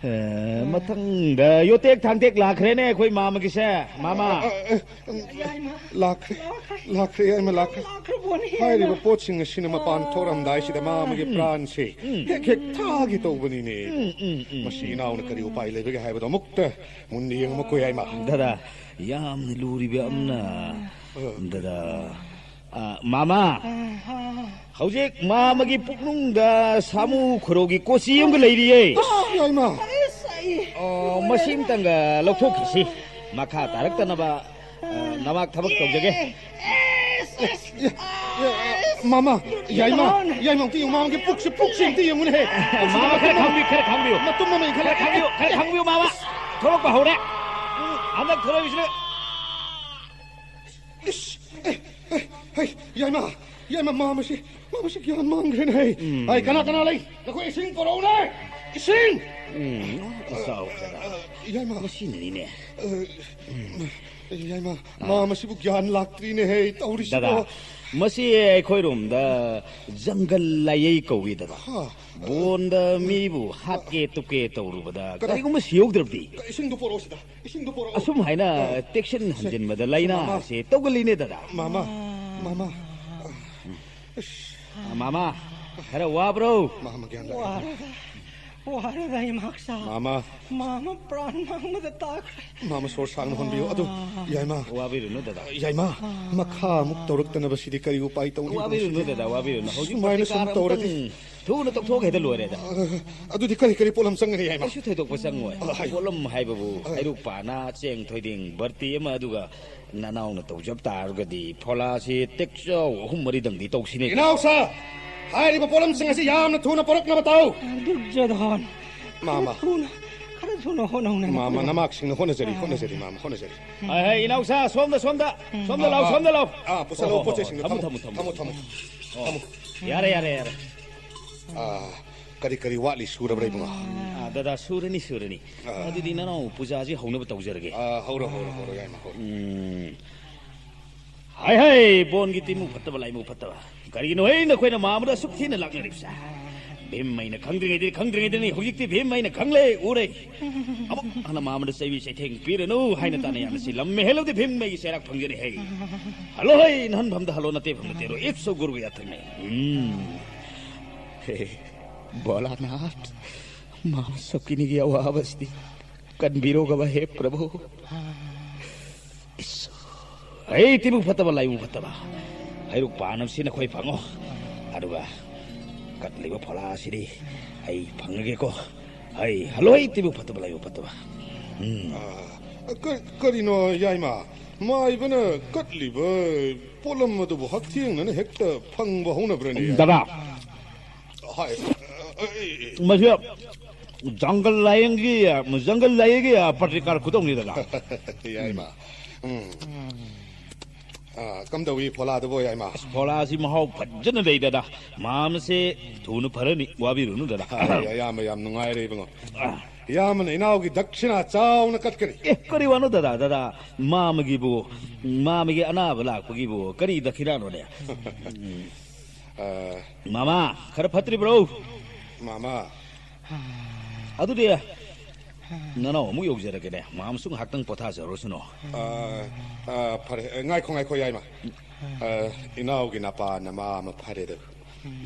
ꯑ, ꯃꯊꯪꯗ ꯌꯣꯇꯦꯛ ꯊꯥꯡꯇꯦꯛ ꯂꯥꯛꯈ꯭ꯔꯦꯅꯦ ꯑꯩꯈꯣꯏ ꯃꯥꯃꯒꯤꯁꯦ, ꯃꯥꯃ꯫ ꯑ, ꯑ, ꯑ, ꯌꯥꯏꯃ꯫ ꯂꯥꯛꯈ꯭ꯔꯦ꯫ ꯂꯥꯛꯈ꯭ꯔꯦ꯫ ꯂꯥꯛꯈ꯭ꯔꯦ, ꯌꯥꯏꯃ, ꯂꯥꯛꯈ꯭ꯔꯦ꯫ ꯂꯥꯛꯈ꯭ꯔꯕꯣꯅꯦ, ꯍꯥꯏꯔꯤꯕ ꯌꯥꯏꯃ꯫ ꯄꯣꯠꯁꯤꯡ ꯑꯁꯤꯅ ꯃꯄꯥꯟ ꯊꯣꯛꯔꯝꯗꯥꯏꯁꯤꯗ ꯃꯥꯃꯒꯤ ꯎꯝ꯫ ꯄ꯭ꯔꯥꯟꯁꯦ ꯎꯝ꯫ ꯍꯦꯛ ꯍꯦꯛ ꯊꯥꯒꯦ ꯇꯧꯕꯅꯤꯅꯦ꯫ ꯎꯝ, ꯎꯝ, ꯎꯝ, ꯃꯁꯤ ꯎꯝ꯫ ꯏꯅꯥꯎꯅ ꯀꯔꯤ ꯎꯄꯥꯏ ꯂꯩꯕꯒꯦ ꯍꯥꯏꯕꯗꯣ ꯑꯃꯨꯛꯇ ꯃꯨꯟꯅ ꯌꯦꯡꯉꯝꯃꯨꯀꯣ, ꯌꯥꯏꯃ꯫ ꯗꯥꯗꯥ, ꯌꯥꯝꯅ ꯂꯨꯔꯤꯕ ꯑꯃꯅ, ꯑ꯫ ꯗꯥꯗꯥ, ꯑ, ꯃꯥꯃ, ꯑ, ꯑ꯫ ꯍꯧꯖꯤꯛ ꯃꯥꯃꯒꯤ ꯄꯨꯛꯅꯨꯡꯗ ꯁꯥꯃꯨ ꯈꯣꯔꯧꯒꯤ ꯀꯣꯆꯤ ꯑꯃꯒ ꯂꯩꯔꯤꯌꯦ꯫ ꯑꯁ, ꯌꯥꯏꯃ꯫ ꯑꯁ, ꯑꯩ ꯑꯣ, ꯂꯣꯏꯔꯦ꯫ ꯃꯁꯤ ꯑꯝꯇꯪꯒ ꯂꯧꯊꯣꯛꯈꯤꯁꯤ꯫ ꯃꯈꯥ ꯇꯥꯔꯛꯇꯅꯕ, ꯑ, ꯅꯃꯥꯛ ꯊꯕꯛ ꯇꯧꯖꯒꯦ꯫ ꯑꯦ, ꯑꯦ, ꯃꯥꯃ, ꯌꯥꯏꯃ, ꯌꯥꯏꯃ, ꯑꯝꯇ ꯌꯦꯡꯉꯨ, ꯃꯥꯃꯒꯤ ꯄꯨꯛꯁꯦ, ꯄꯨꯛꯁꯦ ꯑꯝꯇ ꯌꯦꯡꯉꯨꯅꯦꯍꯦ꯫ ꯃꯥꯃ, ꯈꯔ ꯈꯥꯡꯕꯤꯌꯨ, ꯈꯔ ꯈꯥꯡꯕꯤꯌꯨ꯫ ꯃꯇꯨꯝ ꯑꯃ ꯏꯟꯈꯠꯂꯦ꯫ ꯈꯔ ꯈꯥꯡꯕꯤꯌꯨ, ꯈꯔ ꯈꯥꯡꯕꯤꯌꯨ, ꯃꯥꯃ꯫ ꯊꯣꯔꯛꯄ ꯍꯧꯔꯦ꯫ ꯍꯟꯗꯛ ꯊꯣꯔꯛꯏꯁꯤꯅ꯫ ꯏꯁ, ꯑꯦ, ꯑꯦ, ꯍꯩ, ꯌꯥꯏꯃ, ꯌꯥꯏꯃ, ꯃꯥꯃꯁꯤ, ꯃꯥꯃꯁꯤ ꯒ꯭ꯌꯥꯟ ꯃꯥꯡꯈ꯭ꯔꯦꯅꯦ, ꯍꯩ꯫ ꯎꯝ꯫ ꯑꯩ, ꯀꯅꯥ, ꯀꯅꯥ ꯂꯩ? ꯅꯈꯣꯏ ꯏꯁꯤꯡ ꯄꯨꯔꯛꯎꯅꯦ! ꯏꯁꯤꯡ! ꯎꯝ, ꯆꯥꯎ, ꯆꯥꯎ꯫ ꯌꯥꯏꯃ꯫ ꯃꯁꯤꯅꯅꯤꯅꯦ꯫ ꯑ, ꯌꯥꯏꯃ, ꯑꯥ꯫ ꯃꯥꯃꯁꯤꯕꯨ ꯒ꯭ꯌꯥꯟ ꯂꯥꯛꯇ꯭ꯔꯤꯅꯦ, ꯍꯩ, ꯇꯧꯔꯤꯁꯤꯕꯣ꯫ ꯗꯗꯥ, ꯃꯁꯤ ꯑꯩꯈꯣꯏꯔꯣꯝꯗ ꯖꯪꯒꯜ ꯂꯥꯏꯌꯩ ꯀꯧꯏ, ꯗꯗꯥ꯫ ꯍꯥ? ꯕꯣꯟꯗ ꯃꯤꯕꯨ ꯍꯥꯠꯀꯦ ꯇꯨꯞꯀꯦ ꯇꯧꯔꯨꯕꯗ ꯀꯗꯥꯏ? ꯀꯔꯤꯒꯨꯝꯕ ꯁꯤꯍꯧꯗ꯭ꯔꯕꯗꯤ? ꯏꯁꯤꯡꯗꯨ ꯄꯨꯔꯛꯑꯣ ꯁꯤꯗ꯫ ꯏꯁꯤꯡꯗꯨ ꯄꯨꯔꯛꯑꯣ꯫ ꯑꯁꯨꯝ ꯍꯥꯏꯅ ꯑ, ꯇꯦꯛꯁꯤꯟ ꯁꯦ, ꯍꯟꯖꯤꯟꯕꯗ ꯃꯥꯃ꯫ ꯂꯥꯏꯅꯥꯁꯦ ꯇꯧꯒꯜꯂꯤꯅꯦ, ꯗꯗꯥ꯫ ꯃꯥꯃ, ꯃꯥꯃ꯫ ꯑ, ꯏꯁ꯫ ꯑ, ꯃꯥꯃ, ꯈꯔ ꯋꯥꯕ꯭ꯔꯣ? ꯃꯥꯃ ꯒ꯭ꯌꯥꯟ ꯂꯥꯛꯑꯦ꯫ ꯋꯥꯔꯦꯗ, ꯋꯥꯔꯦꯗ, ꯏꯃꯥꯛꯁꯥ꯫ ꯃꯥꯃ꯫ ꯃꯥꯃ ꯄ꯭ꯔꯥꯟ ꯃꯥꯡꯕꯗ ꯇꯥꯈ꯭ꯔꯦ꯫ ꯃꯥꯃ ꯁꯣꯔ ꯁꯥꯡꯅ ꯍꯣꯟꯕꯤꯌꯨ꯫ ꯑꯗꯨ, ꯑ꯫ ꯌꯥꯏꯃ꯫ ꯋꯥꯕꯤꯔꯨꯅꯨ, ꯗꯗꯥ꯫ ꯌꯥꯏꯃ, ꯑ꯫ ꯃꯈꯥ ꯑꯃꯨꯛ ꯇꯧꯔꯛꯇꯅꯕ ꯁꯤꯗꯤ ꯀꯔꯤ ꯎꯄꯥꯏ ꯇꯧꯅꯤ? ꯋꯥꯕꯤꯔꯨꯅꯨ, ꯗꯗꯥ, ꯋꯥꯕꯤꯔꯨꯅꯨ꯫ ꯍꯧꯖꯤꯛ ꯁꯨꯃꯥꯏꯅ ꯁꯨꯝ ꯄ꯭ꯔꯇꯤꯀꯥꯔ ꯇꯧꯔꯗꯤ꯫ ꯑꯃꯨꯛꯇꯪ ꯊꯨꯅ ꯇꯧꯊꯣꯛꯑꯒ ꯍꯦꯛꯇ ꯂꯣꯏꯔꯦꯗ꯫ ꯑ, ꯑꯗꯨꯗꯤ ꯀꯔꯤ ꯀꯔꯤ ꯄꯣꯠꯂꯝ ꯆꯪꯒꯅꯤ, ꯌꯥꯏꯃ? ꯀꯩꯁꯨ ꯊꯣꯏꯗꯣꯛꯄ ꯆꯪꯉꯣꯏ꯫ ꯑ, ꯍꯥꯏ꯫ ꯄꯣꯠꯂꯝ ꯍꯥꯏꯕꯕꯨ ꯑ꯫ ꯍꯩꯔꯨꯛ ꯄꯥꯅ, ꯆꯦꯡ ꯊꯣꯏꯗꯤꯡ ꯕꯔꯇꯤ ꯑꯃ, ꯑꯗꯨꯒ ꯅꯅꯥꯎꯅ ꯇꯧꯖꯕ ꯇꯥꯔꯒꯗꯤ ꯐꯣꯂꯥꯁꯤ ꯇꯦꯛꯆꯧ ꯑꯍꯨꯝ ꯃꯔꯤꯗꯪꯗꯤ ꯇꯧꯁꯤꯅꯦ꯫ ꯏꯅꯥꯎꯁꯥ, ꯍꯥꯏꯔꯤꯕ ꯄꯣꯠꯂꯝꯁꯤꯡ ꯑꯁꯤ ꯌꯥꯝꯅ ꯊꯨꯅ ꯄꯨꯔꯛꯅꯕ ꯇꯧ꯫ ꯗꯨꯔꯖꯣꯙꯟ, ꯃꯥꯃ꯫ ꯈꯔ ꯊꯨꯅ, ꯈꯔ ꯊꯨꯅ ꯍꯣꯠꯅꯧꯅꯦ, ꯃꯥꯃ, ꯅꯈꯣꯏ꯫ ꯅꯃꯥꯛꯁꯤꯡꯅ ꯍꯣꯠꯅꯖꯔꯤ, ꯑꯥ꯫ ꯍꯣꯠꯅꯖꯔꯤ, ꯃꯥꯃ, ꯍꯣꯠꯅꯖꯔꯤ꯫ ꯍꯥꯏ, ꯍꯥꯏ, ꯏꯅꯥꯎꯁꯥ, ꯁꯣꯝꯗ, ꯁꯣꯝꯗ, ꯁꯣꯝꯗ ꯑꯥ, ꯂꯥꯎ, ꯑꯥ꯫ ꯁꯣꯝꯗ ꯂꯥꯎ꯫ ꯑꯥ, ꯄꯨꯁꯜꯂꯣ, ꯍꯣ, ꯍꯣ, ꯄꯣꯠ ꯍꯣ, ꯆꯩꯁꯤꯡꯗꯣ ꯊꯝꯃꯣ, ꯊꯝꯃꯣ, ꯊꯝꯃꯣ, ꯊꯝꯃꯣ, ꯊꯝꯃꯣ, ꯊꯝꯃꯣ꯫ ꯊꯝꯃꯣ꯫ ꯑꯣ, ꯌꯥꯔꯦ, ꯌꯥꯔꯦ, ꯌꯥꯔꯦ꯫ ꯑꯥ, ꯀꯔꯤ ꯀꯔꯤ ꯋꯥꯠꯂꯤ ꯁꯨꯔꯕ꯭ꯔꯥ, ꯏꯕꯨꯡꯉꯣ? ꯑꯥ, ꯗꯗꯥ, ꯁꯨꯔꯅꯤ, ꯁꯨꯔꯅꯤ꯫ ꯑꯥ꯫ ꯑꯗꯨꯗꯤ ꯅꯅꯥꯎ ꯄꯨꯖꯥꯁꯤ ꯍꯧꯅꯕ ꯇꯧꯖꯔꯒꯦ꯫ ꯑꯥ, ꯍꯧꯔꯣ, ꯍꯧꯔꯣ, ꯍꯧꯔꯣ, ꯌꯥꯏꯃ, ꯍꯧꯔꯣ꯫ ꯎꯝ꯫ ꯍꯥꯏ, ꯍꯥꯏ, ꯕꯣꯟꯒꯤ ꯇꯤꯃꯨ ꯐꯠꯇꯕ, ꯂꯥꯏꯃꯨ ꯐꯠꯇꯕ꯫ ꯀꯔꯤꯒꯤꯅꯣ ꯍꯦ ꯅꯈꯣꯏꯅ ꯃꯥꯃꯗ ꯑꯁꯨꯛ ꯊꯤꯅ ꯂꯥꯛꯅꯔꯤꯕꯁꯦ? ꯚꯤꯝ ꯑꯩꯅ ꯈꯪꯗ꯭ꯔꯤꯉꯩꯗꯗꯤ, ꯈꯪꯗ꯭ꯔꯤꯉꯩꯗꯅꯤ, ꯍꯧꯖꯤꯛꯇꯤ ꯚꯤꯝ ꯑꯩꯅ ꯈꯪꯂꯦ, ꯎꯔꯦ꯫ ꯑꯃꯨꯛ ꯍꯟꯅ ꯃꯥꯃꯗ ꯆꯩꯕꯤ ꯆꯩꯊꯦꯡ ꯄꯤꯔꯅꯨ ꯍꯥꯏꯅ ꯇꯥꯅ ꯌꯥꯅꯁꯤ꯫ ꯂꯝ ꯍꯦꯜꯂꯕꯗꯤ ꯚꯤꯝ ꯑꯩꯒꯤ ꯆꯩꯔꯥꯛ ꯐꯪꯖꯅꯤ ꯍꯦ꯫ ꯍꯜꯂꯣ ꯍꯦ, ꯅꯍꯟꯐꯝꯗ ꯍꯜꯂꯣ, ꯅꯠꯇꯦꯐꯝꯗ ꯇꯦꯔꯣ꯫ It's so ꯒꯨꯔꯨꯒꯤ ꯑꯊꯔꯅꯦ꯫ ꯎꯝ꯫ ꯍꯦ, ꯚꯣꯂꯥꯅꯥꯊ, ꯃꯥꯃ ꯁꯣꯀꯤꯅꯤꯒꯤ ꯑꯋꯥꯕꯁꯤꯗꯤ ꯀꯟꯕꯤꯔꯣꯒꯕ ꯍꯦ ꯄ꯭ꯔꯚꯨ꯫ ꯏꯁ, ꯑꯩ ꯇꯤꯕꯨ ꯐꯠꯇꯕ, ꯂꯥꯏꯕꯨ ꯐꯠꯇꯕ꯫ ꯍꯩꯔꯨꯛ ꯄꯥꯟ ꯑꯃꯁꯤ ꯅꯈꯣꯏ ꯐꯪꯉꯣ꯫ ꯑꯗꯨꯒ ꯀꯠꯂꯤꯕ ꯐꯣꯂꯥ ꯑꯁꯤꯗꯤ ꯑꯩ ꯐꯪꯉꯒꯦꯀꯣ꯫ ꯑꯩ ꯍꯜꯂꯣꯏ ꯇꯤꯕꯨ ꯐꯠꯇꯕ, ꯂꯥꯏꯕꯨ ꯐꯠꯇꯕ꯫ ꯎꯝ꯫ ꯑ, ꯀ-, ꯀꯔꯤꯅꯣ, ꯌꯥꯏꯃ? ꯃꯥꯏꯕꯅ ꯀꯠꯂꯤꯕ ꯄꯣꯠꯂꯝ ꯑꯗꯨꯕꯨ ꯍꯛꯊꯦꯡꯅꯅ ꯍꯦꯛꯇ ꯐꯪꯕ ꯍꯧꯅꯕ꯭ꯔꯅꯦ? ꯗꯗꯥ, ꯍꯥꯏ, ꯑ, ꯑ, ꯑꯦ, ꯑꯦ꯫ ꯃꯁꯤ ꯖꯪꯒꯜ ꯂꯥꯏꯌꯦꯡꯒꯤ, ꯖꯪꯒꯜ ꯂꯥꯏꯌꯦꯡꯒꯤ, ꯑ, ꯄꯇ꯭ꯔꯤꯀꯥꯔ ꯈꯨꯗꯧꯅꯤ, ꯗꯗꯥ꯫ ꯌꯥꯏꯃ꯫ ꯎꯝ꯫ ꯑ, ꯀꯝꯗꯧꯏ ꯐꯣꯂꯥꯗꯨꯕꯨ, ꯌꯥꯏꯃ? ꯑꯁ, ꯐꯣꯂꯥꯁꯤ ꯃꯍꯥꯎ ꯐꯖꯅ ꯂꯩ, ꯗꯗꯥ꯫ ꯃꯥꯝꯃꯁꯦ ꯊꯨꯅ ꯐꯔꯅꯤ, ꯋꯥꯕꯤꯔꯨꯅꯨ, ꯗꯗꯥ꯫ ꯑ, ꯏꯌꯥꯝꯕ ꯌꯥꯝ ꯅꯨꯡꯉꯥꯏꯔꯦ, ꯏꯕꯨꯡꯉꯣ꯫ ꯑ꯫ ꯏꯌꯥꯝꯕꯅ ꯏꯅꯥꯎꯒꯤ ꯗꯛꯁꯤꯅꯥ ꯆꯥꯎꯅ ꯀꯠꯀꯅꯤ꯫ ꯑꯦ, ꯀꯔꯤ ꯋꯥꯅꯣ, ꯗꯗꯥ, ꯗꯗꯥ? ꯃꯥꯝꯃꯒꯤꯕꯨ, ꯃꯥꯝꯃꯒꯤ ꯑꯅꯥꯕ ꯂꯥꯛꯄꯒꯤꯕꯨ ꯀꯔꯤ ꯗꯈꯤꯅꯥꯅꯣꯅꯦ? ꯑ꯫ ꯃꯥꯃꯥ, ꯈꯔ ꯐꯠꯇ꯭ꯔꯤꯕ꯭ꯔꯣ? ꯃꯥꯃꯥ꯫ ꯑꯗꯨꯗꯤ ꯅꯅꯥꯎ ꯑꯃꯨꯛ ꯌꯧꯖꯔꯒꯦꯅꯦ꯫ ꯃꯥꯝꯃꯁꯨ ꯉꯥꯏꯍꯥꯛꯇꯪ ꯄꯣꯊꯥꯖꯔꯨꯁꯅꯨ꯫ ꯑ, ꯑ, ꯐꯔꯦ꯫ ꯑ, ꯉꯥꯏꯈꯣ, ꯉꯥꯏꯈꯣ, ꯌꯥꯏꯃ꯫ ꯑ, ꯏꯅꯥꯎꯒꯤ ꯅꯄꯥ ꯅꯃꯥ ꯑꯃ ꯐꯔꯦꯗꯣ꯫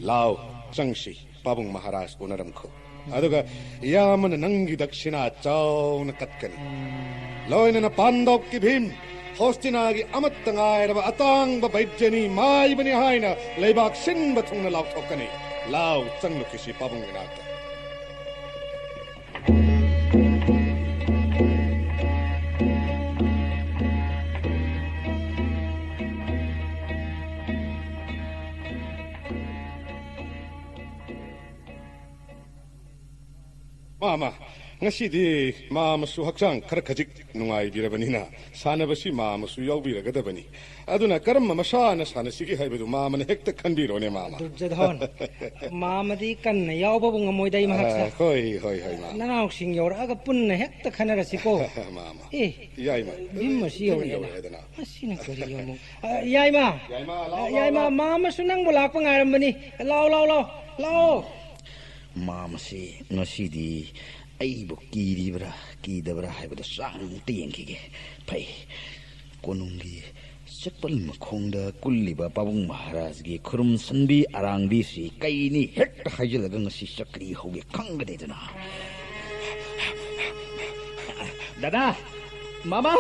ꯂꯥꯎ, ꯆꯪꯁꯤ꯫ ꯄꯥꯕꯨꯡ ꯃꯍꯥꯔꯥꯖ ꯎꯅꯔꯝꯈꯣ꯫ ꯑꯗꯨꯒ ꯏꯌꯥꯝꯕꯅ ꯅꯪꯒꯤ ꯗꯛꯁꯤꯅꯥ ꯆꯥꯎꯅ ꯀꯠꯀꯅꯤ꯫ ꯂꯣꯏꯅꯅ ꯄꯥꯟꯗꯣꯞꯀꯤ ꯚꯤꯝ, ꯍꯣꯁꯇꯤꯅꯥꯒꯤ ꯑꯃꯠꯇ ꯉꯥꯏꯔꯕ ꯑꯇꯥꯡꯕ ꯕꯩꯖꯅꯤ ꯃꯥꯏꯕꯅꯤ ꯍꯥꯏꯅ ꯂꯩꯕꯥꯛ ꯁꯤꯟꯕ ꯊꯨꯡꯅ ꯂꯥꯎꯊꯣꯛꯀꯅꯤ꯫ ꯂꯥꯎ, ꯆꯪꯂꯨꯈꯤꯁꯤ ꯄꯥꯕꯨꯡ ꯏꯅꯥꯛꯇ꯫ ꯃꯥꯃ, ꯉꯁꯤꯗꯤ ꯃꯥꯃꯁꯨ ꯍꯛꯆꯥꯡ ꯈꯔ ꯈꯖꯤꯛ ꯅꯨꯡꯉꯥꯏꯕꯤꯔꯕꯅꯤꯅ ꯁꯥꯟꯅꯕꯁꯤ ꯃꯥꯃꯁꯨ ꯌꯥꯎꯕꯤꯔꯒꯗꯕꯅꯤ꯫ ꯑꯗꯨꯅ ꯀꯔꯝꯕ ꯃꯁꯥꯟꯅ ꯁꯥꯟꯅꯁꯤꯒꯦ ꯍꯥꯏꯕꯗꯨ ꯃꯥꯃꯅ ꯍꯦꯛꯇ ꯈꯟꯕꯤꯔꯣꯅꯦ, ꯃꯥꯃ꯫ ꯗꯨꯔꯖꯣꯙꯟ, ꯃꯥꯃꯗꯤ ꯀꯟꯅ ꯌꯥꯎꯕꯕꯨ ꯉꯝꯃꯣꯏꯗ ꯑꯩ ꯃꯍꯥꯛꯁꯦ꯫ ꯑ, ꯍꯣꯏ, ꯍꯣꯏ, ꯍꯣꯏ, ꯃꯥꯃ꯫ ꯅꯅꯥꯎꯁꯤꯡ ꯌꯧꯔꯛꯑꯒ ꯄꯨꯟꯅ ꯍꯦꯛꯇ ꯈꯟꯅꯔꯁꯤꯀꯣ꯫ ꯃꯥꯃ꯫ ꯑꯦ, ꯌꯥꯏꯃ꯫ ꯚꯤꯝ ꯑꯁꯤ ꯚꯤꯝ ꯌꯧꯔꯛꯑꯦꯅ꯫ ꯌꯧꯔꯛꯑꯦꯗꯅ꯫ ꯑꯁꯤꯅ ꯀꯔꯤ ꯑꯃꯨꯛ? ꯑ, ꯌꯥꯏꯃ꯫ ꯌꯥꯏꯃ, ꯂꯥꯎ, ꯑ, ꯂꯥꯎ, ꯌꯥꯏꯃ, ꯂꯥꯎ꯫ ꯃꯥꯃꯁꯨ ꯅꯪꯕꯨ ꯂꯥꯛꯄ ꯉꯥꯏꯔꯝꯕꯅꯤ꯫ ꯂꯥꯎ, ꯂꯥꯎ, ꯂꯥꯎ, ꯂꯥꯎ꯫ ꯃꯥꯃꯁꯤ ꯉꯁꯤꯗꯤ ꯑꯩꯕꯨ ꯀꯤꯔꯤꯕ꯭ꯔꯥ ꯀꯤꯗꯕ꯭ꯔꯥ ꯍꯥꯏꯕꯗꯨ ꯆꯥꯡ ꯑꯃꯨꯛꯇ ꯌꯦꯡꯈꯤꯒꯦ꯫ ꯐꯩ, ꯀꯣꯅꯨꯡꯒꯤ ꯆꯦꯛꯄꯜ ꯃꯈꯣꯡꯗ ꯀꯨꯜꯂꯤꯕ ꯄꯥꯕꯨꯡ ꯃꯍꯥꯔꯥꯖꯒꯤ ꯈꯨꯔꯨꯝꯁꯟꯕꯤ ꯑꯔꯥꯡꯕꯤꯁꯤ ꯀꯩꯅꯤ ꯍꯦꯛꯇ ꯍꯥꯏꯖꯤꯜꯂꯒ ꯉꯁꯤ ꯆꯀ꯭ꯔꯤ ꯍꯧꯒꯦ ꯈꯪꯒꯅꯤꯗꯅ꯫ ꯗꯗꯥ, ꯃꯥꯃ,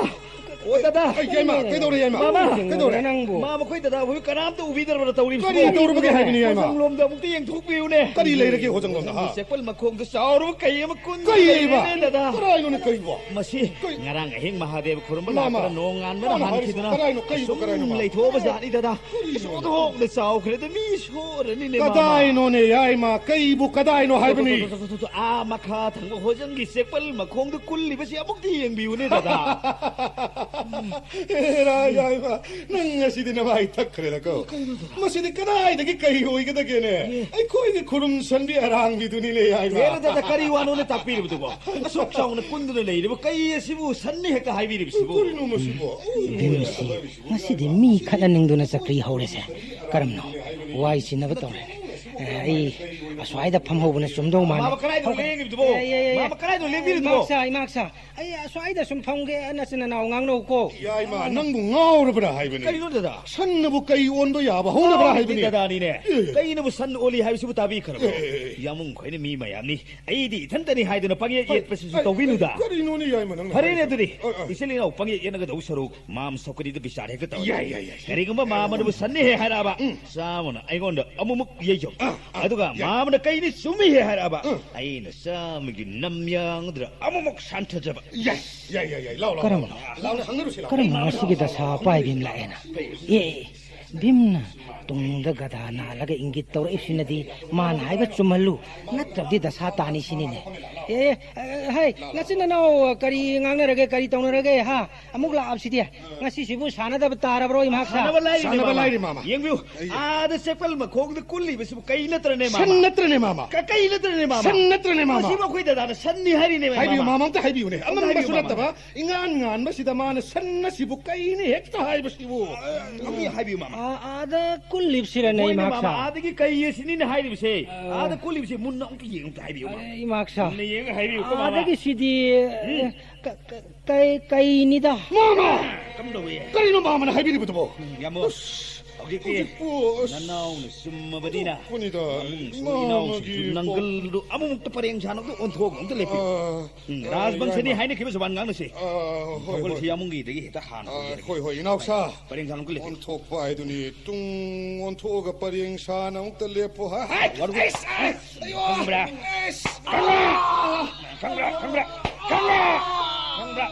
ꯑꯣ, ꯗꯗꯥ꯫ ꯑꯩ, ꯌꯥꯏꯃ, ꯀꯩꯗꯧꯔꯦ, ꯌꯥꯏꯃ? ꯃꯥꯃ꯫ ꯀꯩꯗꯧꯔꯦ? ꯅꯪꯕꯨ? ꯃꯥ, ꯃꯈꯣꯏ ꯗꯗꯥ ꯍꯣꯏ ꯀꯅꯥꯝꯇ ꯎꯕꯤꯗ꯭ꯔꯕꯅ ꯇꯧꯔꯤꯕꯁꯤꯕꯨ? ꯀꯔꯤ ꯇꯧꯔꯕꯒꯦ ꯍꯥꯏꯕꯅꯤ, ꯌꯥꯏꯃ? ꯍꯣꯖꯪꯂꯣꯝꯗ ꯑꯃꯨꯛꯇ ꯌꯦꯡꯊꯣꯛꯄꯤꯌꯨꯅꯦ꯫ ꯀꯔꯤ ꯂꯩꯔꯒꯦ ꯍꯣꯖꯪꯂꯣꯝꯗ, ꯍꯥ? ꯍꯣꯖꯪꯒꯤ ꯆꯦꯛꯄꯜ ꯃꯈꯣꯡꯗ ꯆꯥꯎꯔꯕ ꯀꯩ ꯑꯃ ꯀꯨꯟ ꯀꯩ ꯂꯩꯕ? ꯂꯩꯔꯦꯅꯦ, ꯗꯗꯥ꯫ ꯀꯗꯥꯏꯅꯣꯅꯦ ꯀꯩꯕꯣ? ꯃꯁꯤ ꯀꯩ? ꯉꯔꯥꯡ ꯑꯍꯤꯡ ꯃꯍꯥꯗꯦꯕ ꯈꯨꯔꯨꯝꯕ ꯃꯥꯃ, ꯂꯥꯛꯄꯗ ꯅꯣꯡ ꯉꯥꯟꯕꯅ ꯃꯥꯅ ꯍꯥꯏꯔꯤꯁꯤ ꯍꯥꯟꯈꯤꯗꯨꯅ ꯀꯗꯥꯏꯅꯣ? ꯀꯩꯅꯣ, ꯑꯁꯨꯝ ꯀꯗꯥꯏꯅꯣ, ꯃꯥ? ꯂꯩꯊꯣꯛꯑꯕ ꯖꯥꯠꯅꯤ, ꯗꯗꯥ꯫ ꯀꯔꯤꯅꯣ? ꯏꯁꯣꯔꯗ ꯍꯣꯡꯅ ꯆꯥꯎꯈ꯭ꯔꯦꯗ ꯃꯤ ꯁꯣꯔꯅꯤꯅꯦ, ꯃꯥꯃ꯫ ꯀꯗꯥꯏꯅꯣꯅꯦ, ꯌꯥꯏꯃ? ꯀꯩꯕꯨ ꯀꯗꯥꯏꯅꯣ ꯍꯥꯏꯕꯅꯤ? ꯇꯣ, ꯇꯣ, ꯇꯣ, ꯇꯣ, ꯇꯣ, ꯇꯣ, ꯑꯥ ꯃꯈꯥ ꯊꯪꯕ ꯍꯣꯖꯪꯒꯤ ꯆꯦꯛꯄꯜ ꯃꯈꯣꯡꯗ ꯀꯨꯜꯂꯤꯕꯁꯤ ꯑꯃꯨꯛꯇ ꯌꯦꯡꯕꯤꯌꯨꯅꯦ, ꯗꯗꯥ꯫ ꯑꯦꯔꯥ, ꯌꯥꯏꯃ, ꯅꯪ ꯉꯁꯤꯗꯤ ꯅꯃꯥꯏ ꯊꯛꯈ꯭ꯔꯦꯗꯀꯣ꯫ ꯀꯩꯅꯣ, ꯗꯗꯥ? ꯃꯁꯤꯗꯤ ꯀꯗꯥꯏꯗꯒꯤ ꯀꯩ ꯑꯣꯏꯒꯗꯒꯦꯅꯦ? ꯑꯦ꯫ ꯑꯩꯈꯣꯏꯒꯤ ꯈꯨꯔꯨꯝꯁꯟꯕꯤ ꯑꯔꯥꯡꯕꯤꯗꯨꯅꯤꯅꯦ, ꯌꯥꯏꯃ꯫ ꯑꯦ, ꯗꯗꯥ, ꯀꯔꯤ ꯋꯥꯅꯣꯅꯦ ꯇꯥꯛꯄꯤꯔꯤꯕꯗꯨꯕꯣ? ꯑꯁꯨꯛ ꯆꯥꯎꯅ ꯀꯨꯟꯗꯨꯅ ꯂꯩꯔꯤꯕ ꯀꯩ ꯑꯁꯤꯕꯨ ꯁꯟꯅꯤ ꯍꯦꯛꯇ ꯍꯥꯏꯕꯤꯔꯤꯕꯁꯤꯕꯨ? ꯀꯔꯤꯅꯣ ꯃꯁꯤꯕꯣ? ꯕꯤꯝꯁꯤ, ꯉꯁꯤꯗꯤ ꯃꯤ ꯈꯠꯅꯅꯤꯡꯗꯨꯅ ꯆꯀ꯭ꯔꯤ ꯍꯧꯔꯦꯁꯦ꯫ ꯀꯔꯝꯅꯣ? ꯋꯥꯏ ꯆꯤꯟꯅꯕ ꯇꯧꯔꯦꯅꯦ꯫ ꯑꯦ, ꯑꯩ ꯑꯁ꯭ꯋꯥꯏꯗ ꯐꯝꯍꯧꯕꯅ ꯆꯨꯝꯗꯧ ꯃꯥꯜꯂꯦ꯫ ꯃꯥꯃ ꯀꯗꯥꯏꯗꯅꯣ ꯂꯦꯡꯉꯤꯕꯗꯨꯕꯣ? ꯑꯦ, ꯑꯦ, ꯑꯦ, ꯑꯦ꯫ ꯃꯥꯃ ꯀꯗꯥꯏꯗꯅꯣ ꯂꯦꯡꯕꯤꯔꯤꯗꯨꯕꯣ? ꯏꯃꯥꯛꯁꯥ, ꯏꯃꯥꯛꯁꯥ꯫ ꯑꯩ ꯑꯁ꯭ꯋꯥꯏꯗ ꯁꯨꯝ ꯐꯝꯒꯦ, ꯅꯆꯤꯟ ꯅꯅꯥꯎ ꯉꯥꯡꯅꯧꯀꯣ꯫ ꯌꯥꯏꯃ, ꯅꯪꯕꯨ ꯉꯥꯎꯔꯕ꯭ꯔꯥ ꯍꯥꯏꯕꯅꯤ? ꯀꯔꯤꯅꯣ, ꯗꯗꯥ? ꯁꯟꯅꯕꯨ ꯀꯩ ꯑꯣꯟꯕ ꯌꯥꯕ ꯍꯧꯅꯕ꯭ꯔꯥ ꯉꯥꯎꯔꯤꯕꯗꯤ ꯍꯥꯏꯕꯅꯤ? ꯗꯗꯥꯅꯤꯅꯦ꯫ ꯑꯦ꯫ ꯀꯩꯅꯕꯨ ꯁꯟ ꯑꯣꯜꯂꯤ ꯍꯥꯏꯕꯁꯤꯕꯨ ꯇꯥꯕꯤꯈ꯭ꯔꯕ꯭ꯔꯣ? ꯑꯦ, ꯑꯦ, ꯑꯦ꯫ ꯌꯥꯝꯕꯨꯡ ꯈꯣꯏꯅ ꯃꯤ ꯃꯌꯥꯝꯅꯤ꯫ ꯑꯩꯗꯤ ꯏꯊꯟꯇꯅꯤ ꯍꯥꯏꯗꯨꯅ ꯄꯪꯌꯦꯠ ꯍꯩ, ꯌꯦꯠꯄꯁꯤꯁꯨ ꯍꯩ, ꯇꯧꯕꯤꯅꯨꯗ꯫ ꯀꯔꯤꯅꯣꯅꯦ ꯌꯥꯏꯃ ꯅꯪꯅ ꯐꯔꯦꯅꯦ ꯍꯥꯏꯔꯤꯁꯤꯕꯣ? ꯑꯗꯨꯗꯤ, ꯑ, ꯑ꯫ ꯏꯆꯤꯜ ꯏꯅꯥꯎ ꯄꯪꯌꯦꯠ ꯌꯦꯠꯅꯒꯗꯧ ꯁꯔꯨꯛ ꯃꯥꯝ ꯁꯧꯀꯔꯤꯗ ꯕꯤꯆꯥꯔ ꯍꯦꯛꯇ ꯇꯧꯔꯁꯤ꯫ ꯌꯥꯏ, ꯌꯥꯏ, ꯌꯥꯏ꯫ ꯀꯔꯤꯒꯨꯝꯕ ꯃꯥꯝ ꯑꯗꯨꯕꯨ ꯁꯟꯅꯤ ꯍꯦꯛ ꯍꯥꯏꯔꯛꯑꯕ, ꯎꯝ꯫ ꯆꯥꯝꯃꯅ ꯑꯩꯉꯣꯟꯗ ꯑꯃꯨꯛꯃꯨꯛ ꯌꯩꯖꯧ꯫ ꯑ, ꯑ, ꯑꯗꯨꯒ ꯌꯥꯏ꯫ ꯃꯥꯝꯅ ꯀꯩꯅꯤ ꯆꯨꯝꯃꯤ ꯍꯦꯛ ꯍꯥꯏꯔꯛꯑꯕ, ꯎꯝ꯫ ꯑꯩꯅ ꯆꯥꯝꯃꯒꯤ ꯅꯝꯌꯥꯡꯗꯨꯗ ꯑꯃꯨꯛꯃꯨꯛ ꯁꯥꯟꯊꯖꯕ꯫ ꯌꯥꯏ, ꯌꯥꯏ, ꯌꯥꯏ, ꯌꯥꯏ꯫ ꯂꯥꯎ, ꯂꯥꯎ, ꯂꯥꯎ, ꯀꯔꯝꯕꯅꯣ? ꯂꯥꯎ, ꯂꯥꯎ, ꯍꯪꯅꯔꯨꯁꯤ, ꯂꯥꯎ꯫ ꯀꯔꯝꯕꯅꯣ ꯉꯁꯤꯒꯤ ꯗꯁꯥ ꯄꯥꯏꯕꯤ ꯑꯃ ꯂꯥꯛꯑꯦꯅ? ꯑꯦ, ꯚꯤꯝꯅ ꯇꯨꯡꯗ ꯒꯙꯥ ꯅꯥꯜꯂꯒ ꯏꯪꯒꯤꯠ ꯇꯧꯔꯛꯏꯕꯁꯤꯅꯗꯤ ꯃꯥꯅ ꯍꯥꯏꯕ ꯆꯨꯝꯍꯜꯂꯨ, ꯅꯠꯇ꯭ꯔꯕꯗꯤ ꯗꯁꯥ ꯇꯥꯅꯤ ꯁꯤꯅꯤꯅꯦ꯫ ꯑꯦ, ꯑꯦ, ꯍꯩ, ꯅꯆꯤꯟ ꯅꯅꯥꯎ ꯀꯔꯤ ꯉꯥꯡꯅꯔꯒꯦ, ꯀꯔꯤ ꯇꯧꯅꯔꯒꯦ, ꯍꯥ? ꯑꯃꯨꯛ ꯂꯥꯛꯑꯕꯁꯤꯗꯤ꯫ ꯉꯁꯤꯁꯤꯕꯨ ꯁꯥꯟꯅꯗꯕ ꯇꯥꯔꯕ꯭ꯔꯣ, ꯏꯃꯥꯛꯁꯥ? ꯁꯥꯟꯅꯕ ꯂꯥꯏꯔꯤꯅꯦ, ꯁꯥꯟꯅꯕ ꯃꯥꯃ꯫ ꯂꯥꯏꯔꯤ, ꯃꯥꯃ꯫ ꯌꯦꯡꯕꯤꯌꯨ, ꯑꯩ ꯑꯥꯗ ꯆꯦꯛꯄꯜ ꯃꯈꯣꯡꯗ ꯀꯨꯜꯂꯤꯕꯁꯤꯕꯨ ꯀꯩ ꯅꯠꯇ꯭ꯔꯅꯦ, ꯃꯥꯃ? ꯁꯟ ꯅꯠꯇ꯭ꯔꯅꯦ, ꯃꯥꯃ? ꯀ-, ꯀꯩ ꯅꯠꯇ꯭ꯔꯅꯦ, ꯃꯥꯃ? ꯁꯟ ꯅꯠꯇ꯭ꯔꯅꯦ, ꯃꯥꯃ? ꯃꯁꯤꯕꯨ ꯑꯩꯈꯣꯏ ꯗꯗꯥꯅ ꯁꯟꯅꯤ ꯍꯥꯏꯔꯤꯅꯦ, ꯍꯥꯏꯕꯤꯌꯨ, ꯃꯥꯃ꯫ ꯃꯥꯃ, ꯑꯝꯇ ꯍꯥꯏꯕꯤꯌꯨꯅꯦ꯫ ꯑꯝꯇ ꯍꯥꯏꯕꯤꯌꯨ, ꯑꯃꯝꯕꯁꯨ ꯃꯥꯃ꯫ ꯅꯠꯇꯕ, ꯏꯉꯥꯟ ꯉꯥꯟꯕꯁꯤꯗ ꯃꯥꯅ ꯁꯟ ꯑꯁꯤꯕꯨ ꯀꯩꯅꯤ ꯍꯦꯛꯇ ꯍꯥꯏꯕꯁꯤꯕꯨ? ꯑ, ꯑꯝꯇ ꯍꯥꯏꯕꯤꯌꯨ, ꯃꯥꯃ꯫ ꯑ-, ꯑꯥꯗ ꯀꯨꯜꯂꯤꯕꯁꯤꯔꯅꯦ, ꯍꯣꯏꯅꯦ, ꯏꯃꯥꯛꯁꯥ? ꯃꯥꯃ, ꯑꯥꯗꯒꯤ ꯀꯩ ꯑꯁꯤꯅꯤꯅꯦ ꯍꯥꯏꯔꯤꯕꯁꯦ? ꯑ-, ꯑꯥꯗ ꯀꯨꯜꯂꯤꯕꯁꯦ ꯃꯨꯟꯅ ꯑꯝꯇ ꯌꯦꯡꯉꯨ, ꯑꯝꯇ ꯍꯥꯏꯕꯤꯌꯨ, ꯃꯥꯃ꯫ ꯑ, ꯏꯃꯥꯛꯁꯥ꯫ ꯃꯨꯟꯅ ꯌꯦꯡꯉꯒ ꯍꯥꯏꯕꯤꯌꯨꯀꯣ, ꯃꯥꯃ꯫ ꯑꯥꯗꯒꯤꯁꯤꯗꯤ, ꯎꯝ꯫ ꯀ-, ꯀ-, ꯀꯩ, ꯀꯩꯅꯤꯗ꯫ ꯃꯥꯃ! ꯀꯝꯗꯧꯏ? ꯀꯔꯤꯅꯣ ꯃꯥꯃꯅ ꯍꯥꯏꯕꯤꯔꯤꯕꯗꯨꯕꯣ? ꯎꯝ, ꯌꯥꯝꯕꯨꯡ꯫ ꯑꯁ! ꯍꯧꯖꯤꯛꯇꯤ ꯍꯧꯖꯤꯛꯄꯨ, ꯑꯁ, ꯅꯅꯥꯎꯅ ꯆꯨꯝꯃꯕꯅꯤꯅ, ꯄꯨꯅꯤꯗ, ꯏꯃꯨꯡꯁꯨ ꯏꯃꯥ ꯏꯅꯥꯎꯁꯤꯡꯁꯨ ꯑꯃꯒꯤ ꯅꯪꯒꯜꯗꯨ ꯑꯃꯃꯨꯛꯇ ꯄꯔꯦꯡ ꯁꯥꯟꯅꯕꯗꯨ ꯑꯣꯟꯊꯣꯛꯑꯒ ꯑꯝꯇ ꯂꯦꯞꯄꯤꯌꯨ꯫ ꯑꯥ, ꯎꯝ, ꯑꯥ, ꯔꯥꯖꯕꯪꯁꯅꯤ ꯏꯌꯥꯝꯕ꯫ ꯍꯥꯏꯅꯈꯤꯕ ꯖꯨꯕꯥꯟ ꯉꯥꯡꯅꯁꯦ꯫ ꯑꯥ, ꯍꯣꯏ, ꯊꯧꯒꯜꯁꯤ ꯍꯣꯏ꯫ ꯌꯥꯝꯕꯨꯡꯒꯤꯗꯒꯤ ꯍꯦꯛꯇ ꯍꯥꯟꯅ ꯑꯥ, ꯍꯧꯖꯔꯒꯦ꯫ ꯍꯣꯏ, ꯍꯣꯏ, ꯏꯅꯥꯎꯁꯥ꯫ ꯄꯔꯦꯡ ꯁꯥꯟꯅ ꯑꯝꯇ ꯂꯦꯞꯄꯤꯌꯨ꯫ ꯑꯣꯟꯊꯣꯛꯄ ꯍꯥꯏꯗꯨꯅꯤ꯫ ꯇꯨꯡ ꯑꯣꯟꯊꯣꯛꯑꯒ ꯄꯔꯦꯡ ꯁꯥꯟꯅ ꯑꯃꯨꯛꯇ ꯂꯦꯞꯄꯨ꯫ ꯍꯥꯏ, ꯍꯥꯏ, ꯋꯥꯔꯨ-, ꯑꯩꯁ, ꯑꯩ, ꯑꯌꯣ! ꯈꯪꯕ꯭ꯔꯥ? ꯑꯩꯁ! ꯈꯪꯕ꯭ꯔꯥ? ꯈꯪꯕ꯭ꯔꯥ? ꯈꯪꯕ꯭ꯔꯥ? ꯈꯪꯕ꯭ꯔꯥ?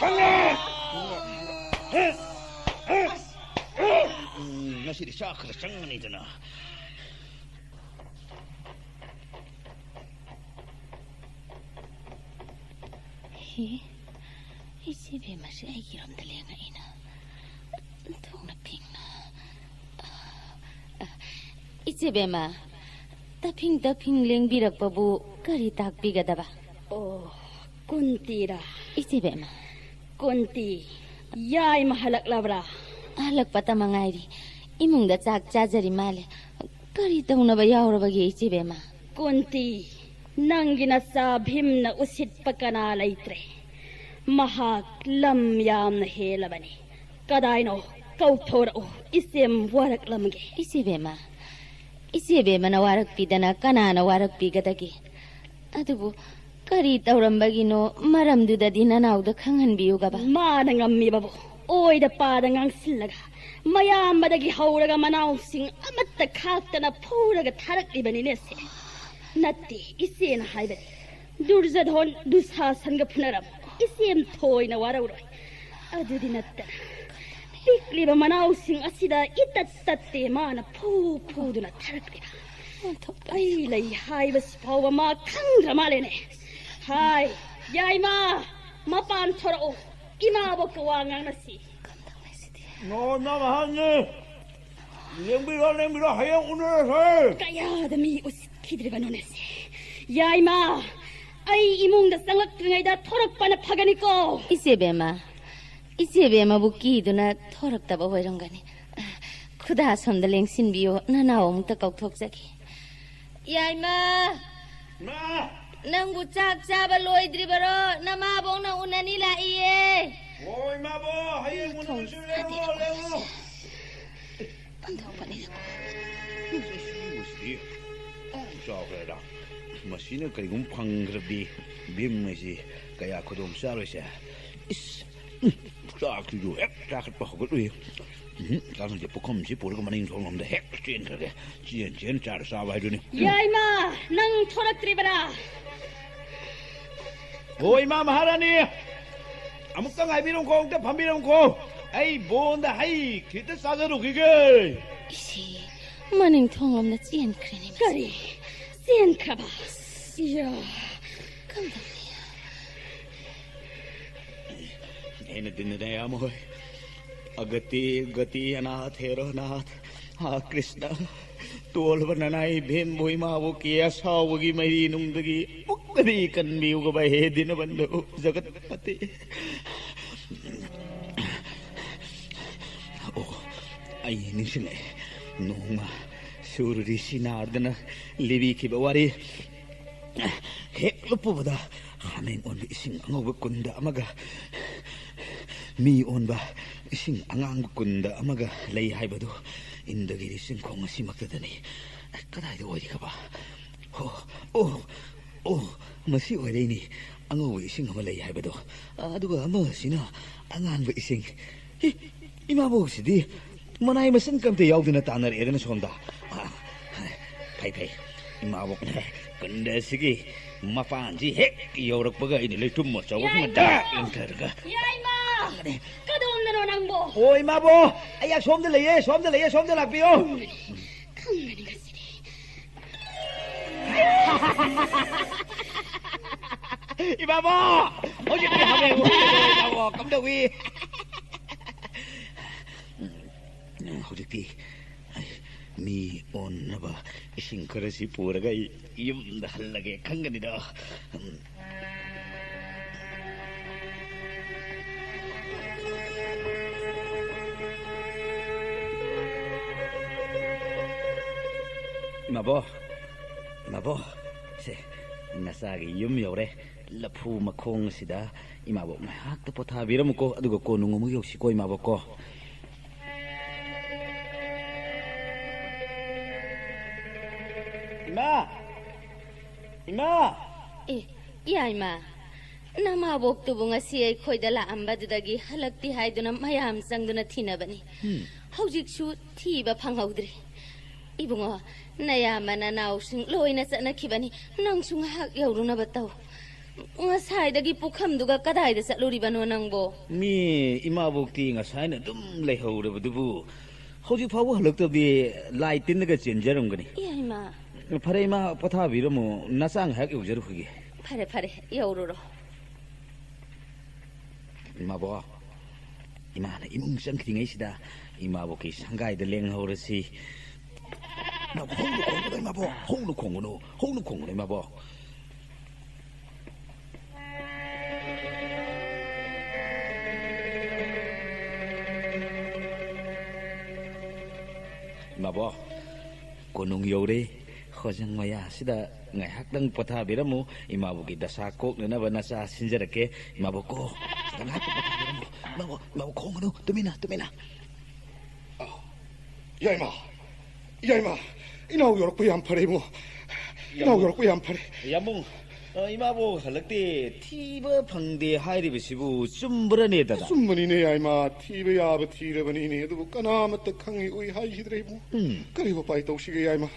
ꯈꯪꯕ꯭ꯔꯥ? ꯈꯪꯕ꯭ꯔꯥ? ꯎꯝ, ꯉꯁꯤꯗꯤ ꯆꯥꯛ ꯈꯔ ꯆꯪꯒꯅꯤꯗꯅ꯫ ꯍꯤ, ꯏꯆꯦ ꯕꯦꯝꯃꯁꯦ ꯑꯩꯒꯤꯔꯣꯝꯗ ꯂꯦꯡꯉꯛꯏꯅ꯫ ꯊꯣꯡꯅ ꯐꯤꯡꯅ꯫ ꯑ, ꯑ, ꯏꯆꯦ ꯕꯦꯝꯃ, ꯇꯐꯤꯡ ꯇꯐꯤꯡ ꯂꯦꯡꯕꯤꯔꯛꯄꯕꯨ ꯀꯔꯤ ꯇꯥꯛꯄꯤꯒꯗꯕ? ꯑꯣ, ꯀꯨꯟꯇꯤꯔꯥ? ꯏꯆꯦ ꯕꯦꯝꯃ꯫ ꯀꯨꯟꯇꯤ, ꯌꯥꯏꯃ ꯍꯜꯂꯛꯂꯕ꯭ꯔꯥ? ꯍꯜꯂꯛꯄꯇ ꯃꯉꯥꯏꯔꯤ꯫ ꯏꯃꯨꯡꯗ ꯆꯥꯛ ꯆꯥꯖꯔꯤ ꯃꯥꯜꯂꯦ꯫ ꯀꯔꯤ ꯇꯧꯅꯕ ꯌꯥꯎꯔꯕꯒꯦ, ꯏꯆꯦ ꯕꯦꯝꯃ? ꯀꯨꯟꯇꯤ, ꯅꯪꯒꯤ ꯅꯆꯥ ꯚꯤꯝꯅ ꯎꯁꯤꯠꯄ ꯀꯅꯥ ꯂꯩꯇ꯭ꯔꯦ꯫ ꯃꯍꯥꯛ ꯂꯝ ꯌꯥꯝꯅ ꯍꯦꯜꯂꯕꯅꯤ꯫ ꯀꯗꯥꯏꯅꯣ? ꯀꯧꯊꯣꯔꯛꯎ, ꯏꯆꯦꯝ ꯋꯥꯔꯛꯂꯝꯒꯦ꯫ ꯏꯆꯦ ꯕꯦꯝꯃ, ꯏꯆꯦ ꯕꯦꯝꯃꯅ ꯋꯥꯔꯛꯄꯤꯗꯅ ꯀꯅꯥꯅ ꯋꯥꯔꯛꯄꯤꯒꯗꯒꯦ? ꯑꯗꯨꯕꯨ ꯀꯔꯤ ꯇꯧꯔꯝꯕꯒꯤꯅꯣ, ꯃꯔꯝꯗꯨꯗꯗꯤ ꯅꯅꯥꯎꯗ ꯈꯪꯍꯟꯕꯤꯌꯨꯒꯕ꯫ ꯃꯥꯅ ꯉꯝꯃꯤꯕꯕꯨ ꯑꯣꯏꯗ ꯄꯥꯗ ꯉꯥꯡꯁꯤꯜꯂꯒ, ꯃꯌꯥꯝꯕꯗꯒꯤ ꯍꯧꯔꯒ ꯃꯅꯥꯎꯁꯤꯡ ꯑꯃꯠꯇ ꯈꯥꯛꯇꯅ ꯐꯨꯔꯒ ꯊꯥꯔꯛꯂꯤꯕꯅꯤꯅꯦ ꯁꯦ꯫ ꯅꯠꯇꯦ, ꯏꯆꯦꯅ ꯍꯥꯏꯕꯗꯤ, ꯗꯨꯔꯖꯙꯣꯟ ꯗꯨꯁꯥꯁꯟꯒ ꯐꯨꯅꯔꯝ ꯏꯆꯦꯝ ꯊꯣꯏꯅ ꯋꯥꯔꯧꯔꯣꯏ꯫ ꯑꯗꯨꯗꯤ ꯅꯠꯇꯅ, ꯄꯤꯛꯂꯤꯕ ꯃꯅꯥꯎꯁꯤꯡ ꯑꯁꯤꯗ ꯏꯇꯠ ꯇꯠꯇꯦ ꯃꯥꯅ ꯐꯨ ꯐꯨꯗꯨꯅ ꯊꯥꯔꯛꯂꯤꯕ꯫ ꯑꯩ ꯂꯩ ꯍꯥꯏꯕꯁꯤ ꯐꯥꯎꯕ ꯃꯥ ꯈꯪꯗ꯭ꯔ ꯃꯥꯜꯂꯦꯅꯦ꯫ ꯍꯥꯏ, ꯌꯥꯏꯃ, ꯃꯄꯥꯟ ꯊꯣꯔꯛꯎ, ꯏꯃꯥꯕꯣꯛꯀ ꯋꯥ ꯉꯥꯡꯅꯁꯤ꯫ ꯅꯣꯏ ꯏꯃꯥ ꯃꯍꯥꯛꯅꯤ꯫ ꯂꯦꯡꯕꯤꯔꯣ, ꯂꯦꯡꯕꯤꯔꯣ, ꯍꯌꯦꯡ ꯎꯅꯔꯁꯦ꯫ ꯀꯌꯥꯗ ꯃꯤ ꯎꯁꯤꯠꯈꯤꯗ꯭ꯔꯤꯕꯅꯣꯅꯦ ꯁꯦ꯫ ꯌꯥꯏꯃ, ꯑꯩ ꯏꯃꯨꯡꯗ ꯆꯪꯂꯛꯇ꯭ꯔꯤꯉꯩꯗ ꯊꯣꯔꯛꯄꯅ ꯐꯒꯅꯤꯀꯣ꯫ ꯏꯆꯦ ꯕꯦꯝꯃ, ꯏꯆꯦ ꯕꯦꯝꯃꯕꯨ ꯀꯤꯗꯨꯅ ꯊꯣꯔꯛꯇꯕ ꯑꯣꯏꯔꯝꯒꯅꯤ꯫ ꯈꯨꯗꯥ ꯁꯣꯝꯗ ꯂꯦꯡꯁꯤꯟꯕꯤꯌꯣ, ꯅꯅꯥꯎ ꯑꯃꯨꯛꯇ ꯀꯧꯊꯣꯛꯆꯒꯦ꯫ ꯌꯥꯏꯃ! ꯏꯃꯥ! ꯅꯪꯕꯨ ꯆꯥꯛ ꯆꯥꯕ ꯂꯣꯏꯗ꯭ꯔꯤꯕꯔꯣ? ꯅꯃꯥꯕꯣꯛꯅ ꯎꯅꯅꯤ ꯂꯥꯛꯏꯌꯦ꯫ ꯍꯣꯏ, ꯏꯃꯥꯕꯣꯛ, ꯍꯌꯦꯡ ꯎꯅꯔꯁꯤ, ꯂꯦꯡꯉꯣ, ꯂꯦꯡꯉꯣ꯫ ꯄꯟꯊꯣꯛꯄꯅꯤꯅꯀꯣ꯫ ꯁꯤꯕꯨꯁꯤꯗꯤ ꯆꯥꯎꯈ꯭ꯔꯦꯗ꯫ ꯃꯁꯤꯅ ꯀꯔꯤꯒꯨꯝꯕ ꯐꯪꯈ꯭ꯔꯕꯗꯤ ꯚꯤꯝ ꯍꯥꯏꯁꯤ ꯀꯌꯥ ꯈꯨꯗꯣꯡ ꯆꯥꯔꯣꯏꯁꯦ꯫ ꯏꯁ, ꯎꯝ, ꯆꯥꯛꯁꯤꯁꯨ ꯍꯦꯛ ꯆꯥꯈꯠꯄ ꯍꯧꯒꯠꯂꯨꯏ꯫ ꯎꯝ, ꯆꯥꯛꯁꯤꯡꯁꯦ ꯄꯨꯈꯝꯁꯤ ꯄꯨꯔꯒ ꯃꯅꯤꯡ ꯊꯣꯡꯂꯣꯝꯗ ꯍꯦꯛ ꯆꯦꯟꯈ꯭ꯔꯒꯦ꯫ ꯆꯦꯟ ꯆꯦꯟ ꯆꯥꯔ ꯆꯥꯕ ꯍꯥꯏꯗꯨꯅꯤ꯫ ꯌꯥꯏꯃ, ꯅꯪ ꯊꯣꯔꯛꯇ꯭ꯔꯤꯕꯔꯥ? ꯍꯣ, ꯏꯃꯥ ꯃꯍꯥꯔꯥꯅꯤ, ꯑꯃꯨꯛꯇ ꯉꯥꯏꯕꯤꯔꯝꯈꯣ, ꯑꯃꯨꯛꯇ ꯐꯝꯕꯤꯔꯝꯈꯣ꯫ ꯑꯩ ꯕꯣꯟꯗ ꯍꯩ ꯈꯤꯇ ꯆꯥꯖꯔꯨꯈꯤꯒꯦ꯫ ꯏꯁꯤ, ꯃꯅꯤꯡ ꯊꯣꯡꯂꯣꯝꯗ ꯆꯦꯟꯈ꯭ꯔꯦꯅꯦ ꯃꯁꯤ꯫ ꯀꯔꯤ? ꯆꯦꯟꯈ꯭ꯔꯕ? ꯏꯌꯥ꯫ ꯀꯝꯗꯧꯅꯤ? ꯑꯩꯅ ꯇꯤꯟꯅꯗ ꯌꯥꯝ ꯍꯣꯏ꯫ ꯑꯒꯇꯤ, ꯒꯇꯤ, ꯑꯅꯥꯊ, ꯍꯦꯔꯣꯅꯥꯊ, ꯍꯥ ꯀ꯭ꯔꯤꯁꯅ꯫ ꯇꯣꯜꯕ ꯅꯅꯥꯏ ꯏꯕꯦꯝꯕꯨ ꯏꯃꯥꯕꯨ ꯀꯦ ꯑꯁꯥꯎꯕꯒꯤ ꯃꯩꯔꯤ ꯅꯨꯡꯗꯒꯤ ꯄꯨꯛꯀꯗꯤ ꯀꯟꯕꯤꯌꯨꯒꯕ ꯍꯦ ꯗꯤꯅꯕꯟꯙꯨ ꯖꯒꯠꯄꯇꯤ꯫ ꯑꯣ, ꯑꯩ ꯅꯤꯡꯁꯤꯡꯂꯛꯑꯦ꯫ ꯅꯣꯡꯃ ꯁꯨꯔ ꯔꯤꯁꯤ ꯅꯥꯔꯗꯅ ꯂꯤꯕꯤꯈꯤꯕ ꯋꯥꯔꯤ꯫ ꯍꯦꯛ ꯂꯨꯞꯄꯨꯕꯗ ꯍꯥꯃꯦꯡ ꯑꯣꯟꯕ ꯏꯁꯤꯡ ꯑꯉꯧꯕ ꯀꯨꯟꯗ ꯑꯃꯒ, ꯃꯤ ꯑꯣꯟꯕ ꯏꯁꯤꯡ ꯑꯉꯥꯡꯕ ꯀꯨꯟꯗ ꯑꯃꯒ ꯂꯩ ꯍꯥꯏꯕꯗꯨ ꯏꯟꯗꯒꯤꯔꯤ ꯆꯤꯡꯈꯣꯡ ꯑꯁꯤꯃꯛꯇꯗꯅꯤ꯫ ꯀꯗꯥꯏꯗ ꯑꯣꯏꯔꯤꯒꯕ? ꯑꯣ, ꯑꯣ, ꯑꯣ, ꯃꯁꯤ ꯑꯣꯏꯔꯩꯅꯤ꯫ ꯑꯉꯧꯕ ꯏꯁꯤꯡ ꯑꯃ ꯂꯩ ꯍꯥꯏꯕꯗꯣ꯫ ꯑꯗꯨꯒ ꯑꯃꯁꯤꯅ ꯑꯉꯥꯡꯕ ꯏꯁꯤꯡ꯫ ꯏ, ꯏꯃꯥꯕꯣꯛꯁꯤꯗꯤ ꯃꯅꯥꯏ ꯃꯁꯤꯟ ꯀꯝꯇ ꯌꯥꯎꯗꯅ ꯇꯥꯟꯅꯔꯛꯑꯦꯗꯅ ꯁꯣꯝꯗ꯫ ꯑꯥ, ꯐꯩ, ꯐꯩ꯫ ꯏꯃꯥꯕꯣꯛꯅ ꯀꯨꯟꯗ ꯑꯁꯤꯒꯤ ꯃꯄꯥꯟꯁꯤ ꯍꯦꯛ ꯌꯧꯔꯛꯄꯒ ꯑꯩꯅ ꯂꯩꯇꯨꯝ ꯑꯆꯧꯕ ꯑꯃ ꯌꯥꯏꯃ! ꯗꯛ ꯂꯪꯊꯔꯒ ꯌꯥꯏꯃ! ꯀꯗꯣꯝꯗꯅꯣ ꯅꯪꯕꯣ? ꯑꯣ, ꯏꯃꯥꯕꯣꯛ! ꯑꯩ ꯑꯁꯣꯝꯗ ꯂꯩꯌꯦ, ꯁꯣꯝꯗ ꯂꯩꯌꯦ, ꯁꯣꯝꯗ ꯂꯥꯛꯄꯤꯌꯣ꯫ ꯈꯪꯒꯅꯤ ꯉꯁꯤꯗꯤ꯫ ꯏꯃꯥꯕꯣꯛ! ꯍꯧꯖꯤꯛꯇꯤ ꯍꯥꯃꯦꯡ ꯎꯈꯤꯗ꯭ꯔꯦ, ꯏꯃꯥꯕꯣꯛ꯫ ꯀꯝꯗꯧꯏ? ꯍꯧꯖꯤꯛꯇꯤ ꯑꯩ ꯃꯤ ꯑꯣꯟꯅꯕ ꯏꯁꯤꯡ ꯈꯔꯁꯤ ꯄꯨꯔꯒ ꯑꯩ ꯌꯨꯝꯗ ꯍꯜꯂꯒꯦ ꯈꯪꯒꯅꯤꯗꯣ꯫ ꯏꯃꯥꯕꯣ, ꯏꯃꯥꯕꯣ, ꯁꯦ, ꯅꯆꯥꯒꯤ ꯌꯨꯝ ꯌꯧꯔꯦ꯫ ꯂꯐꯨ ꯃꯈꯣꯡ ꯑꯁꯤꯗ ꯏꯃꯥꯕꯣꯛ ꯉꯥꯏꯍꯥꯛꯇ ꯄꯣꯊꯥꯕꯤꯔꯝꯃꯨꯀꯣ, ꯑꯗꯨꯒ ꯀꯣꯟꯅ ꯅꯣꯡꯃ ꯑꯃꯨꯛ ꯌꯧꯁꯤꯀꯣ, ꯏꯃꯥꯕꯣꯛꯀꯣ꯫ ꯏꯃꯥ! ꯏꯃꯥ! ꯑꯦ, ꯌꯥꯏꯃ, ꯅꯃꯥꯕꯣꯛꯇꯨꯕꯨ ꯉꯁꯤ ꯑꯩꯈꯣꯏꯗ ꯂꯥꯛꯑꯝꯕꯗꯨꯗꯒꯤ ꯍꯜꯂꯛꯇꯦ ꯍꯥꯏꯗꯨꯅ ꯃꯌꯥꯝ ꯆꯪꯗꯨꯅ ꯊꯤꯅꯕꯅꯤ꯫ ꯎꯝ꯫ ꯍꯧꯖꯤꯛꯁꯨ ꯊꯤꯕ ꯐꯪꯍꯧꯗ꯭ꯔꯤ꯫ ꯏꯕꯨꯡꯉꯣ, ꯅꯌꯥꯝꯕ ꯅꯅꯥꯎꯁꯤꯡ ꯂꯣꯏꯅ ꯆꯠꯅꯈꯤꯕꯅꯤ꯫ ꯅꯪꯁꯨ ꯉꯥꯏꯍꯥꯛ ꯌꯧꯔꯨꯅꯕ ꯇꯧ꯫ ꯉꯁꯥꯏꯗꯒꯤ ꯄꯨꯈꯝꯗꯨꯒ ꯀꯗꯥꯏꯗ ꯆꯠꯂꯨꯔꯤꯕꯅꯣ ꯅꯪꯕꯣ? ꯃꯤ ꯏꯃꯥꯕꯣꯛꯇꯤ ꯉꯁꯥꯏꯅ ꯑꯗꯨꯝ ꯂꯩꯍꯧꯔꯕꯗꯨꯕꯨ ꯍꯧꯖꯤꯛ ꯐꯥꯎꯕ ꯍꯜꯂꯛꯇꯕꯗꯤ ꯂꯥꯏ ꯇꯤꯟꯅꯒ ꯆꯦꯟꯖꯔꯝꯒꯅꯤ꯫ ꯏꯃꯥ꯫ ꯐꯔꯦ ꯏꯃꯥ, ꯄꯣꯊꯥꯕꯤꯔꯝꯃꯣ, ꯅꯆꯥ ꯉꯥꯏꯍꯥꯛ ꯌꯧꯖꯔꯨꯈꯤꯒꯦ꯫ ꯐꯔꯦ, ꯐꯔꯦ, ꯌꯧꯔꯨꯔꯣ꯫ ꯏꯃꯥꯕꯣꯛ, ꯏꯃꯥꯅ ꯏꯃꯨꯡ ꯆꯪꯈꯤꯗ꯭ꯔꯤꯉꯩꯁꯤꯗ ꯏꯃꯥꯕꯣꯛꯀꯤ ꯁꯪꯒꯥꯏꯗ ꯂꯦꯡꯍꯧꯔꯁꯤ꯫ ꯏꯃꯥꯕꯣꯛ, ꯍꯧꯅ ꯈꯣꯡꯒꯅꯨ ꯏꯃꯥꯕꯣꯛ, ꯍꯧꯅ ꯈꯣꯡꯒꯅꯨ, ꯍꯧꯅ ꯈꯣꯡꯒꯅꯨ ꯏꯃꯥꯕꯣꯛ꯫ ꯏꯃꯥꯕꯣꯛ, ꯀꯣꯅꯨꯡ ꯌꯧꯔꯦ꯫ ꯍꯣꯖꯪ ꯃꯌꯥ ꯑꯁꯤꯗ ꯉꯥꯏꯍꯥꯛꯇꯪ ꯄꯣꯊꯥꯕꯤꯔꯝꯃꯨ꯫ ꯏꯃꯥꯕꯣꯛꯀꯤ ꯗꯁꯥ ꯀꯣꯛꯅꯅꯕ ꯅꯆꯥ ꯁꯤꯟꯖꯔꯛꯀꯦ꯫ ꯏꯃꯥꯕꯣꯛ ꯀꯣ, ꯁꯤꯗ ꯉꯥꯏꯍꯥꯛꯇꯪ ꯄꯣꯊꯥꯕꯤꯔꯝꯃꯨ꯫ ꯏꯃꯥꯕꯣꯛ, ꯏꯃꯥꯕꯣꯛ ꯈꯣꯡꯒꯅꯨ, ꯇꯨꯃꯤꯟꯅ, ꯇꯨꯃꯤꯟꯅ꯫ ꯑꯧ, ꯌꯥꯏꯃ, ꯌꯥꯏꯃ, ꯏꯅꯥꯎ ꯌꯧꯔꯛꯄ ꯌꯥꯝ ꯐꯔꯦ ꯏꯕꯨꯡꯉꯣ꯫ ꯏꯅꯥꯎ ꯌꯥꯝꯕꯨꯡ꯫ ꯌꯧꯔꯛꯄ ꯌꯥꯝ ꯐꯔꯦ꯫ ꯌꯥꯝꯕꯨꯡ, ꯑ, ꯏꯃꯥꯕꯣꯛ ꯍꯜꯂꯛꯇꯦ, ꯊꯤꯕ ꯐꯪꯗꯦ ꯍꯥꯏꯔꯤꯕꯁꯤꯕꯨ ꯆꯨꯝꯕ꯭ꯔꯅꯦ, ꯗꯗꯥ? ꯑꯆꯨꯝꯕꯅꯤꯅꯦ ꯌꯥꯏꯃ, ꯊꯤꯕ ꯌꯥꯕ ꯊꯤꯔꯕꯅꯤꯅꯦ, ꯑꯗꯨꯕꯨ ꯀꯅꯥꯃꯠꯇ ꯈꯪꯏ ꯎꯏ ꯍꯥꯏꯈꯤꯗ꯭ꯔꯦ ꯏꯕꯨꯡꯉꯣ꯫ ꯎꯝ꯫ ꯀꯔꯤ ꯎꯄꯥꯏ ꯇꯧꯁꯤꯒꯦ ꯌꯥꯏꯃ?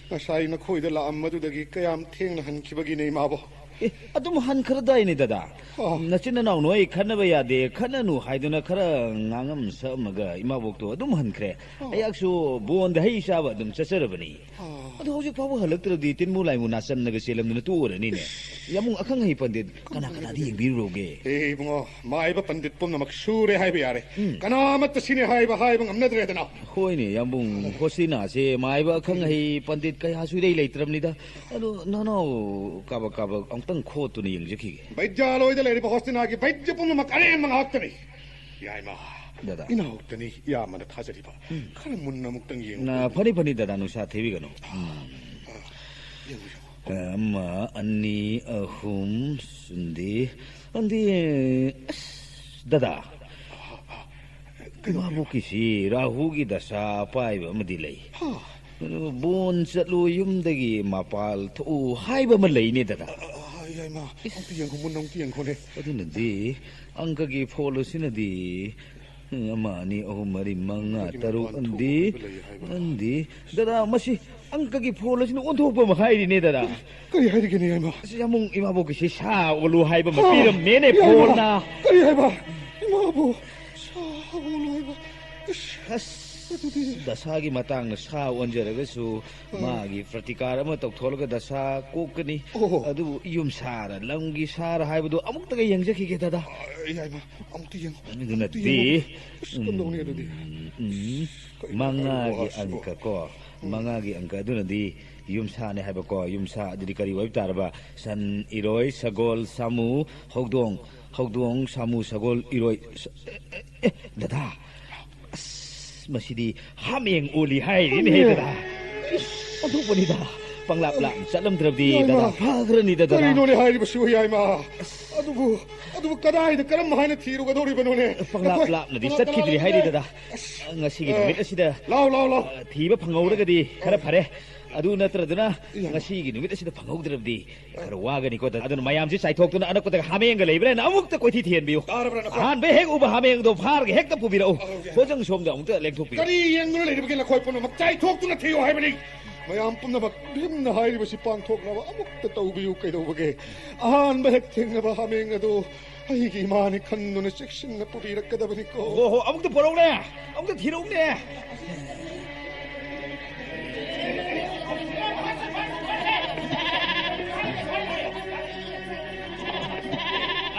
ꯉꯁꯥꯏ ꯅꯈꯣꯏꯗ ꯂꯥꯛꯑꯝꯕꯗꯨꯗꯒꯤ ꯀꯌꯥꯝ ꯊꯦꯡꯅ ꯍꯟꯈꯤꯕꯒꯤꯅꯦ ꯏꯃꯥꯕꯣ? ꯑꯦ, ꯑꯗꯨꯝ ꯍꯟꯈ꯭ꯔꯗꯥꯏꯅꯦ, ꯗꯗꯥ? ꯑꯣ꯫ ꯅꯆꯤꯟ ꯅꯅꯥꯎ ꯅꯣꯏ ꯈꯠꯅꯕ ꯌꯥꯗꯦ, ꯈꯠꯅꯅꯨ ꯍꯥꯏꯗꯨꯅ ꯈꯔ ꯉꯥꯡꯉꯝ ꯁꯛꯑꯝꯃꯒ ꯏꯃꯥꯕꯣꯛꯇꯣ ꯑꯗꯨꯝ ꯍꯟꯈ꯭ꯔꯦ꯫ ꯑꯣ꯫ ꯑꯩꯍꯥꯛꯁꯨ ꯕꯣꯟꯗ ꯍꯩ ꯆꯥꯕ ꯑꯗꯨꯝ ꯆꯠꯆꯔꯕꯅꯤ꯫ ꯑꯣ꯫ ꯑꯗꯣ ꯍꯧꯖꯤꯛ ꯐꯥꯎꯕ ꯍꯜꯂꯛꯇ꯭ꯔꯗꯤ ꯇꯤꯟꯃꯨ ꯂꯥꯏꯃꯨ ꯅꯥꯆꯝꯅꯒ ꯆꯦꯜꯂꯝꯗꯅ ꯇꯣꯛꯑꯔꯅꯤꯅꯦ꯫ ꯌꯥꯝꯕꯨꯡ, ꯑꯈꯪ ꯑꯍꯩ ꯄꯟꯗꯤꯠ ꯀꯅꯥ ꯀꯅꯥꯗ ꯌꯦꯡꯕꯤꯔꯨꯔꯣꯒꯦ? ꯑꯦ ꯏꯕꯨꯡꯉꯣ, ꯃꯥꯏꯕ ꯄꯟꯗꯤꯠ ꯄꯨꯝꯅꯃꯛ ꯁꯨꯔꯦ ꯍꯥꯏꯕ ꯌꯥꯔꯦ꯫ ꯎꯝ꯫ ꯀꯅꯥꯃꯠꯇ ꯁꯤꯅꯦ ꯍꯥꯏꯕ, ꯍꯥꯏꯕ ꯉꯝꯅꯗ꯭ꯔꯦꯗꯅ꯫ ꯍꯣꯏꯅꯦ ꯌꯥꯝꯕꯨꯡ, ꯍꯣꯁꯇꯤꯅꯥꯁꯦ ꯃꯥꯏꯕ ꯑꯈꯪ ꯑꯍꯩ ꯄꯟꯗꯤꯠ ꯀꯌꯥꯁꯨ ꯏꯔꯩ ꯂꯩꯇ꯭ꯔꯕꯅꯤꯗ꯫ ꯑꯗꯣ ꯅꯅꯥꯎ ꯀꯥꯕꯛ ꯀꯥꯕꯛ ꯑꯃꯨꯛꯇꯪ ꯈꯣꯠꯇꯨꯅ ꯌꯦꯡꯖꯈꯤꯒꯦ꯫ ꯕꯩꯗ꯭ꯌꯥꯂꯣꯏꯗ ꯂꯩꯔꯤꯕ ꯍꯣꯁꯇꯤꯅꯥꯒꯤ ꯕꯩꯗ꯭ꯌ ꯄꯨꯝꯅꯃꯛ ꯑꯔꯦꯝꯕ ꯉꯥꯛꯇꯅꯤ꯫ ꯌꯥꯏꯃ, ꯗꯗꯥ꯫ ꯏꯅꯥꯎꯇꯅꯤ ꯏꯌꯥꯝꯕꯅ ꯊꯥꯖꯔꯤꯕ꯫ ꯎꯝ꯫ ꯈꯔ ꯃꯨꯟꯅ ꯑꯃꯨꯛꯇꯪ ꯌꯦꯡꯉꯨ꯫ ꯅ, ꯐꯅꯤ, ꯐꯅꯤ, ꯗꯗꯥ, ꯅꯨꯡꯁꯥ ꯊꯤꯕꯤꯒꯅꯨ꯫ ꯎꯝ꯫ ꯑ, ꯌꯦꯡꯉꯨ, ꯌꯦꯡꯉꯨ꯫ ꯑꯃ, ꯑꯅꯤ, ꯑꯍꯨꯝ, ꯁꯨꯟꯗꯤ, ꯑꯟꯗꯤ, ꯑꯁ, ꯗꯗꯥ꯫ ꯑ, ꯑ, ꯀꯩꯗꯧꯔꯦ? ꯏꯃꯥꯕꯣꯛꯀꯤꯁꯤ ꯔꯥꯍꯨꯒꯤ ꯗꯁꯥ ꯄꯥꯏꯕ ꯑꯃꯗꯤ ꯂꯩ꯫ ꯍꯥ? ꯕꯣꯟ ꯆꯠꯂꯨ, ꯌꯨꯝꯗꯒꯤ ꯃꯄꯥꯜ ꯊꯣꯛꯎ ꯍꯥꯏꯕ ꯑꯃ ꯂꯩꯅꯦ, ꯗꯗꯥ꯫ ꯑ, ꯑ, ꯑ, ꯌꯥꯏꯃ, ꯑꯝꯇ ꯌꯦꯡꯈꯣ, ꯃꯨꯟꯅ ꯑꯝꯇ ꯌꯦꯡꯈꯣꯅꯦ꯫ ꯑꯗꯨꯅꯗꯤ ꯑꯪꯀꯒꯤ ꯐꯣꯜ ꯑꯁꯤꯅꯗꯤ ꯑꯃ, ꯑꯅꯤ, ꯑꯍꯨꯝ, ꯃꯔꯤ, ꯃꯉꯥ, ꯑꯪꯀꯒꯤ ꯇꯔꯨꯛ, ꯃꯄꯥꯟ ꯑꯅꯗꯤ, ꯊꯣꯛꯎ ꯍꯥꯏꯕ ꯂꯩ ꯍꯥꯏꯕ꯫ ꯑꯅꯗꯤ, ꯗꯗꯥ, ꯃꯁꯤ ꯑꯪꯀꯒꯤ ꯐꯣꯜ ꯑꯁꯤꯅ ꯑꯣꯟꯊꯣꯛꯄ ꯑꯃ ꯍꯥꯏꯔꯤꯅꯦ, ꯗꯗꯥ꯫ ꯀꯔꯤ ꯍꯥꯏꯔꯤꯒꯦꯅꯦ, ꯌꯥꯏꯃ? ꯑꯁꯤ ꯌꯥꯝꯕꯨꯡ ꯏꯃꯥꯕꯣꯛꯀꯤꯁꯤ ꯁꯥ ꯑꯣꯜꯂꯨ ꯍꯥꯏꯕ ꯑꯃ ꯍꯥ? ꯄꯤꯔꯝꯃꯦꯅꯦ, ꯌꯥꯏꯃ! ꯐꯣꯜꯅ꯫ ꯀꯔꯤ ꯍꯥꯏꯕ? ꯏꯃꯥꯕꯣꯛ ꯁꯥ ꯑꯣꯜꯂꯨ ꯍꯥꯏꯕ? ꯏꯁ, ꯑꯁ, ꯑꯗꯨꯗꯤ ꯗꯁꯥꯒꯤ ꯃꯇꯥꯡꯅ ꯁꯥ ꯑꯣꯟꯖꯔꯒꯁꯨ, ꯑ꯫ ꯃꯥꯒꯤ ꯄ꯭ꯔꯇꯤꯀꯥꯔ ꯑꯃ ꯇꯧꯊꯣꯛꯂꯒ ꯗꯁꯥ ꯀꯣꯛꯀꯅꯤ꯫ ꯑꯣꯍꯣ꯫ ꯑꯗꯨꯕꯨ ꯌꯨꯝ ꯁꯥꯔ, ꯂꯝꯒꯤ ꯁꯥꯔ ꯍꯥꯏꯕꯗꯨ ꯑꯃꯨꯛꯇꯒ ꯌꯦꯡꯖꯈꯤꯒꯦ, ꯗꯗꯥ꯫ ꯑ, ꯌꯥꯏꯃ, ꯑꯃꯨꯛꯇ ꯌꯦꯡꯉꯨ, ꯑꯃꯨꯛꯇ ꯑꯗꯨꯅꯗꯤ, ꯌꯦꯡꯉꯨ꯫ ꯑꯁ, ꯀꯝꯗꯧꯅꯤ ꯑꯗꯨꯗꯤ? ꯎꯝ, ꯎꯝ, ꯀꯩꯅꯣ ꯃꯉꯥꯒꯤ ꯍꯥꯏꯔꯤꯕꯣ ꯑꯁꯤꯕꯣ? ꯑꯪꯀ ꯀꯣ, ꯎꯝ꯫ ꯃꯉꯥꯒꯤ ꯑꯪꯀ ꯑꯗꯨꯅꯗꯤ ꯌꯨꯝꯁꯥꯅꯦ ꯍꯥꯏꯕꯀꯣ꯫ ꯌꯨꯝꯁꯥ ꯑꯗꯨꯗꯤ ꯀꯔꯤ ꯑꯣꯏꯕ ꯇꯥꯔꯕ? ꯁꯟ, ꯏꯔꯣꯏ, ꯁꯒꯣꯜ, ꯁꯥꯃꯨ, ꯍꯧꯗꯣꯡ, ꯍꯧꯗꯣꯡ, ꯁꯥꯃꯨ, ꯁꯒꯣꯜ, ꯏꯔꯣꯏ, ꯁ-, ꯑꯦ, ꯑꯦ, ꯑꯦ, ꯗꯗꯥ, ꯑꯁ, ꯃꯁꯤꯗꯤ ꯍꯥꯃꯦꯡ ꯑꯣꯜꯂꯤ ꯍꯥꯏꯔꯤꯅꯦ, ꯍꯥꯃꯦꯡ! ꯗꯗꯥ꯫ ꯏꯁ, ꯑꯣꯟꯊꯣꯛꯄꯅꯤꯗ꯫ ꯄꯪꯂꯥꯞ ꯂꯥꯞꯅ ꯆꯠꯂꯝꯗ꯭ꯔꯕꯗꯤ, ꯌꯥꯏꯃ, ꯗꯗꯥ, ꯐꯈ꯭ꯔꯅꯤꯗ, ꯗꯗꯥ꯫ ꯀꯔꯤꯅꯣꯅꯦ ꯍꯥꯏꯔꯤꯕꯁꯤꯕꯨ, ꯌꯥꯏꯃ? ꯑꯁ꯫ ꯑꯗꯨꯕꯨ, ꯑꯗꯨꯕꯨ ꯀꯗꯥꯏꯗ ꯀꯔꯝ ꯍꯥꯏꯅ ꯊꯤꯔꯨꯒꯗꯧꯔꯤꯕꯅꯣꯅꯦ? ꯄꯪꯂꯥꯞ ꯑꯩꯈꯣꯏ ꯂꯥꯞꯅꯗꯤ ꯀꯅꯥ ꯀꯅꯥ ꯆꯠꯈꯤꯗ꯭ꯔꯤ ꯂꯩꯔꯤꯒꯦ? ꯍꯥꯏꯔꯤꯗ, ꯗꯗꯥ꯫ ꯑꯁ꯫ ꯉꯁꯤꯒꯤ ꯑ, ꯅꯨꯃꯤꯠ ꯑꯁꯤꯗ, ꯂꯥꯎ, ꯂꯥꯎ, ꯂꯥꯎ꯫ ꯑ, ꯊꯤꯕ ꯐꯪꯍꯧꯔꯒꯗꯤ ꯈꯔ ꯐꯔꯦ꯫ ꯑꯗꯨ ꯅꯠꯇ꯭ꯔꯗꯅ ꯏꯌꯥ꯫ ꯉꯁꯤꯒꯤ ꯅꯨꯃꯤꯠ ꯑꯁꯤꯗ ꯐꯪꯍꯧꯗ꯭ꯔꯕꯗꯤ ꯈꯔ ꯋꯥꯒꯅꯤꯀꯣ꯫ ꯑꯗꯨꯅ ꯃꯌꯥꯝꯁꯤ ꯆꯥꯏꯊꯣꯛꯇꯨꯅ ꯑꯅꯛꯄꯗ ꯍꯥꯃꯦꯡꯒ ꯂꯩꯕ꯭ꯔꯥꯅ ꯑꯃꯨꯛꯇ ꯀꯣꯏꯊꯤ ꯊꯤꯍꯟꯕꯤꯌꯨ꯫ ꯇꯥꯔꯕ꯭ꯔꯥ ꯅꯈꯣꯏ? ꯑꯍꯥꯟꯕ ꯍꯦꯛ ꯎꯕ ꯍꯥꯃꯦꯡꯗꯣ ꯐꯥꯔꯒ ꯍꯦꯛꯇ ꯄꯨꯕꯤꯔꯛꯎ꯫ ꯑꯧ, ꯌꯥꯏ꯫ ꯍꯣꯖꯪ ꯁꯣꯝꯗ ꯑꯃꯨꯛꯇ ꯂꯦꯡꯊꯣꯛꯄꯤꯌꯨ꯫ ꯀꯔꯤ ꯌꯦꯡꯗꯨꯅ ꯂꯩꯔꯤꯕꯒꯦ ꯅꯈꯣꯏ ꯄꯨꯝꯅꯃꯛ? ꯆꯥꯏꯊꯣꯛꯇꯨꯅ ꯊꯤꯌꯨ ꯍꯥꯏꯕꯅꯤ꯫ ꯃꯌꯥꯝ ꯄꯨꯝꯅꯃꯛ ꯚꯤꯝꯅ ꯍꯥꯏꯔꯤꯕꯁꯤ ꯄꯥꯡꯊꯣꯛꯅꯕ ꯑꯃꯨꯛꯇ ꯇꯧꯕꯤꯌꯨ꯫ ꯀꯩꯗꯧꯕꯒꯦ? ꯑꯍꯥꯟꯕ ꯍꯦꯛ ꯊꯦꯡꯅꯕ ꯍꯥꯃꯦꯡ ꯑꯗꯨ ꯑꯩꯒꯤ ꯏꯃꯥꯅꯤ ꯈꯟꯗꯨꯅ ꯆꯦꯛꯁꯤꯟꯅ ꯄꯨꯕꯤꯔꯛꯀꯗꯕꯅꯤꯀꯣ꯫ ꯍꯣ, ꯍꯣ, ꯑꯃꯨꯛꯇ ꯄꯨꯔꯛꯎꯅꯦ, ꯑꯃꯨꯛꯇ ꯊꯤꯔꯛꯎꯅꯦ꯫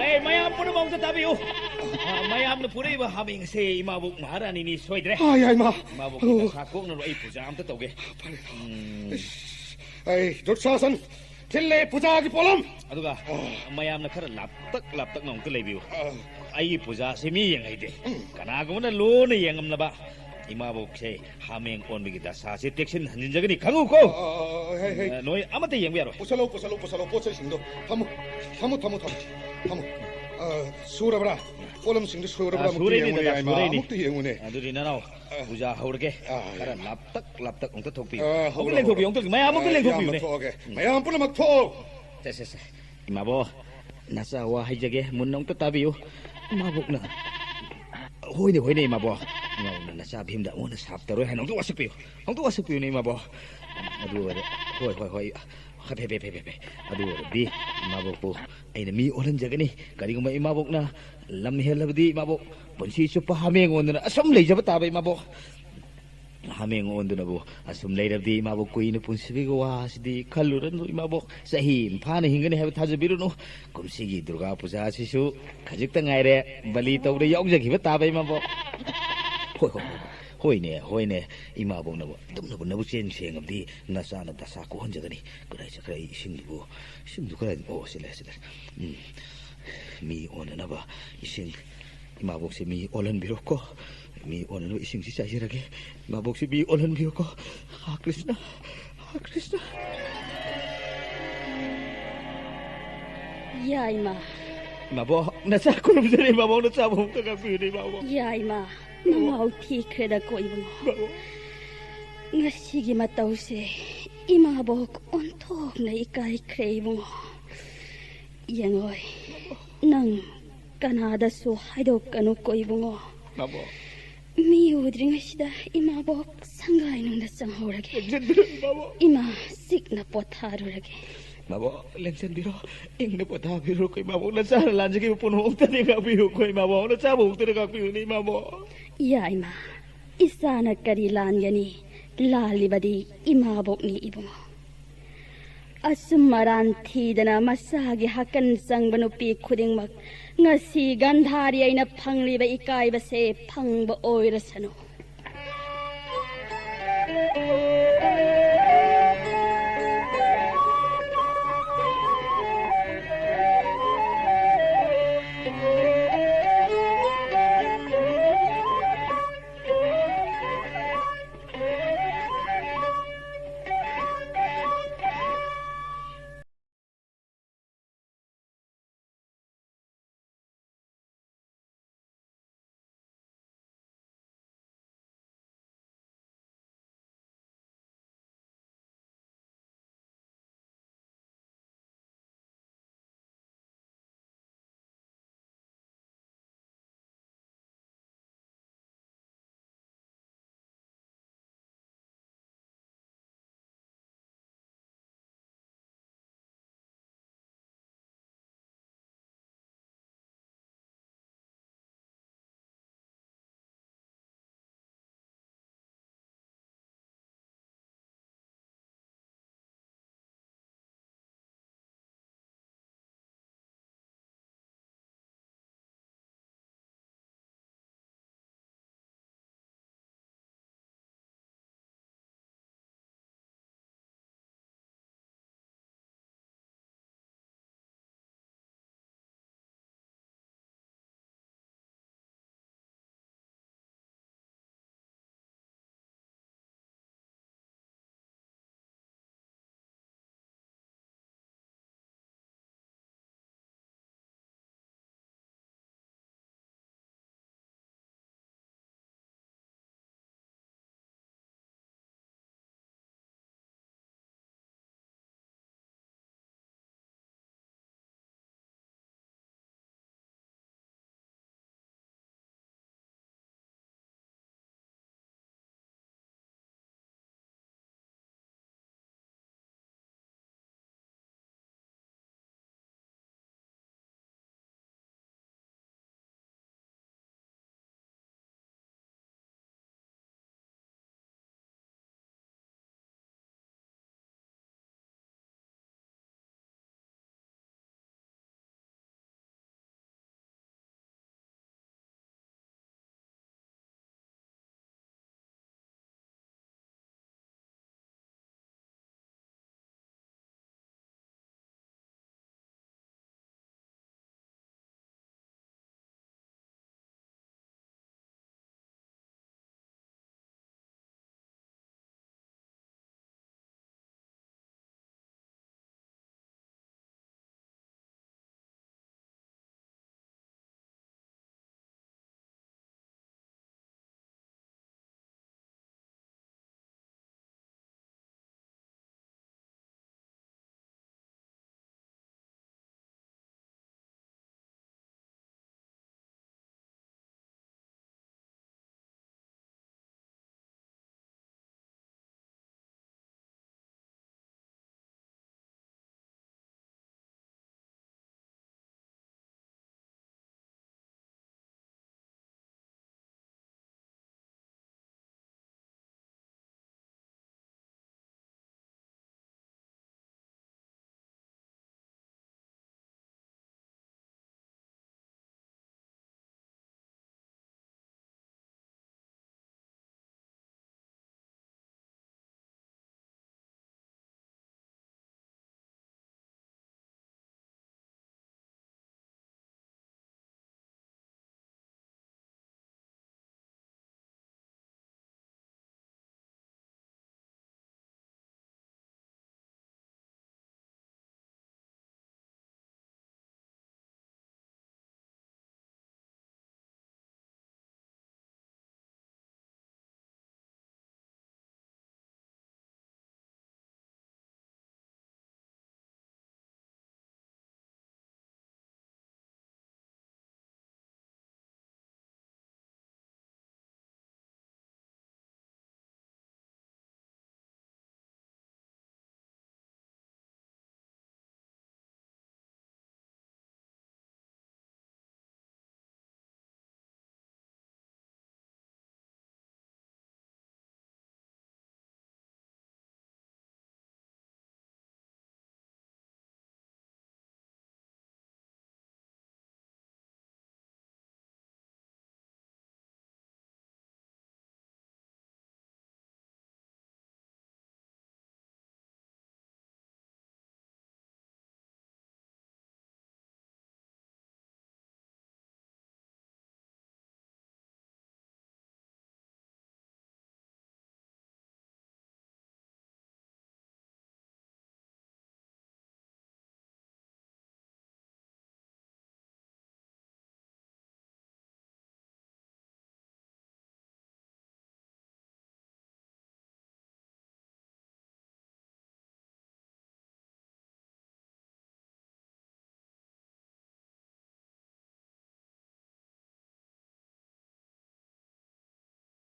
ꯑꯩ ꯃꯌꯥꯝ ꯄꯨꯝꯅꯃꯛ ꯑꯃꯨꯛꯇ ꯇꯥꯕꯤꯌꯨ꯫ ꯑ, ꯃꯌꯥꯝꯅ ꯄꯨꯔꯛꯏꯕ ꯍꯥꯃꯦꯡꯁꯦ ꯏꯃꯥꯕꯣꯛ ꯃꯍꯥꯔꯥꯅꯤꯅꯤ ꯁꯣꯏꯗ꯭ꯔꯦ꯫ ꯑꯥ, ꯌꯥꯏꯃ꯫ ꯏꯃꯥꯕꯣꯛꯀꯤ ꯑꯣ꯫ ꯗꯁꯥ ꯀꯣꯛꯅꯕ ꯑꯩ ꯄꯨꯖꯥ ꯑꯝꯇ ꯇꯧꯒꯦ꯫ ꯐꯔꯦ꯫ ꯎꯝ꯫ ꯏꯁ, ꯑꯩ ꯗꯨꯔꯁꯥꯁꯟ, ꯊꯤꯜꯂꯦ ꯄꯨꯖꯥꯒꯤ ꯄꯣꯠꯂꯝ꯫ ꯑꯗꯨꯒ ꯑꯣ꯫ ꯃꯌꯥꯝꯅ ꯈꯔ ꯂꯥꯞꯇꯛ ꯂꯥꯞꯇꯛꯅ ꯑꯃꯨꯛꯇ ꯂꯩꯕꯤꯌꯨ꯫ ꯑꯥ꯫ ꯑꯩꯒꯤ ꯄꯨꯖꯥꯁꯦ ꯃꯤ ꯌꯦꯡꯍꯩꯗꯦ꯫ ꯎꯝ꯫ ꯀꯅꯥꯒꯨꯝꯕꯅ ꯂꯨꯅ ꯌꯦꯡꯉꯝꯂꯕ ꯏꯃꯥꯕꯣꯛꯁꯦ ꯍꯥꯃꯦꯡ ꯑꯣꯟꯕꯒꯤ ꯗꯁꯥꯁꯦ ꯇꯦꯛꯁꯤꯟ ꯍꯟꯖꯤꯟꯖꯒꯅꯤ, ꯈꯪꯉꯨꯀꯣ꯫ ꯑꯥ, ꯑꯥ, ꯑꯥ, ꯍꯩ, ꯍꯩ꯫ ꯑ, ꯅꯣꯏ ꯑꯃꯠꯇ ꯌꯦꯡꯕ ꯌꯥꯔꯣꯏ꯫ ꯄꯨꯁꯜꯂꯣ, ꯄꯨꯁꯜꯂꯣ, ꯄꯨꯁꯜꯂꯣ, ꯄꯣꯠ ꯆꯩꯁꯤꯡꯗꯣ꯫ ꯊꯝꯃꯨ, ꯊꯝꯃꯨ, ꯊꯝꯃꯨ, ꯊꯝꯃꯨ꯫ ꯊꯝꯃꯨ꯫ ꯑ, ꯁꯨꯔꯕ꯭ꯔꯥ? ꯄꯣꯠꯂꯝꯁꯤꯡꯗꯨ ꯁꯨꯔꯕ꯭ꯔꯥ? ꯑꯥ, ꯑꯃꯨꯛꯇ ꯁꯨꯔꯦꯅꯦ, ꯌꯦꯡꯉꯨꯅꯦ, ꯗꯗꯥ, ꯏꯃꯥ, ꯁꯨꯔꯦꯅꯦ꯫ ꯑꯃꯨꯛꯇ ꯌꯦꯡꯉꯨꯅꯦ꯫ ꯑꯗꯨꯗꯤ ꯅꯅꯥꯎ, ꯑꯥ꯫ ꯄꯨꯖꯥ ꯍꯧꯔꯒꯦ꯫ ꯑꯥ, ꯈꯔ ꯌꯥꯝ꯫ ꯂꯥꯞꯇꯛ ꯂꯥꯞꯇꯛ ꯑꯃꯨꯛꯇ ꯊꯣꯛꯄꯤꯌꯨ꯫ ꯑꯥ, ꯑꯃꯨꯛꯇ ꯍꯧꯔꯣ, ꯂꯦꯡꯊꯣꯛꯄꯤꯌꯨ, ꯍꯧꯔꯣ꯫ ꯑꯃꯨꯛꯇ, ꯃꯌꯥꯝ ꯑꯃꯨꯛꯇ ꯑꯥ, ꯂꯦꯡꯊꯣꯛꯄꯤꯌꯨꯅꯦ꯫ ꯌꯥꯝꯅ ꯊꯣꯛꯑꯒꯦ꯫ ꯎꯝ꯫ ꯃꯌꯥꯝ ꯄꯨꯝꯅꯃꯛ ꯊꯣꯛꯑꯣ꯫ ꯁꯦ, ꯁꯦ, ꯁꯦ꯫ ꯏꯃꯥꯕꯣ, ꯅꯆꯥ ꯋꯥ ꯍꯥꯏꯖꯒꯦ, ꯃꯨꯟꯅ ꯑꯃꯨꯛꯇ ꯇꯥꯕꯤꯌꯨ꯫ ꯏꯃꯥꯕꯣꯛꯅ, ꯍꯣꯏꯅꯦ, ꯍꯣꯏꯅꯦ, ꯏꯃꯥꯕꯣ꯫ ꯏꯃꯥꯕꯣꯛꯅ ꯅꯆꯥ ꯚꯤꯝꯗ ꯑꯃꯨꯛ ꯍꯟꯅ ꯁꯥꯞ ꯇꯧꯔꯣꯏ ꯍꯥꯏꯅ ꯑꯃꯨꯛꯇ ꯋꯥꯁꯛꯄꯤꯌꯨ꯫ ꯑꯃꯨꯛꯇ ꯋꯥꯁꯛꯄꯤꯌꯨꯅꯦ, ꯏꯃꯥꯕꯣ꯫ ꯑꯗꯨ ꯑꯣꯏꯔꯦ꯫ ꯍꯣꯏ, ꯍꯣꯏ, ꯍꯣꯏ꯫ ꯐꯦ, ꯐꯦ, ꯐꯦ, ꯐꯦ, ꯐꯦ꯫ ꯑꯗꯨ ꯑꯣꯏꯔꯗꯤ ꯏꯃꯥꯕꯣꯛꯄꯨ ꯑꯩꯅ ꯃꯤ ꯑꯣꯜꯍꯟꯖꯒꯅꯤ꯫ ꯀꯔꯤꯒꯨꯝꯕ ꯏꯃꯥꯕꯣꯛꯅ ꯂꯝ ꯍꯦꯜꯂꯕꯗꯤ ꯏꯃꯥꯕꯣꯛ ꯄꯨꯟꯁꯤ ꯆꯨꯞꯄ ꯍꯥꯃꯦꯡ ꯑꯣꯟꯗꯨꯅ ꯑꯁꯨꯝ ꯂꯩꯖꯕ ꯇꯥꯕ ꯏꯃꯥꯕꯣꯛ꯫ ꯍꯥꯃꯦꯡ ꯑꯣꯟꯗꯨꯅꯕꯨ ꯑꯁꯨꯝ ꯂꯩꯔꯕꯗꯤ ꯏꯃꯥꯕꯣꯛ ꯀꯨꯏꯅ ꯄꯨꯟꯁꯤꯕꯒꯤ ꯋꯥꯁꯤꯗꯤ ꯈꯜꯂꯨꯔꯅꯨ ꯏꯃꯥꯕꯣꯛ꯫ ꯆꯍꯤ ꯑꯃ ꯐꯥꯅ ꯍꯤꯡꯒꯅꯤ ꯍꯥꯏꯕ ꯊꯥꯖꯕꯤꯔꯨꯅꯨ꯫ ꯀꯨꯝꯁꯤꯒꯤ ꯗꯨꯔꯒꯥ ꯄꯨꯖꯥ ꯑꯁꯤꯁꯨ ꯈꯖꯤꯛꯇ ꯉꯥꯏꯔꯦ ꯕꯂꯤ ꯇꯧꯕꯗ ꯌꯥꯎꯖꯈꯤꯕ ꯇꯥꯕ ꯏꯃꯥꯕꯣꯛ꯫ ꯍꯣꯏ, ꯍꯣꯏ, ꯍꯣꯏ꯫ ꯍꯣꯏꯅꯦ, ꯍꯣꯏꯅꯦ꯫ ꯏꯃꯥꯕꯣꯛꯅꯕꯨ ꯑꯗꯨꯝꯅꯕꯨ ꯅꯕꯨꯛ ꯆꯦꯟ ꯁꯦꯡꯉꯕꯗꯤ ꯅꯆꯥꯅ ꯗꯁꯥ ꯀꯣꯛꯍꯟꯖꯒꯅꯤ꯫ ꯀꯗꯥꯏ ꯆꯠꯈ꯭ꯔꯦ ꯑꯩ ꯏꯁꯤꯡꯗꯨꯕꯨ? ꯏꯁꯤꯡꯗꯨ ꯀꯗꯥꯏ? ꯑꯣ, ꯁꯤ ꯂꯩꯔꯦ, ꯁꯤ ꯂꯩꯔꯦ꯫ ꯎꯝ꯫ ꯃꯤ ꯑꯣꯟꯅꯅꯕ ꯏꯁꯤꯡ꯫ ꯏꯃꯥꯕꯣꯛꯁꯦ ꯃꯤ ꯑꯣꯜꯍꯟꯕꯤꯔꯣꯀꯣ꯫ ꯃꯤ ꯑꯣꯟꯅꯅꯕ ꯏꯁꯤꯡꯁꯤ ꯆꯥꯏꯖꯔꯒꯦ꯫ ꯏꯃꯥꯕꯣꯛꯁꯦ ꯃꯤ ꯑꯣꯜꯍꯟꯕꯤꯌꯨꯀꯣ꯫ ꯍꯥ ꯀ꯭ꯔꯤꯁꯅ, ꯍꯥ ꯀ꯭ꯔꯤꯁꯅ꯫ ꯌꯥꯏꯃ꯫ ꯏꯃꯥꯕꯣꯛ, ꯅꯆꯥ ꯈꯨꯔꯨꯝꯖꯔꯤ, ꯏꯃꯥꯕꯣꯛ, ꯅꯆꯥꯕꯨ ꯑꯃꯨꯛꯇ ꯉꯥꯛꯄꯤꯌꯨꯅꯦ, ꯏꯃꯥꯕꯣꯛ꯫ ꯌꯥꯏꯃ, ꯅꯃꯥꯎ ꯊꯤꯈ꯭ꯔꯦꯗꯀꯣ, ꯏꯕꯨꯡꯉꯣ꯫ ꯏꯃꯥꯕꯣꯛ꯫ ꯉꯁꯤꯒꯤ ꯃꯇꯧꯁꯦ ꯏꯃꯥꯕꯣꯛ ꯑꯣꯟꯊꯣꯛꯅ ꯏꯀꯥꯏꯈ꯭ꯔꯦ, ꯏꯕꯨꯡꯉꯣ꯫ ꯌꯦꯡꯉꯣꯏ, ꯅꯪ ꯀꯅꯥꯗꯁꯨ ꯍꯥꯏꯗꯣꯛꯀꯅꯨꯀꯣ, ꯏꯕꯨꯡꯉꯣ꯫ ꯏꯃꯥꯕꯣꯛ꯫ ꯃꯤ ꯎꯗ꯭ꯔꯤꯉꯩꯁꯤꯗ ꯏꯃꯥꯕꯣꯛ ꯁꯪꯒꯥꯏꯅꯨꯡꯗ ꯆꯪꯍꯧꯔꯒꯦ꯫ ꯂꯦꯡꯁꯤꯟꯕꯤꯔꯣ, ꯏꯃꯥꯕꯣꯛ꯫ ꯏꯃꯥ ꯆꯤꯛꯅ ꯄꯣꯊꯥꯔꯨꯔꯒꯦ꯫ ꯏꯃꯥꯕꯣꯛ, ꯂꯦꯡꯁꯤꯟꯕꯤꯔꯣ꯫ ꯏꯪꯅ ꯄꯣꯊꯥꯕꯤꯔꯣꯀꯣ, ꯏꯃꯥꯕꯣꯛ꯫ ꯅꯆꯥꯅ ꯂꯥꯟꯖꯈꯤꯕ ꯄꯨꯝꯅꯃꯛꯇꯅꯤ ꯉꯥꯛꯄꯤꯌꯨꯀꯣ, ꯏꯃꯥꯕꯣꯛ꯫ ꯅꯆꯥꯕꯨ ꯑꯃꯨꯛꯇꯅꯤ ꯉꯥꯛꯄꯤꯌꯨꯅꯦ, ꯏꯃꯥꯕꯣꯛ꯫ ꯌꯥꯏꯃ, ꯏꯆꯥꯅ ꯀꯔꯤ ꯂꯥꯟꯒꯅꯤ? ꯂꯥꯜꯂꯤꯕꯗꯤ ꯏꯃꯥꯕꯣꯛꯅꯤ, ꯏꯕꯨꯡꯉꯣ꯫ ꯑꯆꯨꯝ ꯑꯔꯥꯟ ꯊꯤꯗꯅ ꯃꯆꯥꯒꯤ ꯍꯥꯀꯟ ꯆꯪꯕ ꯅꯨꯄꯤ ꯈꯨꯗꯤꯡꯃꯛ ꯉꯁꯤ ꯒꯟꯙꯥꯔꯤ ꯑꯩꯅ ꯐꯪꯂꯤꯕ ꯏꯀꯥꯏꯕꯁꯦ ꯐꯪꯕ ꯑꯣꯏꯔꯁꯅꯨ꯫